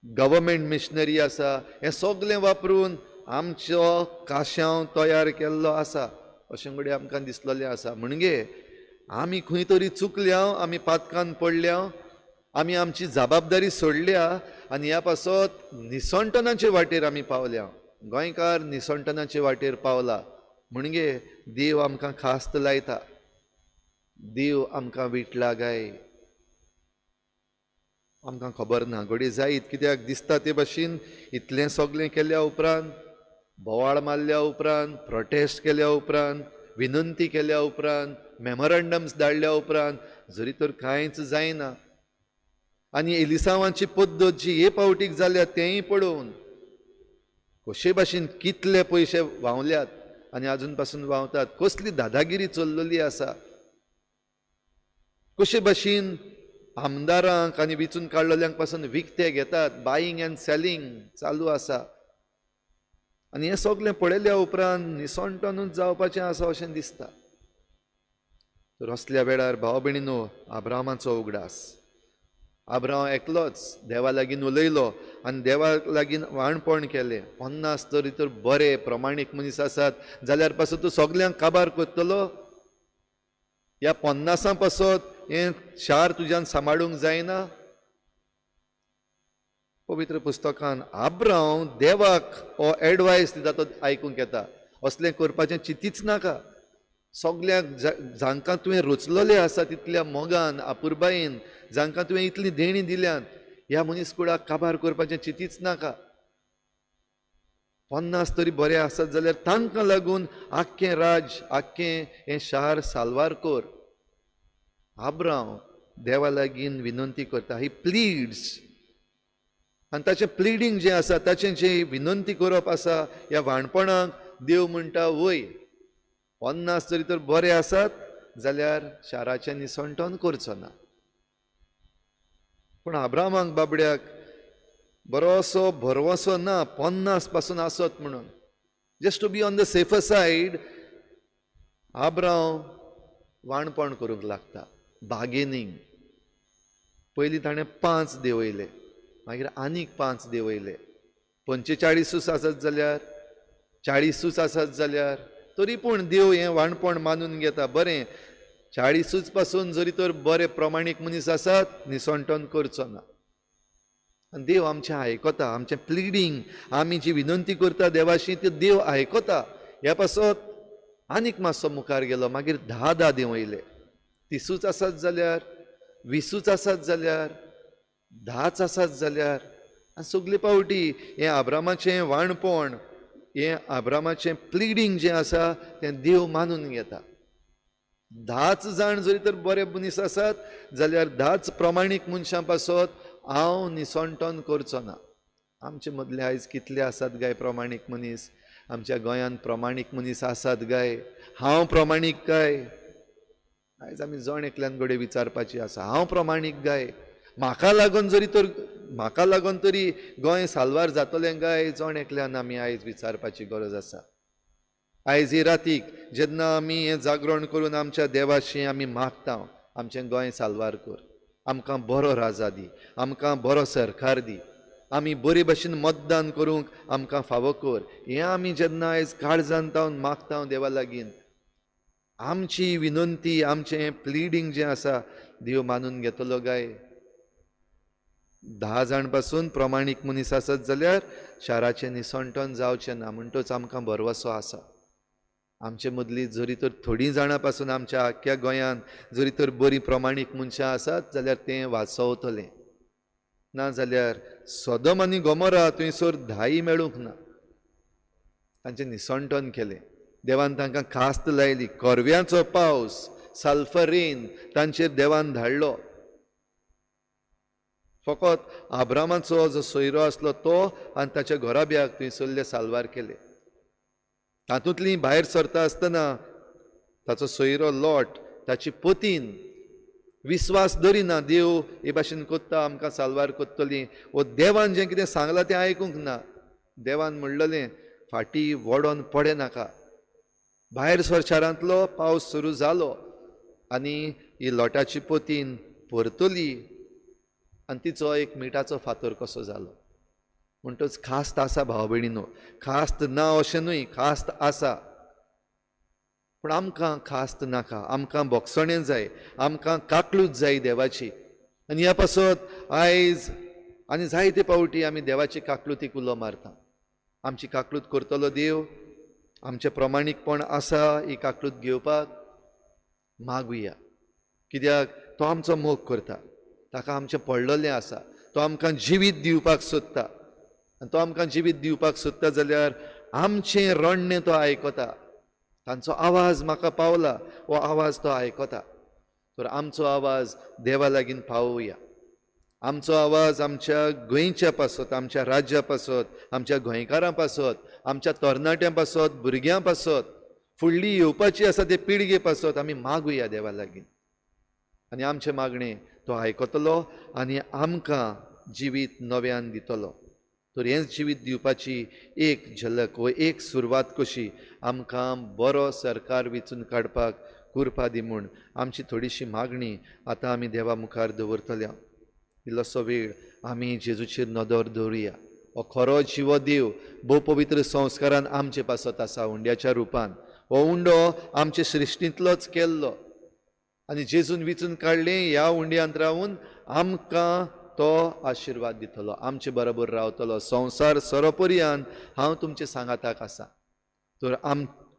गव्हर्मेंट मिशनरी आसा, हें सगळें वापरून आमचो काश्यांव तयार केल्लो आसा अशें घडये आमकां दिसलेलें आसा. म्हणजे आमी खंय तरी चुकल्या, आमी पातकान पडल्या, आमी आमची जबाबदारी सोडल्या आनी ह्या पासत निसंटनाचे वाटेर आमी पावल्या. गोंयकार निसंटनाचे वाटेर पावला म्हणजे देव आमकां खास्त लायता, देव आमकां विटला गाय आमकां खबर ना. घडये जायत, कित्याक दिसता ते भाशेन इतलें सगळें केल्या उपरांत, बोवाळ मारल्या उपरांत, प्रोटेस्ट केल्या उपरांत, विनंती केल्या उपरांत, मेमोरंडम्स धाडल्या उपरांत जरी तर कांयच जायना. आनी एलिसांवाची पद्दत जी हे पावटीक जाल्या तेंय पळोवन कशे भाशेन कितले पयशे व्हांवल्यात आनी आजून पासून व्हांवतात, कसली दादागिरी चल्लेली आसा, कशे भाशेन आमदारांक आनी विचून काडलेल्यांक पासून विकते घेतात, बायींग एंड सेलींग चालू आसा. आनी हें सगळें पळयल्या उपरांत निसंटनूच जावपाचें आसा अशें दिसता. तर असल्या वेळार भाव भयणीनो, आब्रामाचो उगडास. आब्राम एकलोच देवा लागीं उलयलो आनी देवा लागीं वाणपण केलें. 50 तरी तर बरे प्रमाणीक मनीस आसात जाल्यार पासून तूं सगल्यांक काबार करतलो? ह्या 50 पासत हें शार तुज्यान सांबाळूंक जायना? पवित्र पुस्तकान आब्राम देवाक हो एडवायस दिता तो आयकूंक येता. असलें करपाचें चिंतीच नाका. सगल्यांक जांकां तुवें रचलेलें आसा तितल्या मोगान आपुरबायेन, जांकां तुवें इतली देणी दिल्यात, ह्या मनीस कुळाक काबार करपाचें चिंतीच नाका. 50 तरी बरे आसात जाल्यार तांकां लागून आख्खें राज, आख्खें हें शार साल्वार कर. आब्राम देवा लागीं विनंती करता, ही प्लिड्स. आनी ताचें प्लिडींग जें आसा, ताचें जें विनंती करप आसा ह्या वाणपणाक, देव म्हणटा वय 50 जरी तर बरे आसात जाल्यार शाराचें निसणटण करचो ना. पूण आब्रामाक बाबड्याक बरोसो भरवसो ना 50 पासून आसत म्हणून. Just to be on the safer side Abram वाणपण करूंक लागता, बार्गेनींग. पयलीं ताणें 5 देंवयले, मागीर आनीक 5 देंवयले. 45 आसत जाल्यार, 40 आसत जाल्यार, तरी पूण देव हें वाणपण मानून घेता. बरें 40 पासून जरी तर बरे प्रमाणीक मनीस आसात निसणटण करचो ना. आनी देव आमचें आयकता, आमचें प्लिडींग, आमी जी विनंती करता देवाशी ती देव आयकता. ह्या पासत आनीक मातसो मुखार गेलो, मागीर 10-10 देंवयले. 30 आसत जाल्यार, 20 आसत जाल्यार, 10 आसत जाल्यार. आनी सगले पावटी हें आब्रामाचें वाणपण, हें आब्रामाचें प्लिडींग जें आसा तें देव मानून घेता. 10 जाण जरी तर बरे मनीस आसात जाल्यार 10 प्रमाणीक मनशां पासत हांव निसणटण करचो ना. आमचे मदले आयज कितले आसात गाय प्रमाणीक मनीस? आमच्या गोंयांत प्रमाणीक मनीस आसात गाय? हांव प्रमाणीक काय? आयज आमी जण एकल्यान घडये विचारपाची आसा, हांव प्रमाणीक गाय? म्हाका लागून जरी तर, म्हाका लागून तरी गोंय साल्वार जातलें गाय? जण एकल्यान आमी आयज विचारपाची गरज आसा. आयज ही रातीक जेन्ना आमी हें जागरण करून आमच्या देवाशी आमी मागता, आमचें गोंय साल्वार कर, आमकां बरो राजा दी, आमकां बरो सरकार दी, आमी बरे भशेन मतदान करूंक आमकां फावो कर, हें आमी जेन्ना आयज काळजान तावन मागता देवा लागीं, आमची विनंती, आमचें प्लिडींग जें आसा देव मानून घेतलो गाय? 10 जाण पासून प्रमाणीक मनीस आसत जाल्यार शाराचें निसणटण जावचें ना. म्हणटच आमकां भरवसो आसा. आमचे मदली जरी तर थोडीं जाणां पासून आमच्या आख्ख्या गोंयांत जरी तर बरीं प्रमाणीक मनशां आसात जाल्यार तें वाचवतलें, ना जाल्यार सदम आनी गोमोरा थंयसर 10 मेळूंक ना. तांचें निसणटण केलें, देवान तांकां खास्त लायली, korव्यांचो पावस, सल्फर रेन तांचेर देवान धाडलो. फकत आब्रामाचो जो सोयरो आसलो तो आनी ताच्या घराब्याक थंयसरले साल्वार केले. तातूंतली भायर सरता आसतना ताचो सोयरो लोट, ताची पतीन विस्वास दरिना, देव हे भाशेन कोत्ता आमकां साल्वार कोत्तली, वो देवान जें कितें सांगलां तें आयकूंक ना. देवान म्हणलेलें फाटी वडोन पडे नाका. भायर सरशारांतलो पावस सुरू जालो आनी ही लोटाची पतीन परतली आनी तिचो एक मिठाचो फातर कसो जालो. म्हणटच खास्त आसा भाव भयणीनो, खास्त ना अशें न्हय, खास्त आसा. पूण आमकां खास्त नाका, आमकां बोगसणें जाय, आमकां काकलूत जाय देवाची. आनी ह्या पासत आयज आनी जायते पावटी आमी देवाची काकलुतीक उलो मारता. आमची काकलूत करतलो देव, आमचें प्रमाणीकपण आसा ही काकलूत घेवपाक? मागुया, कित्याक तो आमचो मोग करता, ताका आमचें पडलेलें आसा, तो आमकां जिवीत दिवपाक सोदता. आनी तो आमकां जिवीत दिवपाक सोदता जाल्यार आमचें रडणें तो आयकता, तांचो आवाज म्हाका पावला, हो आवाज तो आयकता. तर आमचो आवाज देवा लागीं पावोवया. आमचो आवाज आमच्या गोंयच्या पासत, आमच्या राज्या पासत, आमच्या गोंयकारां पासत, आमच्या तरणाट्यां पासत, भुरग्यां पासत, फुडली येवपाची आसा ते पिळगे पासत आमी मागुया देवा लागीं. आनी आमचें मागणें तो आयकतलो आनी आमकां जिवीत नव्यान दितलो. तर हेंच जिवीत दिवपाची एक झलक व एक सुरवात कशी आमकां बरो सरकार वेंचून काडपाक कुरपा दी म्हूण आमची थोडीशी मागणी आतां आमी देवा मुखार दवरतल्या. इल्लोसो वेळ आमी जेजूचेर नदर दवरुया. हो खरो जिवो देव भोव पवित्र संस्कारान आमचे पासत आसा उंड्याच्या रुपान. हो उंडो आमचे सृश्टींतलोच केल्लो आनी जेजून विचून काडलें ह्या उंड्यांत रावून आमकां तो आशिर्वाद दितलो, आमचे बरोबर रावतलो संवसार सरोपर्यान हांव तुमचे सांगाताक आसा. तर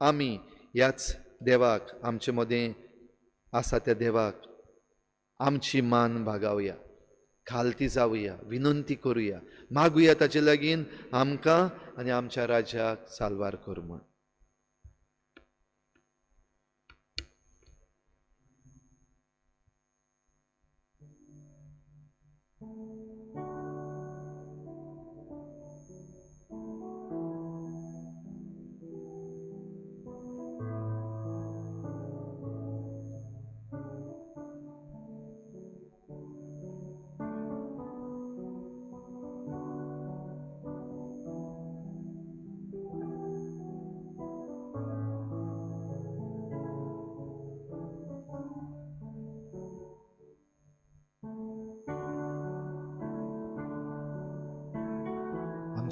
आमी ह्याच देवाक, आमचे मदें आसा त्या देवाक आमची मान भागावया, खालती जावया, विनंती करुया, मागुया ताचे लागीं आमकां आनी आमच्या राज्याक साल्वार कर म्हूण.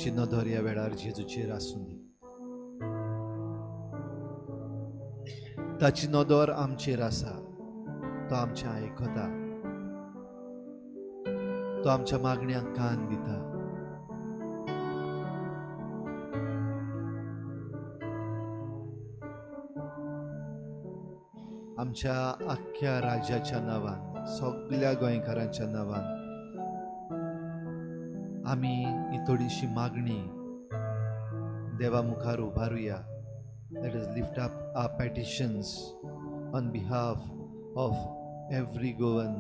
आमची नदर ह्या वेळार जेजूचेर आसूं दी. ताची नदर आमचेर आसा. तो आमचें आयकता, तो आमच्या मागण्यांक कान दिता. आमच्या आख्ख्या राज्याच्या नांवान, सगल्या गोंयकारांच्या नांवान आमी ही थोडीशी मागणी देवा मुखार उबारुया. Let us lift up our petitions on behalf of every Goan.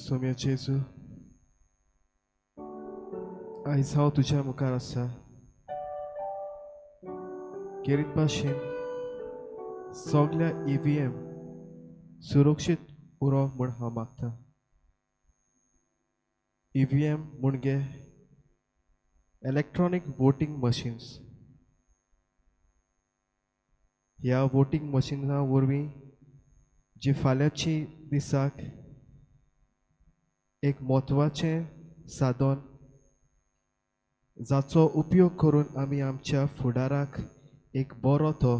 Saumya जेजू, आयज हांव तुज्या मुखार आसा. खेरीत भाशेन सगल्या EVM सुरक्षीत उरो म्हूण हांव मागता. EVM म्हणजे इलेक्ट्रॉनीक वोटींग मशीन्स. ह्या वोटींग मशिना वरवीं जी फाल्यांची दिसाक एक म्हत्वाचें साधन जाचो उपयोग करून आमी आमच्या फुडाराक एक बरो तो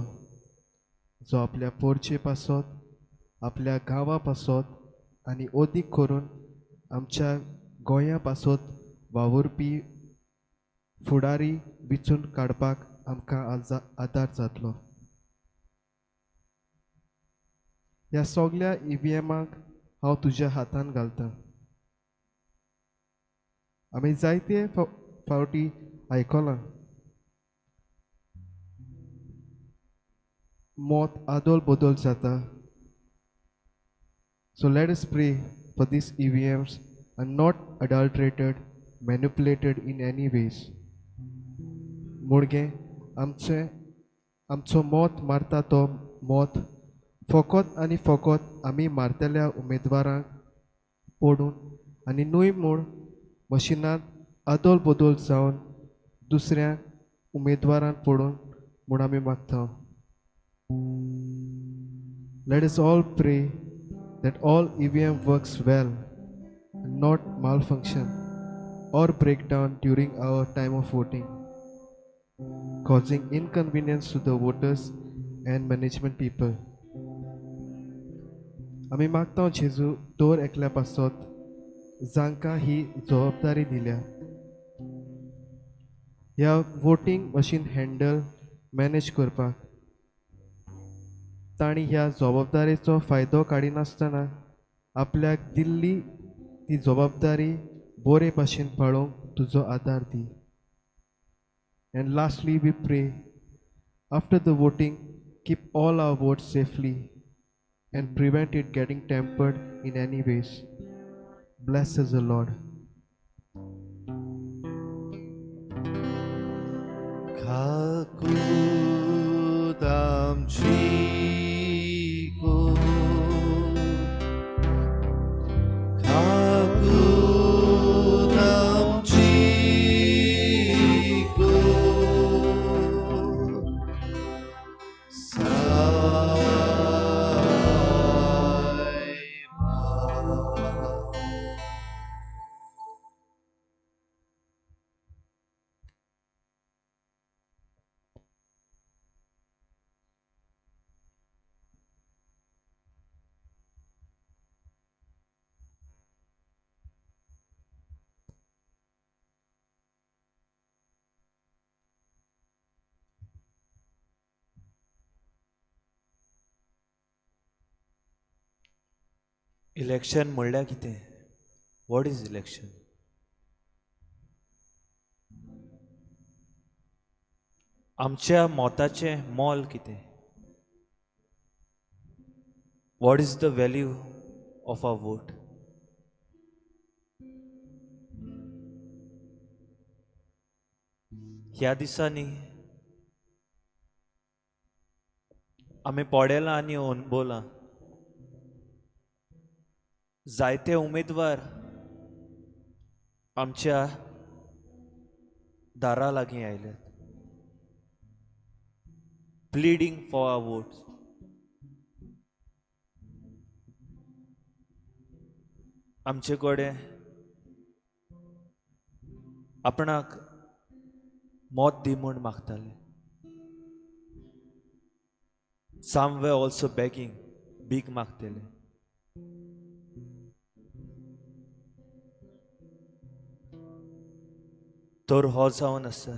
जो आपल्या पोरचे पासत, आपल्या गांवा पासत आनी अदीक करून आमच्या गोंया पासत वावुरपी फुडारी विचून काडपाक आमकां आदार जातलो. ह्या सगल्या EVMांक हांव तुज्या हातान घालतां. आमी जायते फावटी आयकलां, मत आदोल बदल जाता. So let us pray for these EVMs are not adulterated, manipulated in any ways. Munage आमचो मत मारता तो मत फकत आनी फकत आमी मारतल्या उमेदवारांक पडून आनी न्हय म्हूण मशिनांत आदोल बदल जावन दुसऱ्या उमेदवारान पडून म्हूण आमी मागता. Let us all pray that all EVM works well and not malfunction or break down during our time of voting, causing inconvenience to the voters and management people. आमी मागता जेजू दर एकल्या पासत जांकां ही जबाबदारी दिल्या ह्या वोटींग मशीन हँडल मॅनेज करपाक, तांणी ह्या जबाबदारेचो फायदो काडिनासतना आपल्याक दिल्ली ती जबाबदारी बरे भाशेन पाळोवंक तुजो आदार दी. And lastly we pray after the voting keep all our votes safely and prevent it getting tampered in any ways. Bless us, the Lord. Election म्हणल्यार कितें? What is election? आमच्या मताचें मोल कितें? What is the value of our vote? ह्या दिसांनी आमी पळयलां आनी अणभवलां, जायते उमेदवार आमच्या दारा लागीं आयल्यात, प्लिडींग फॉर our votes. आमचे कडेन आपणाक मत दी म्हूण मागताले. सम वर ऑल्सो बेगींग, भीक मागताले. तर हो जावन आसा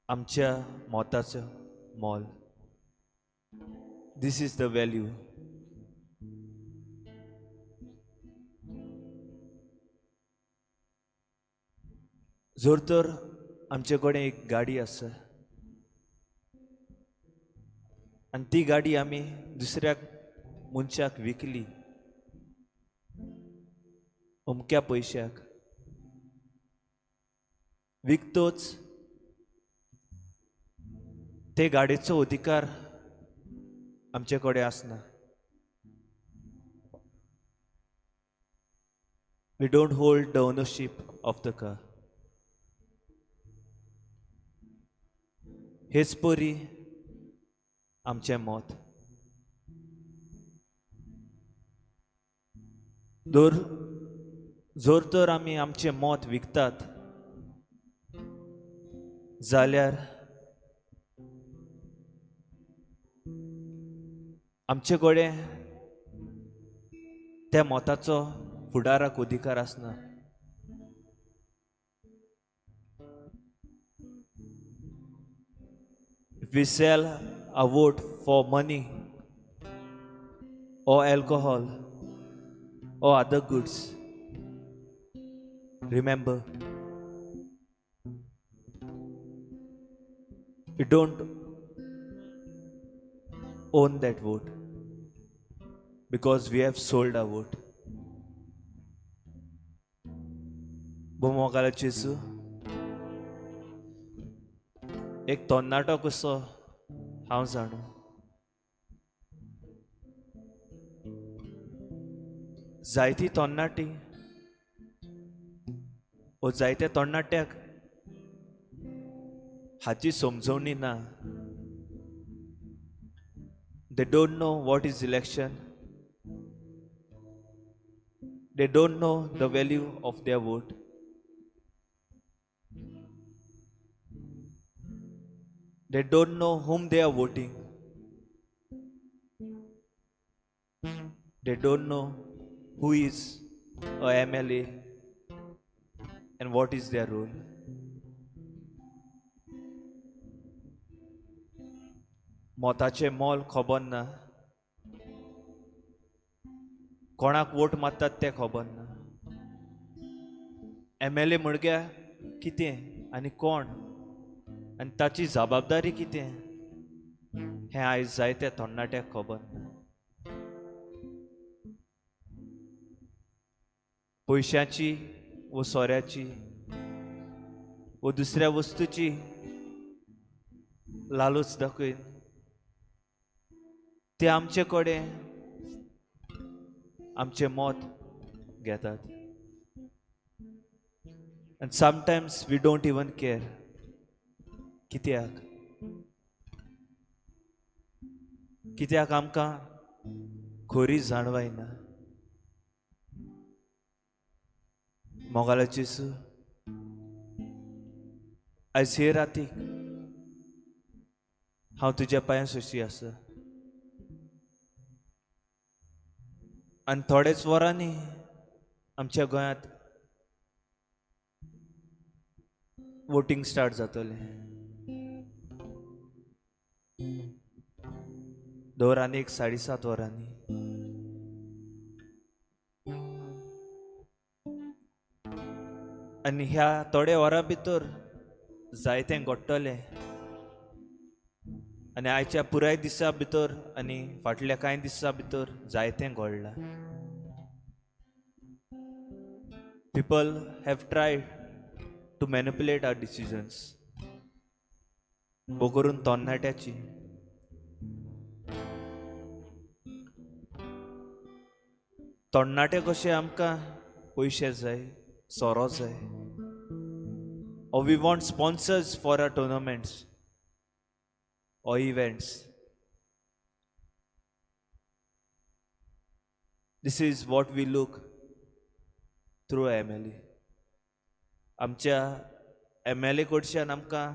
आमच्या मताचो मोल. This is the value. जर तर आमचे कडेन एक गाडी आसा आनी ती गाडी आमी दुसऱ्या मनशाक विकली अमक्या पयशाक, विकतोच ते गाडयेचो अधिकार आमचे कडेन आसना. We don't hold the ownership of the car. हेच परी आमचें मत. जर तर आमी आमचें मत विकतात जाल्यार आमचे कडेन त्या मताचो फुडाराक अधिकार आसना. If we sell our vote for money or alcohol or other goods, remember, you don't own that vote because we have sold our vote. भोमोकाला जेजू एक तरणाटो कसो हांव जाणो, जायती तरणाटी ओ जायत्या तरणाट्याक हाची समजवणी ना. They don't know what is election. They don't know the value of their vote. They don't know whom they are voting. They don't know who is a MLA and what is their role. मताचें मोल खबर ना, कोणाक vote मारतात तें खबर ना, M L A म्हणग्या कितें आनी कोण आनी ताची जबाबदारी कितें हें आयज जायत्या तरणाट्याक खबर ना. पयशांची वो सोऱ्याची वो दुसऱ्या वस्तूची लालूच दाखयन ते आमचे कडेन आमचें मत घेतात. And sometimes we don't even care. कित्याक? कित्याक आमकां खरी जाणवाय ना. मोगाला जेजू, आयज हे रातीक हांव तुज्या पांयां सोशी आसा आनी थोडेच वरांनी आमच्या गोंयांत वोटींग स्टार्ट जातलें. दवर आनी एक 7:30 वरांनी. आनी ह्या थोड्या वरां भितर जायतें घडटलें आनी आयच्या पुराय दिसा भितर आनी फाटल्या कांय दिसां भितर जायतें घडलां. People have tried to manipulate our decisions. भोव करून तरणाट्याची. तरणाटे कशे आमकां पयशे जाय, सोरो जाय. Or we want sponsors for our tournaments or events. This is what we look through MLA. आमच्या एमएलए कडच्यान आमकां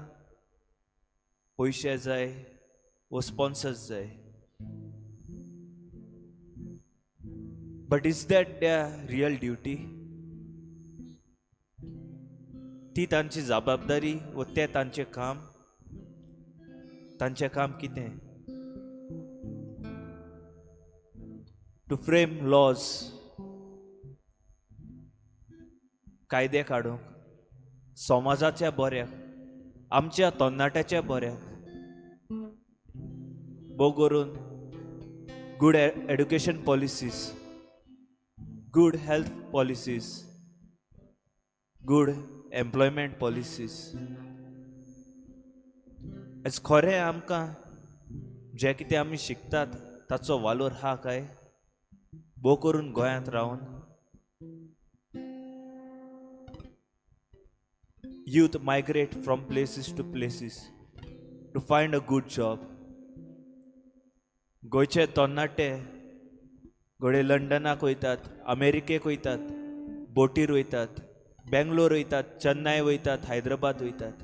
पयशे जाय वो स्पॉन्सर्स जाय. But is that their real duty? ती तांची जबाबदारी व तें तांचें काम? तांचें काम कितें? टू फ्रेम लॉज, कायदे काडूंक समाजाच्या बऱ्याक, आमच्या तरणाट्याच्या बऱ्याक, भोव करून good education policies, good health policies, good employment policies. आयज खरें आमकां जें कितें आमी शिकतात ताचो वालोर आहा काय, भोव करून गोंयांत रावन? Youth migrate from places to places to find a good job. गोंयचे तरणाटे घडये लंडनाक वयतात, अमेरिकेक वयतात, बोटीर वयतात, बेंगलोर वयतात, चेन्नय वयतात, हैदराबाद वयतात.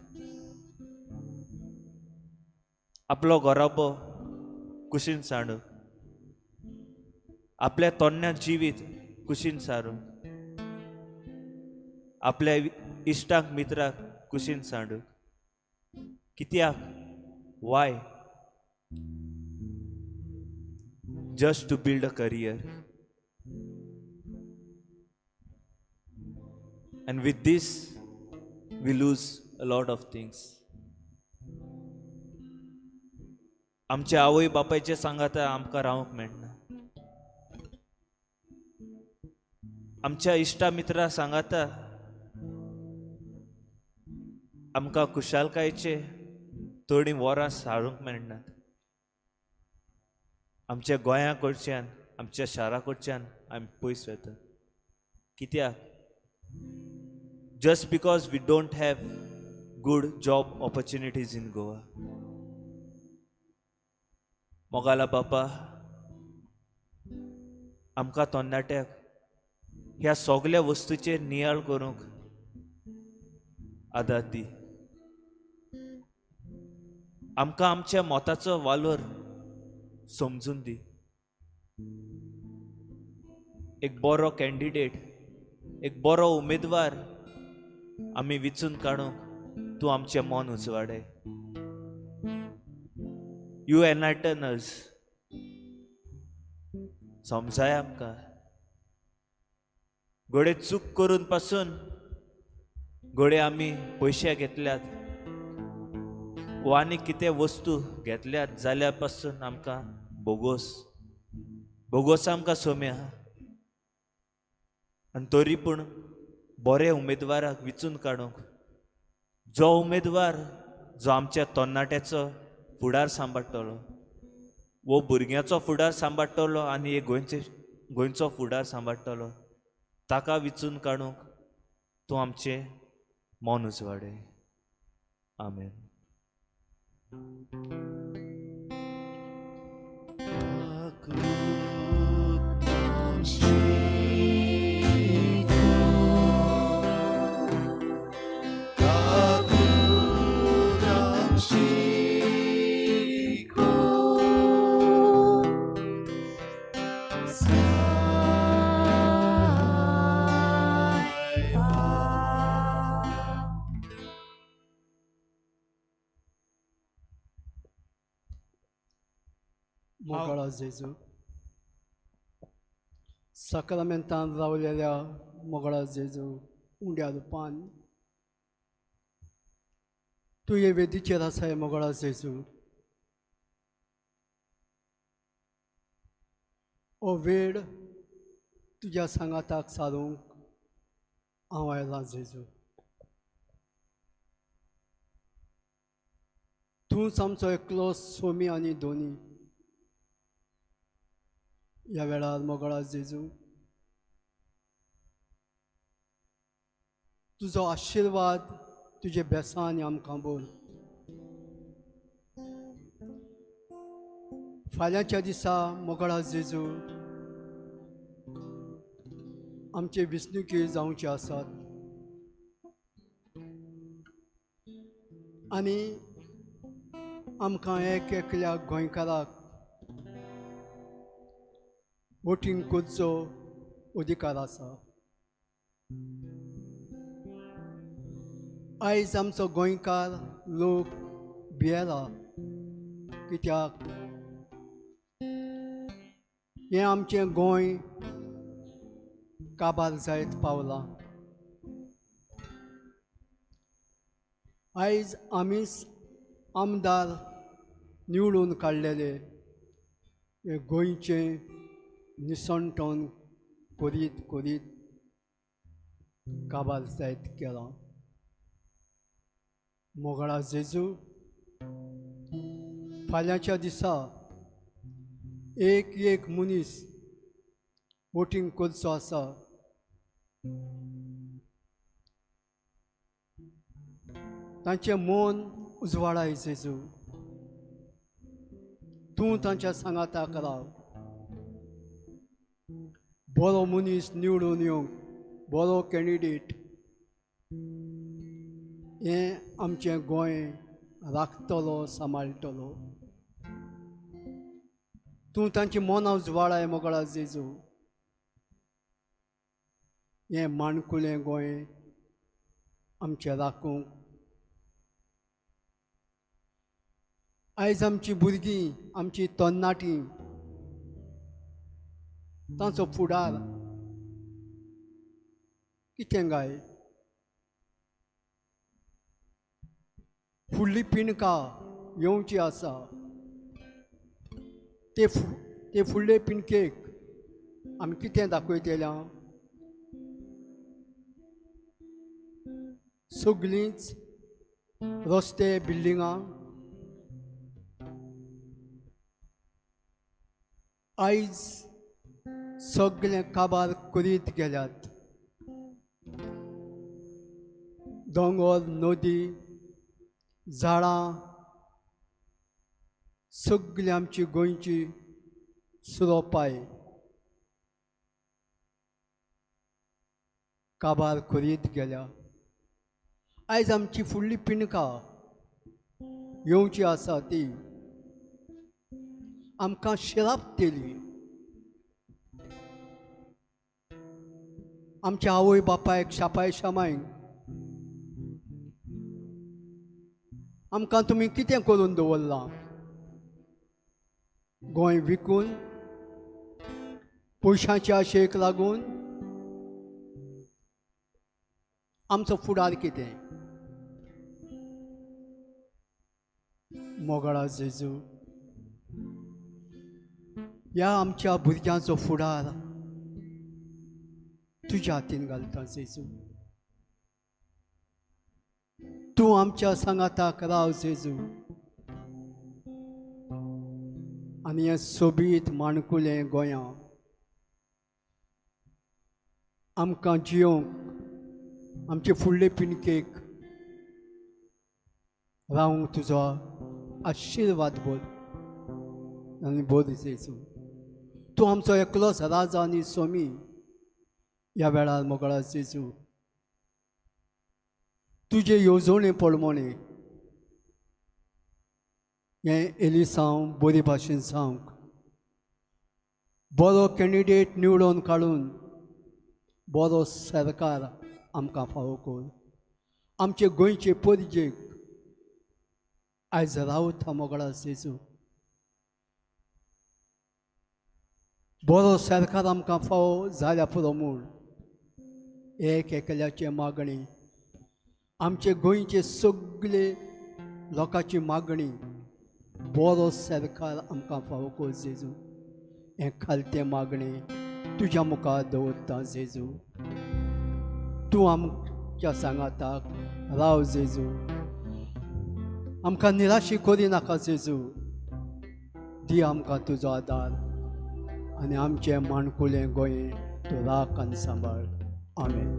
आपलो घराबो कुशीन सांडून, आपल्या तरण्या जिवीत कुशीन सारून, आपल्या इश्टांक मित्राक कुशीन सांडून. कित्याक? Why? Just to build a career. And with this we lose a lot of things. आमच्या आवय बापायचे सांगाता आमकां रावंक मेळना, आमच्या इश्टा मित्रा सांगाता आमकां खुशालकायेचे थोडीं वरां सारूंक मेळनात. आमच्या गोंया कडच्यान, आमच्या शारा कडच्यान आमी पयस वतात. कित्याक? Just because we don't have good job opportunities in Goa. मोगाला बापा, आमकां तरणाट्याक ह्या सगल्या वस्तूचेर नियाळ करूंक आदार दी. आमकां आमच्या मताचो वालोर समजून दी. एक बरो कॅन्डिडेट, एक बरो उमेदवार आमी विचून काडूंक तूं आमचें मन उजवाडय. You enlighten us. समजाय आमकां. घडये चूक करून पासून घडये आमी पयशे घेतल्यात वा आनी कितें वस्तू घेतल्यात जाल्यार पासून आमकां बोगोस बोगोस आमकां सोम्या. आनी तरी पूण बरे उमेदवाराक विचून काडूंक, जो उमेदवार जो आमच्या तरणाट्याचो फुडार सांबाळटलो वो भुरग्याचो फुडार सांबाळटलो आनी एक गोंयचो फुडार सांबाळटलो, ताका विचून काडूंक तूं आमचें मन उजवाडय. आमेन. मोगाळा जेजू, साक्रामेंतान रावलेल्या मोगाळा जेजू, उंड्या रुपान तुये वेदीचेर आसाय मोगाळा जेजू. हो वेळ तुज्या सांगाताक सारूंक हांव आयलां जेजू. तूंच आमचो एकलो सोमी आनी दोनी. ह्या वेळार मोगाळा जेजू, तुजो आशिर्वाद तुजे बेसांनी आमकां बोल. फाल्यांच्या दिसा मोगळा जेजू आमचे वेंचणुकी जावचे आसात आनी आमकां एक एकल्या गोंयकाराक वोटींग करचो अधिकार आसा. आयज आमचो गोंयकार लोक भियेला कित्याक हें आमचें गोंय काबार जायत पावलां. आयज आमीच आमदार निवडून काडलेले हे गोंयचें निसणटण करीत करीत काबार जायत गेलां. मोगळा जेजू फाल्यांच्या दिसा एक एक मनीस वोटींग करचो आसा. तांचें मन उजवाडाय जेजू, तूं तांच्या सांगाताक राव. बरो मनीस निवडून येवंक, बरो कॅन्डिडेट हें आमचें गोंय राखतलो सांबाळटलो. तूं तांची मनां उजवाडाय मोगळा जेजू. हें माणकुलें गोंय आमचें राखूंक आयज आमची भुरगीं, आमची तरणाटीं, तांचो फुडार कितें काय? फुडली पिणकां येवची आसा ते फुडले पिणकेक आमी कितें दाखयतल्या? सगळींच रस्ते, बिल्डिंगां. आयज सगळें काबार करीत गेल्यात. दोंगर, नदी, झाडां सगळीं आमची गोंयची सुरोपाय काबार करीत गेल्या. आयज आमची फुडली पिणकां येवची आसा ती आमकां शिरापतली. आमच्या आवय बापायक शापाय शामायक आमकां तुमी कितें करून दवरलां? गोंय विकून पयशांचे आशेक लागून आमचो फुडार कितें? मोगळा जेजू, ह्या आमच्या भुरग्यांचो फुडार तुज्या हातीन घालता जेजू. तूं आमच्या सांगाताक राव जेजू आनी हें सोबीत माणकुलें गोंया आमकां जियोंक, आमचे फुडले पिणकेक रावंक तुजो आशिर्वाद बोल आनी बोल जेजू. तूं आमचो एकलोच राजा आनी स्वामी. ह्या वेळार मोगळा जेजू तुजे येवजणे प्रमाणे हें एलिसांव बरे भाशेन जावंक, बरो कॅन्डिडेट निवडून काडून बरो सरकार आमकां फावो कर. आमचे गोंयचे परजेक आयज रावता मोगळा जेजू. बरो सरकार आमकां फावो जाल्या पुरो म्हूण एक एकल्याचे मागणी, आमचे गोंयचे सगळे लोकांची मागणी, बरो सरकार आमकां फावो कर जेजू. हें खालतें मागणें तुज्या मुखार दवरता जेजू. तूं आमच्या सांगाताक राव जेजू. आमकां निराशी करिनाका जेजू. दी आमकां तुजो आदार आनी आमचें माणकुलें गोंय तूं राख आनी सांबाळ. आमेन.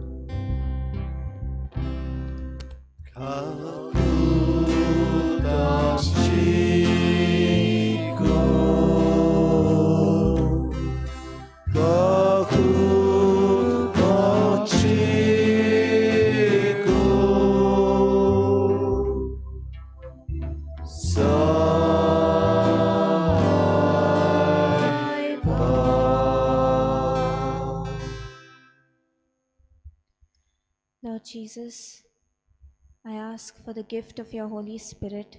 Lord Jesus, I ask for the gift of your Holy Spirit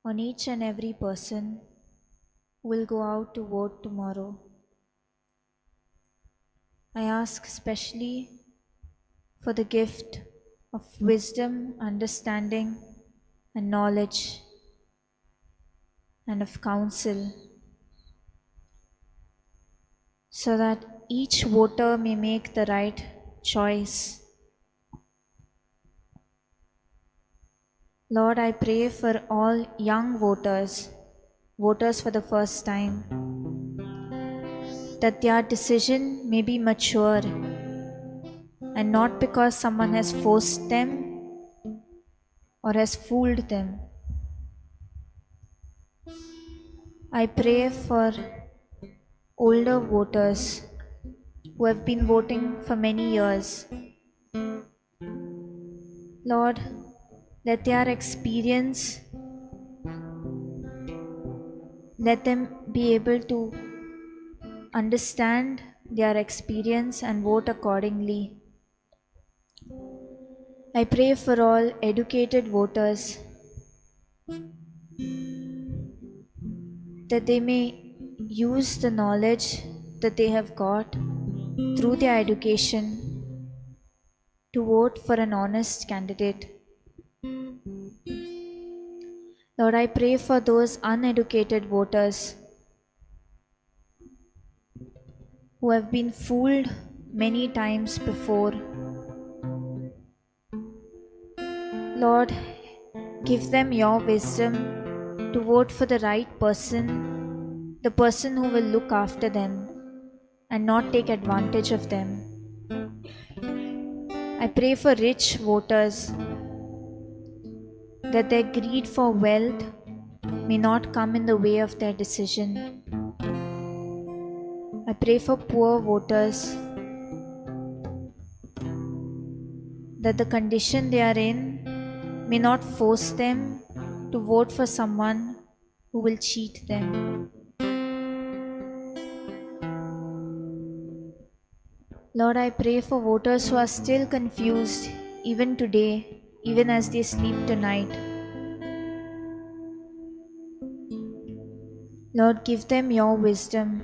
on each and every person who will go out to vote tomorrow. I ask especially for the gift of wisdom, understanding, and knowledge, and of counsel, so that each voter may make the right choice. Lord, I pray for all young voters, voters for the first time, that their decision may be mature and not because someone has forced them or has fooled them. I pray for older voters who have been voting for many years. Lord, let their experience, let them be able to understand their experience and vote accordingly. I pray for all educated voters that they may use the knowledge that they have got through their education to vote for an honest candidate. Lord, I pray for those uneducated voters who have been fooled many times before. Lord, give them your wisdom to vote for the right person, the person who will look after them and not take advantage of them. I pray for rich voters that their greed for wealth may not come in the way of their decision. I pray for poor voters that the condition they are in may not force them to vote for someone who will cheat them. Lord, I pray for voters who are still confused even today, even as they sleep tonight. Lord, give them your wisdom.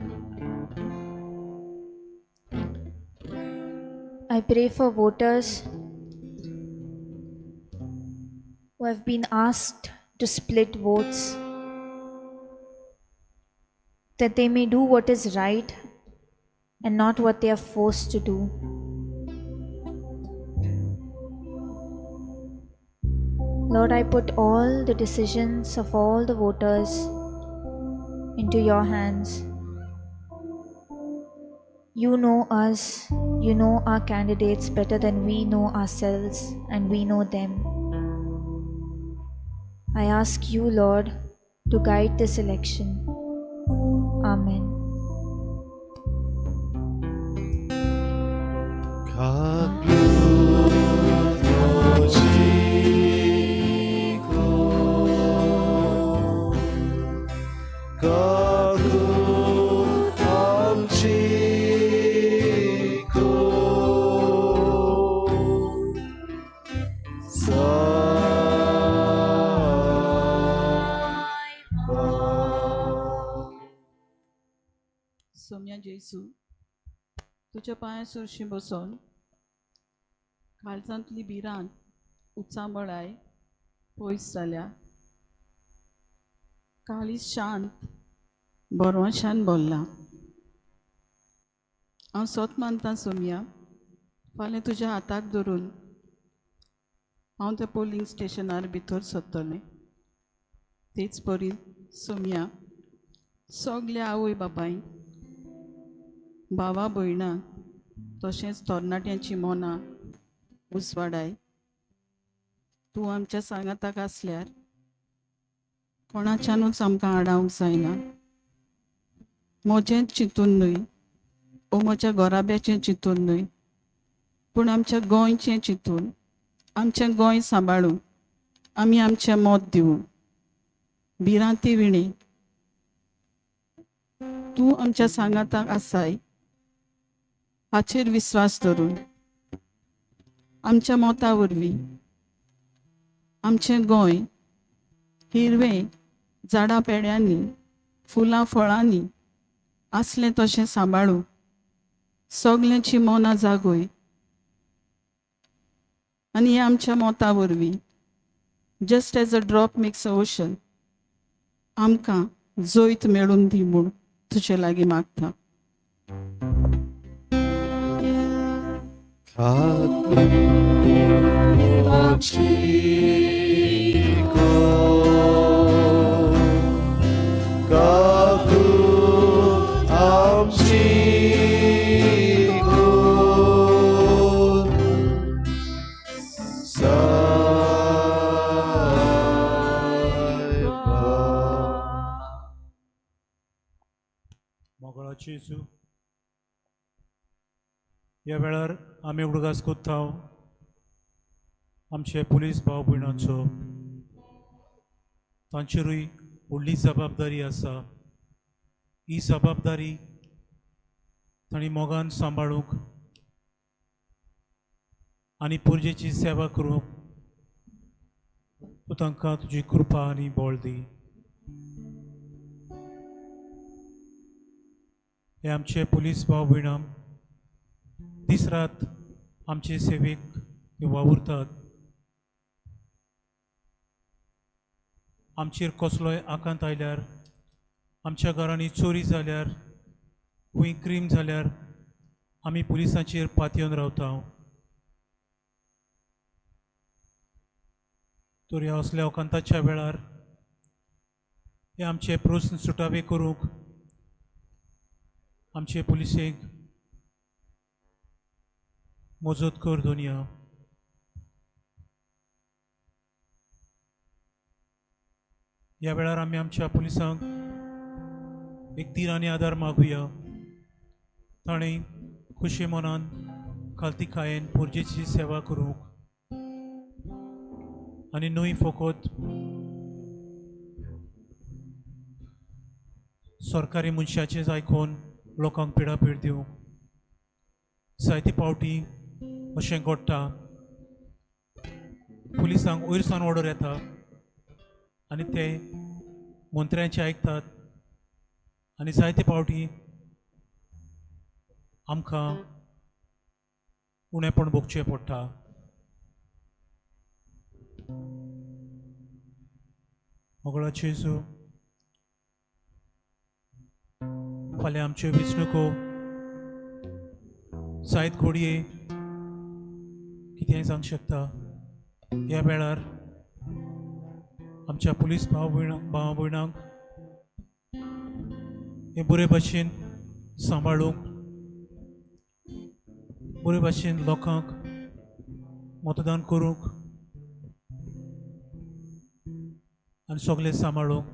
I pray for voters who have been asked to split votes, that they may do what is right and not what they are forced to do. Lord, I put all the decisions of all the voters into your hands. You know us, you know our candidates better than we know ourselves, and we know them. I ask you, Lord, to guide this election. Amen. Somya जेसू, तुज्या पांया सरशी बसोन काळजांतली भिरांत उचांबळाय पयस जाल्या. काळीज शांत बरोशान भरलां. हांव सोत मानतां सोमया, फाल्यां तुज्या हाताक धरून हांव त्या पोलिंग स्टेशनार भितर सरतलें. तेच परी सोमया, सगल्या आवय बापायक, भावा भयणां तशेंच तरणाट्यांची मनां उजवाडाय. तूं आमच्या सांगाताक आसल्यार कोणाच्यानूच आमकां आडावंक जायना. म्हजेंच चिंतून न्हय ओ म्हज्या घराब्याचें चिंतून न्हय, पूण आमच्या गोंयचें चिंतून, आमचें गोंय सांबाळून आमी आमचें मत दिवूं. भिरांती विणी तूं आमच्या सांगाताक आसाय हाचेर विस्वास धरून आमच्या मता वरवीं आमचें गोंय हिरवें झाडां पेड्यांनी फुलां फळांनी आसलें तशें सांबाळूं. सगल्यांची मनां जागय आनी हे आमच्या मता वरवीं just as a drop makes a ocean आमकां जैत मेळून दी म्हूण तुजे लागीं मागता. मोगळाची जेजू, ह्या वेळार आमी उडगास कोत्ता आमचे पुलीस भाव भयणांचो, तांचेरूय व्हडली जबाबदारी आसा. ही जबाबदारी तांणी मोगान सांबाळूंक आनी पुरजेची सेवा करूंक तूं तांकां तुजी कृपा आनी बळ दी. हे आमचे पुलीस भाव भयणां दीस रात आमचे सेवेक ते वावुरतात. आमचेर कसलोय आकांत आयल्यार, आमच्या घरांनी चोरी जाल्यार, खंय क्रीम जाल्यार आमी पुलिसांचेर पातयेवन रावता. तर ह्या असल्या आकांताच्या वेळार हे आमचे प्रस्न सुटावे करूंक आमचे पुलिसेक मजत कर दुनिया. ह्या वेळार आमी आमच्या पुलिसांक एक धीर आनी आदार मागुया. ताणें खुशी मनान खालतीकायेन पुरजेची सेवा करूंक आनी न्हय फकत सरकारी मनशाचें आयकून लोकांक पिडापीड दिवंक. जायते फावटी अशें घडटा, पुलिसांक वयर सावन ऑर्डर येता आनी ते मंत्र्यांचे आयकतात आनी जायते फावटी आमकां उणेपण भोगचें पडटा. मोगळाचे जेजू, फाल्यां आमच्यो वेंचणुको जायत घडये कितेंय जावंक शकता. ह्या वेळार आमच्या पुलीस भाव भयणांक हे बरे भाशेन सांबाळूंक, बरे भाशेन लोकांक मतदान करूंक आनी सगळें सांबाळूंक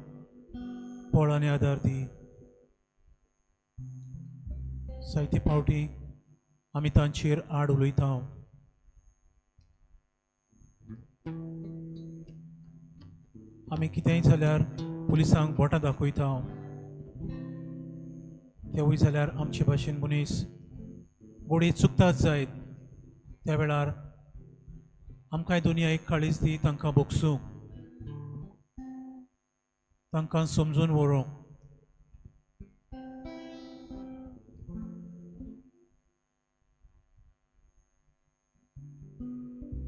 बळ आनी आदार दी. जायते फावटी आमी तांचेर आड उलयता. आमी कितेंय जाल्यार पुलिसांक बोटां दाखयता. तेवूय जाल्यार आमचे भाशेन मनीस गोडये चुकतात जायत. त्या वेळार आमकांय दुनिया एक काळीज दी तांकां भोगसूंक, तांकां समजून व्हरूंक.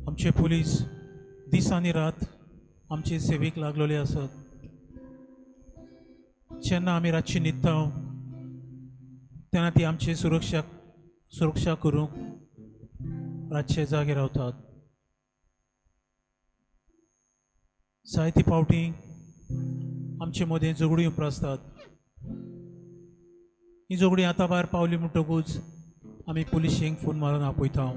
आमचे पुलीस दीस आनी रात आमचे सेवेक लागलेले आसात. जेन्ना आमी रातची न्हिदता तेन्ना ती आमची सुरक्षा करूंक रातचे जागे रावतात. जायते फावटी आमचे मदें झगडीं उप्रासतात. ही झगडीं आतां भायर पावली म्हणटकूच आमी पुलिशेंक फोन मारून आपयता.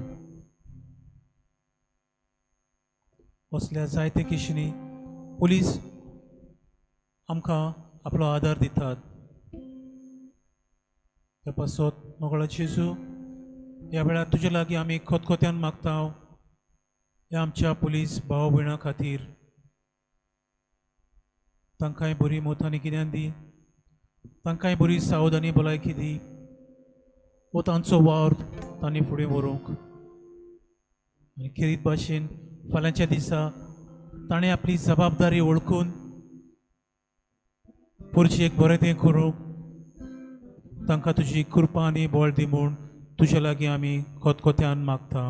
असल्या जायते केशींनी पुलीस आमकां आपलो आदार दितात. त्या पासत मोगळा जेजू ह्या वेळार तुजे लागीं आमी खोतखोत्यान मागता ह्या आमच्या पुलीस भाव भयणां खातीर तांकांय बरी मत आनी गिन्यान दी, तांकांय बरी सावध आनी भलायकी दी, वो तांचो वावर तांणी फुडें व्हरूंक आनी खेरीत भाशेन फाल्यांच्या दिसा ताणें आपली जबाबदारी वळखून पुरची एक बरें तें करूंक तांकां तुजी कृपा आनी बळ दी म्हूण तुज्या लागीं आमी खोतखोत्यान मागता.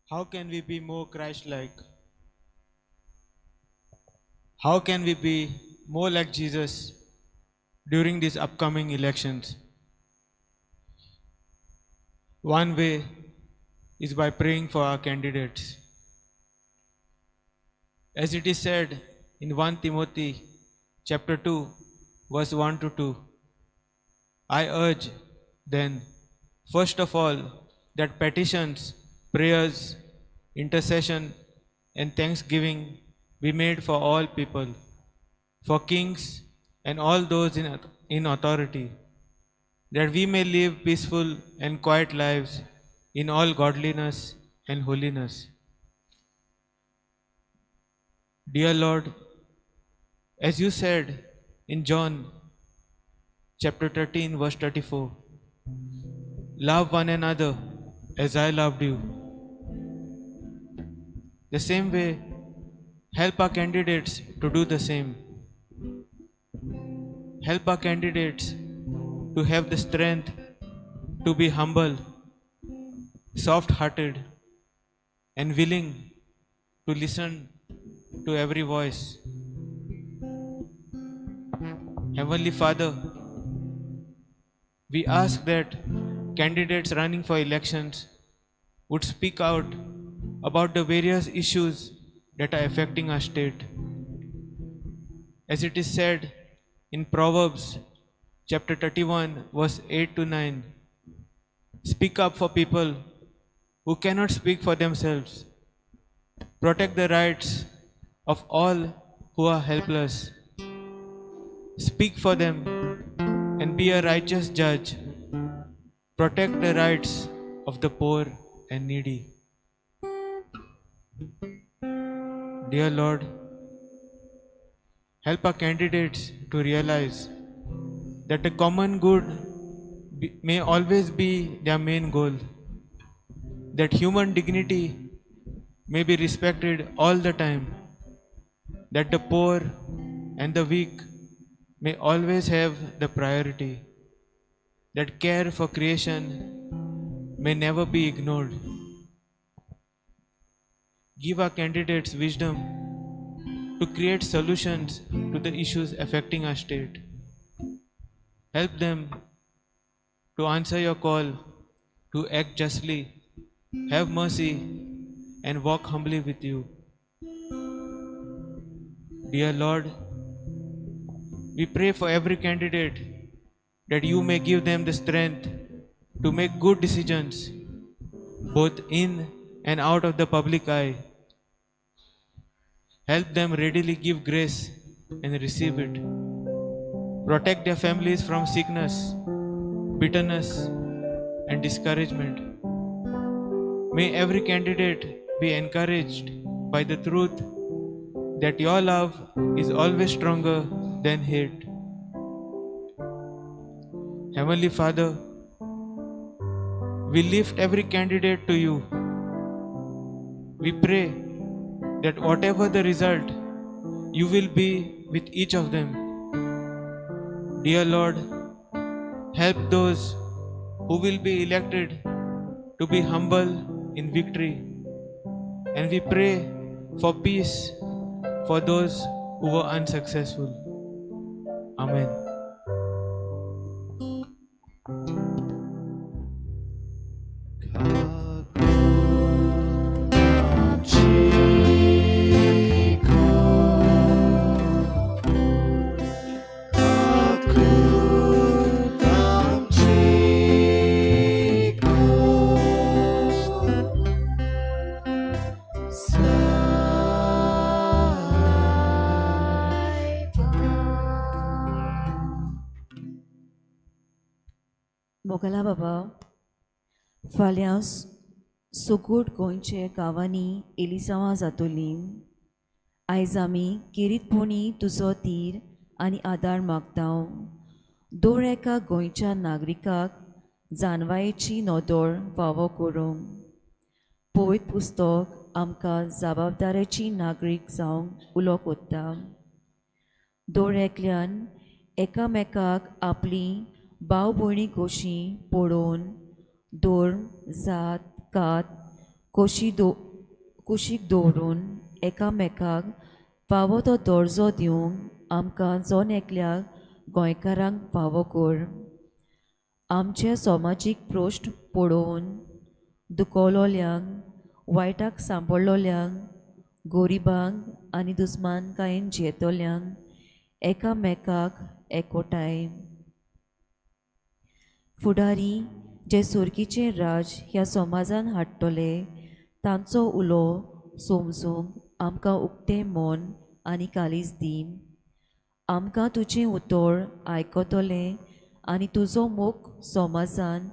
How can we be more Christ-like? How can we be more like Jesus during these upcoming elections? One way is by praying for our candidates. As it is said in 1 Timothy chapter 2, verse 1 to 2, I urge then, first of all, that petitions, prayers, intercession, and thanksgiving be made for all people, for kings and all those in authority, that we may live peaceful and quiet lives in all godliness and holiness. Dear Lord, as you said in John chapter 13, verse 34, love one another as I loved you. The same way, help our candidates to do the same. Help our candidates to have the strength to be humble, soft-hearted, and willing to listen to every voice. Heavenly Father, we ask that candidates running for elections would speak out about the various issues that are affecting our state. As it is said in Proverbs chapter 31, verse 8 to 9, speak up for people who cannot speak for themselves. Protect the rights of all who are helpless. Speak for them and be a righteous judge. Protect the rights of the poor and needy. Dear Lord, help our candidates to realize that the common good may always be their main goal, that human dignity may be respected all the time, that the poor and the weak may always have the priority, that care for creation may never be ignored. Give our candidates wisdom to create solutions to the issues affecting our state. Help them to answer your call to act justly, have mercy, and walk humbly with you. Dear Lord, we pray for every candidate that you may give them the strength to make good decisions, both in and out of the public eye. Help them readily give grace and receive it. Protect their families from sickness, bitterness, and discouragement. May every candidate be encouraged by the truth that your love is always stronger than hate. Heavenly Father, we lift every candidate to you. We pray that whatever the result, you will be with each of them. Dear Lord, help those who will be elected to be humble in victory. And we pray for peace for those who were unsuccessful. Amen. Mogla बाबा, फाल्यां सुगूट गोंयचे गांवांनी एलिसांवां जातोलीं. आयज आमी खेरीतपणी तुजो धीर आनी आदार मागता. दर एका गोंयच्या नागरिकाक जानवायेची नदर फावो करूंक पवित्र पुस्तक आमकां जबाबदारेची नागरीक जावंक उलो कोत्ता. दर एकल्यान एकामेकाक आपली भाव भयणी कशी पळोवन धर्म, जात, कात कुशीक दवरून एकामेकाक फावो तो दर्जो दिवंक आमकां जण एकल्या गोंयकारांक फावो कर. आमचे समाजीक प्रश्न पळोवन दुखवलोल्यांक, वायटाक सांपडलोल्यांक, गरिबांक आनी दुस्मानकायेन जियेतल्यांक एकामेकाक एकवटाय. फुडारी जे सुर्गीचें राज ह्या समाजान हाडटले तांचो उलो समजूंक आमकां उक्तें मन आनी काळीज दी. आमकां तुजें उतर आयकतले आनी तुजो मोग समाजान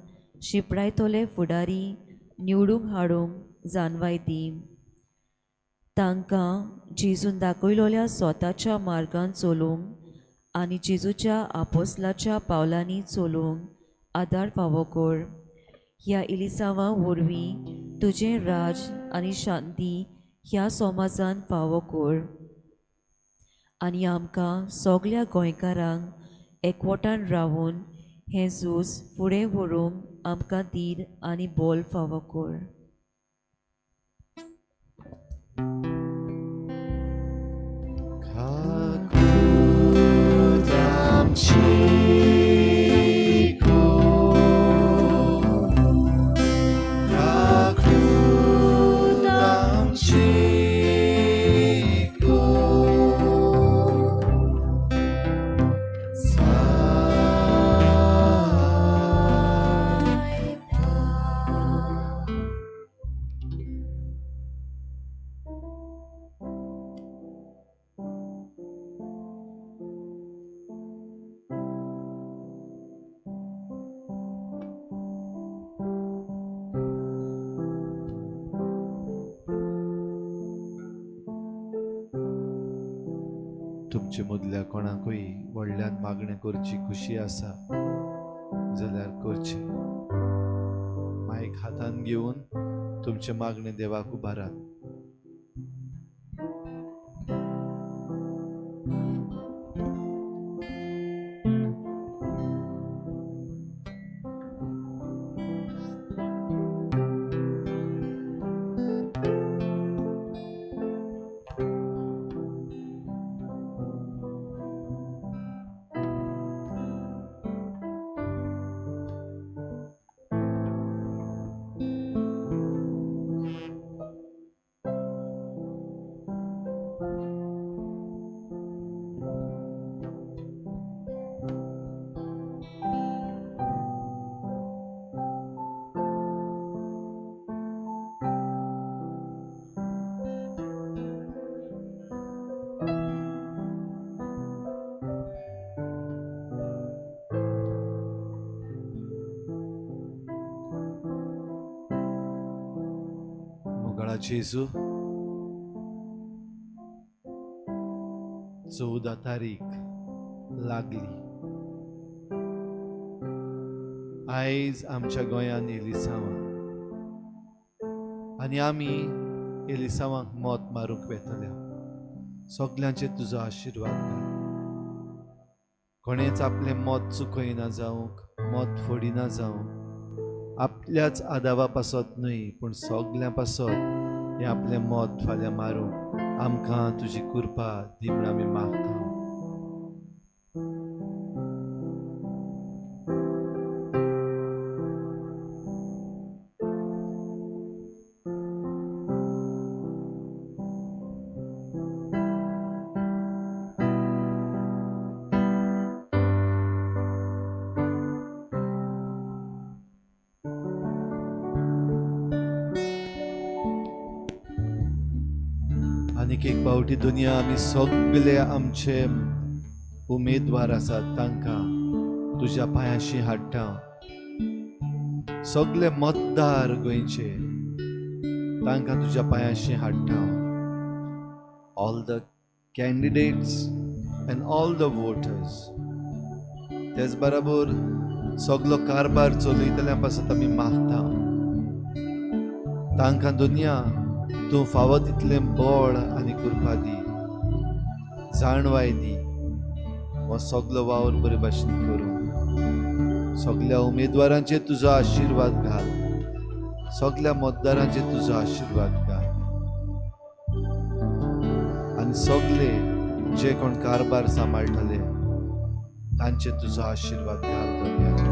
शिंपडायतले फुडारी निवडूंक हाडूंक जानवाय दी. तांकां जेजून दाखयलोल्या स्वताच्या मार्गान चलूंक आनी जेजूच्या आपोसलाच्या पावलांनी चलूंक आदार फावो कर. ह्या इलिसांवां वरवीं तुजें राज आनी शांती ह्या समाजान फावो कर आनी आमकां सगल्या गोंयकारांक एकवटान रावून हें झूज फुडें व्हरूंक आमकां धीर आनी बल फावो कर. तुमचे मदल्या कोणाकूय व्हडल्यान मागणें करची खुशी आसा जाल्यार करची. मायक हातान घेवन तुमचें मागणें देवाक उबारात. जेजू, 14 तारीख लागली. आयज आमच्या गोंयांत एलिसांवां आनी आमी एलिसांवांक मत मारूंक वेतल्या. सगल्यांचेर तुजो आशिर्वाद घाल. कोणेच आपलें मत चुकयना जावंक, मत फोडिना जावंक, आपल्याच आदावा पासत न्हय पूण सगल्यां पासत हें आपलें मत फाल्यां मारूंक आमकां तुजी कृपा दी म्हूण आमी मागता. आनीक एक पावटी दुनिया आमी सगळे आमचे उमेदवार आसात तांकां तुज्या पांयांशी हाडटा. सगळे मतदार गोंयचे तांकां तुज्या पांयांशी हाडटा. All the candidates and all the voters. तेच बराबर सगलो कारभार चलयतल्या पासत आमी मागता तांकां दुनिया तूं फावो तितलें बळ आनी कृपा दी, जाणवाय दी, हो सगलो वावर बरे भाशेन करूं. सगल्या उमेदवारांचेर तुजो आशिर्वाद घाल, सगल्या मतदारांचेर तुजो आशिर्वाद घाल आनी सगले जे कोण कारभार सांबाळटले तांचेर तुजो आशिर्वाद घाल दुनिया.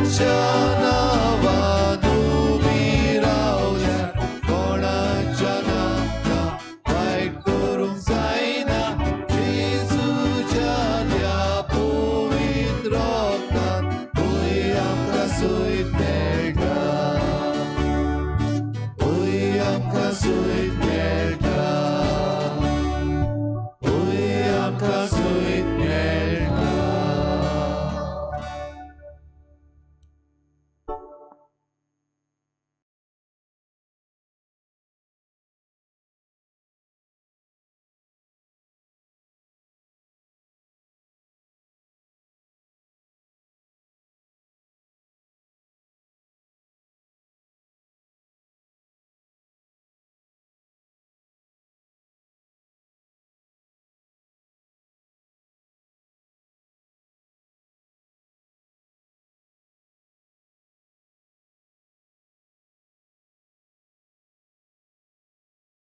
आमच्या.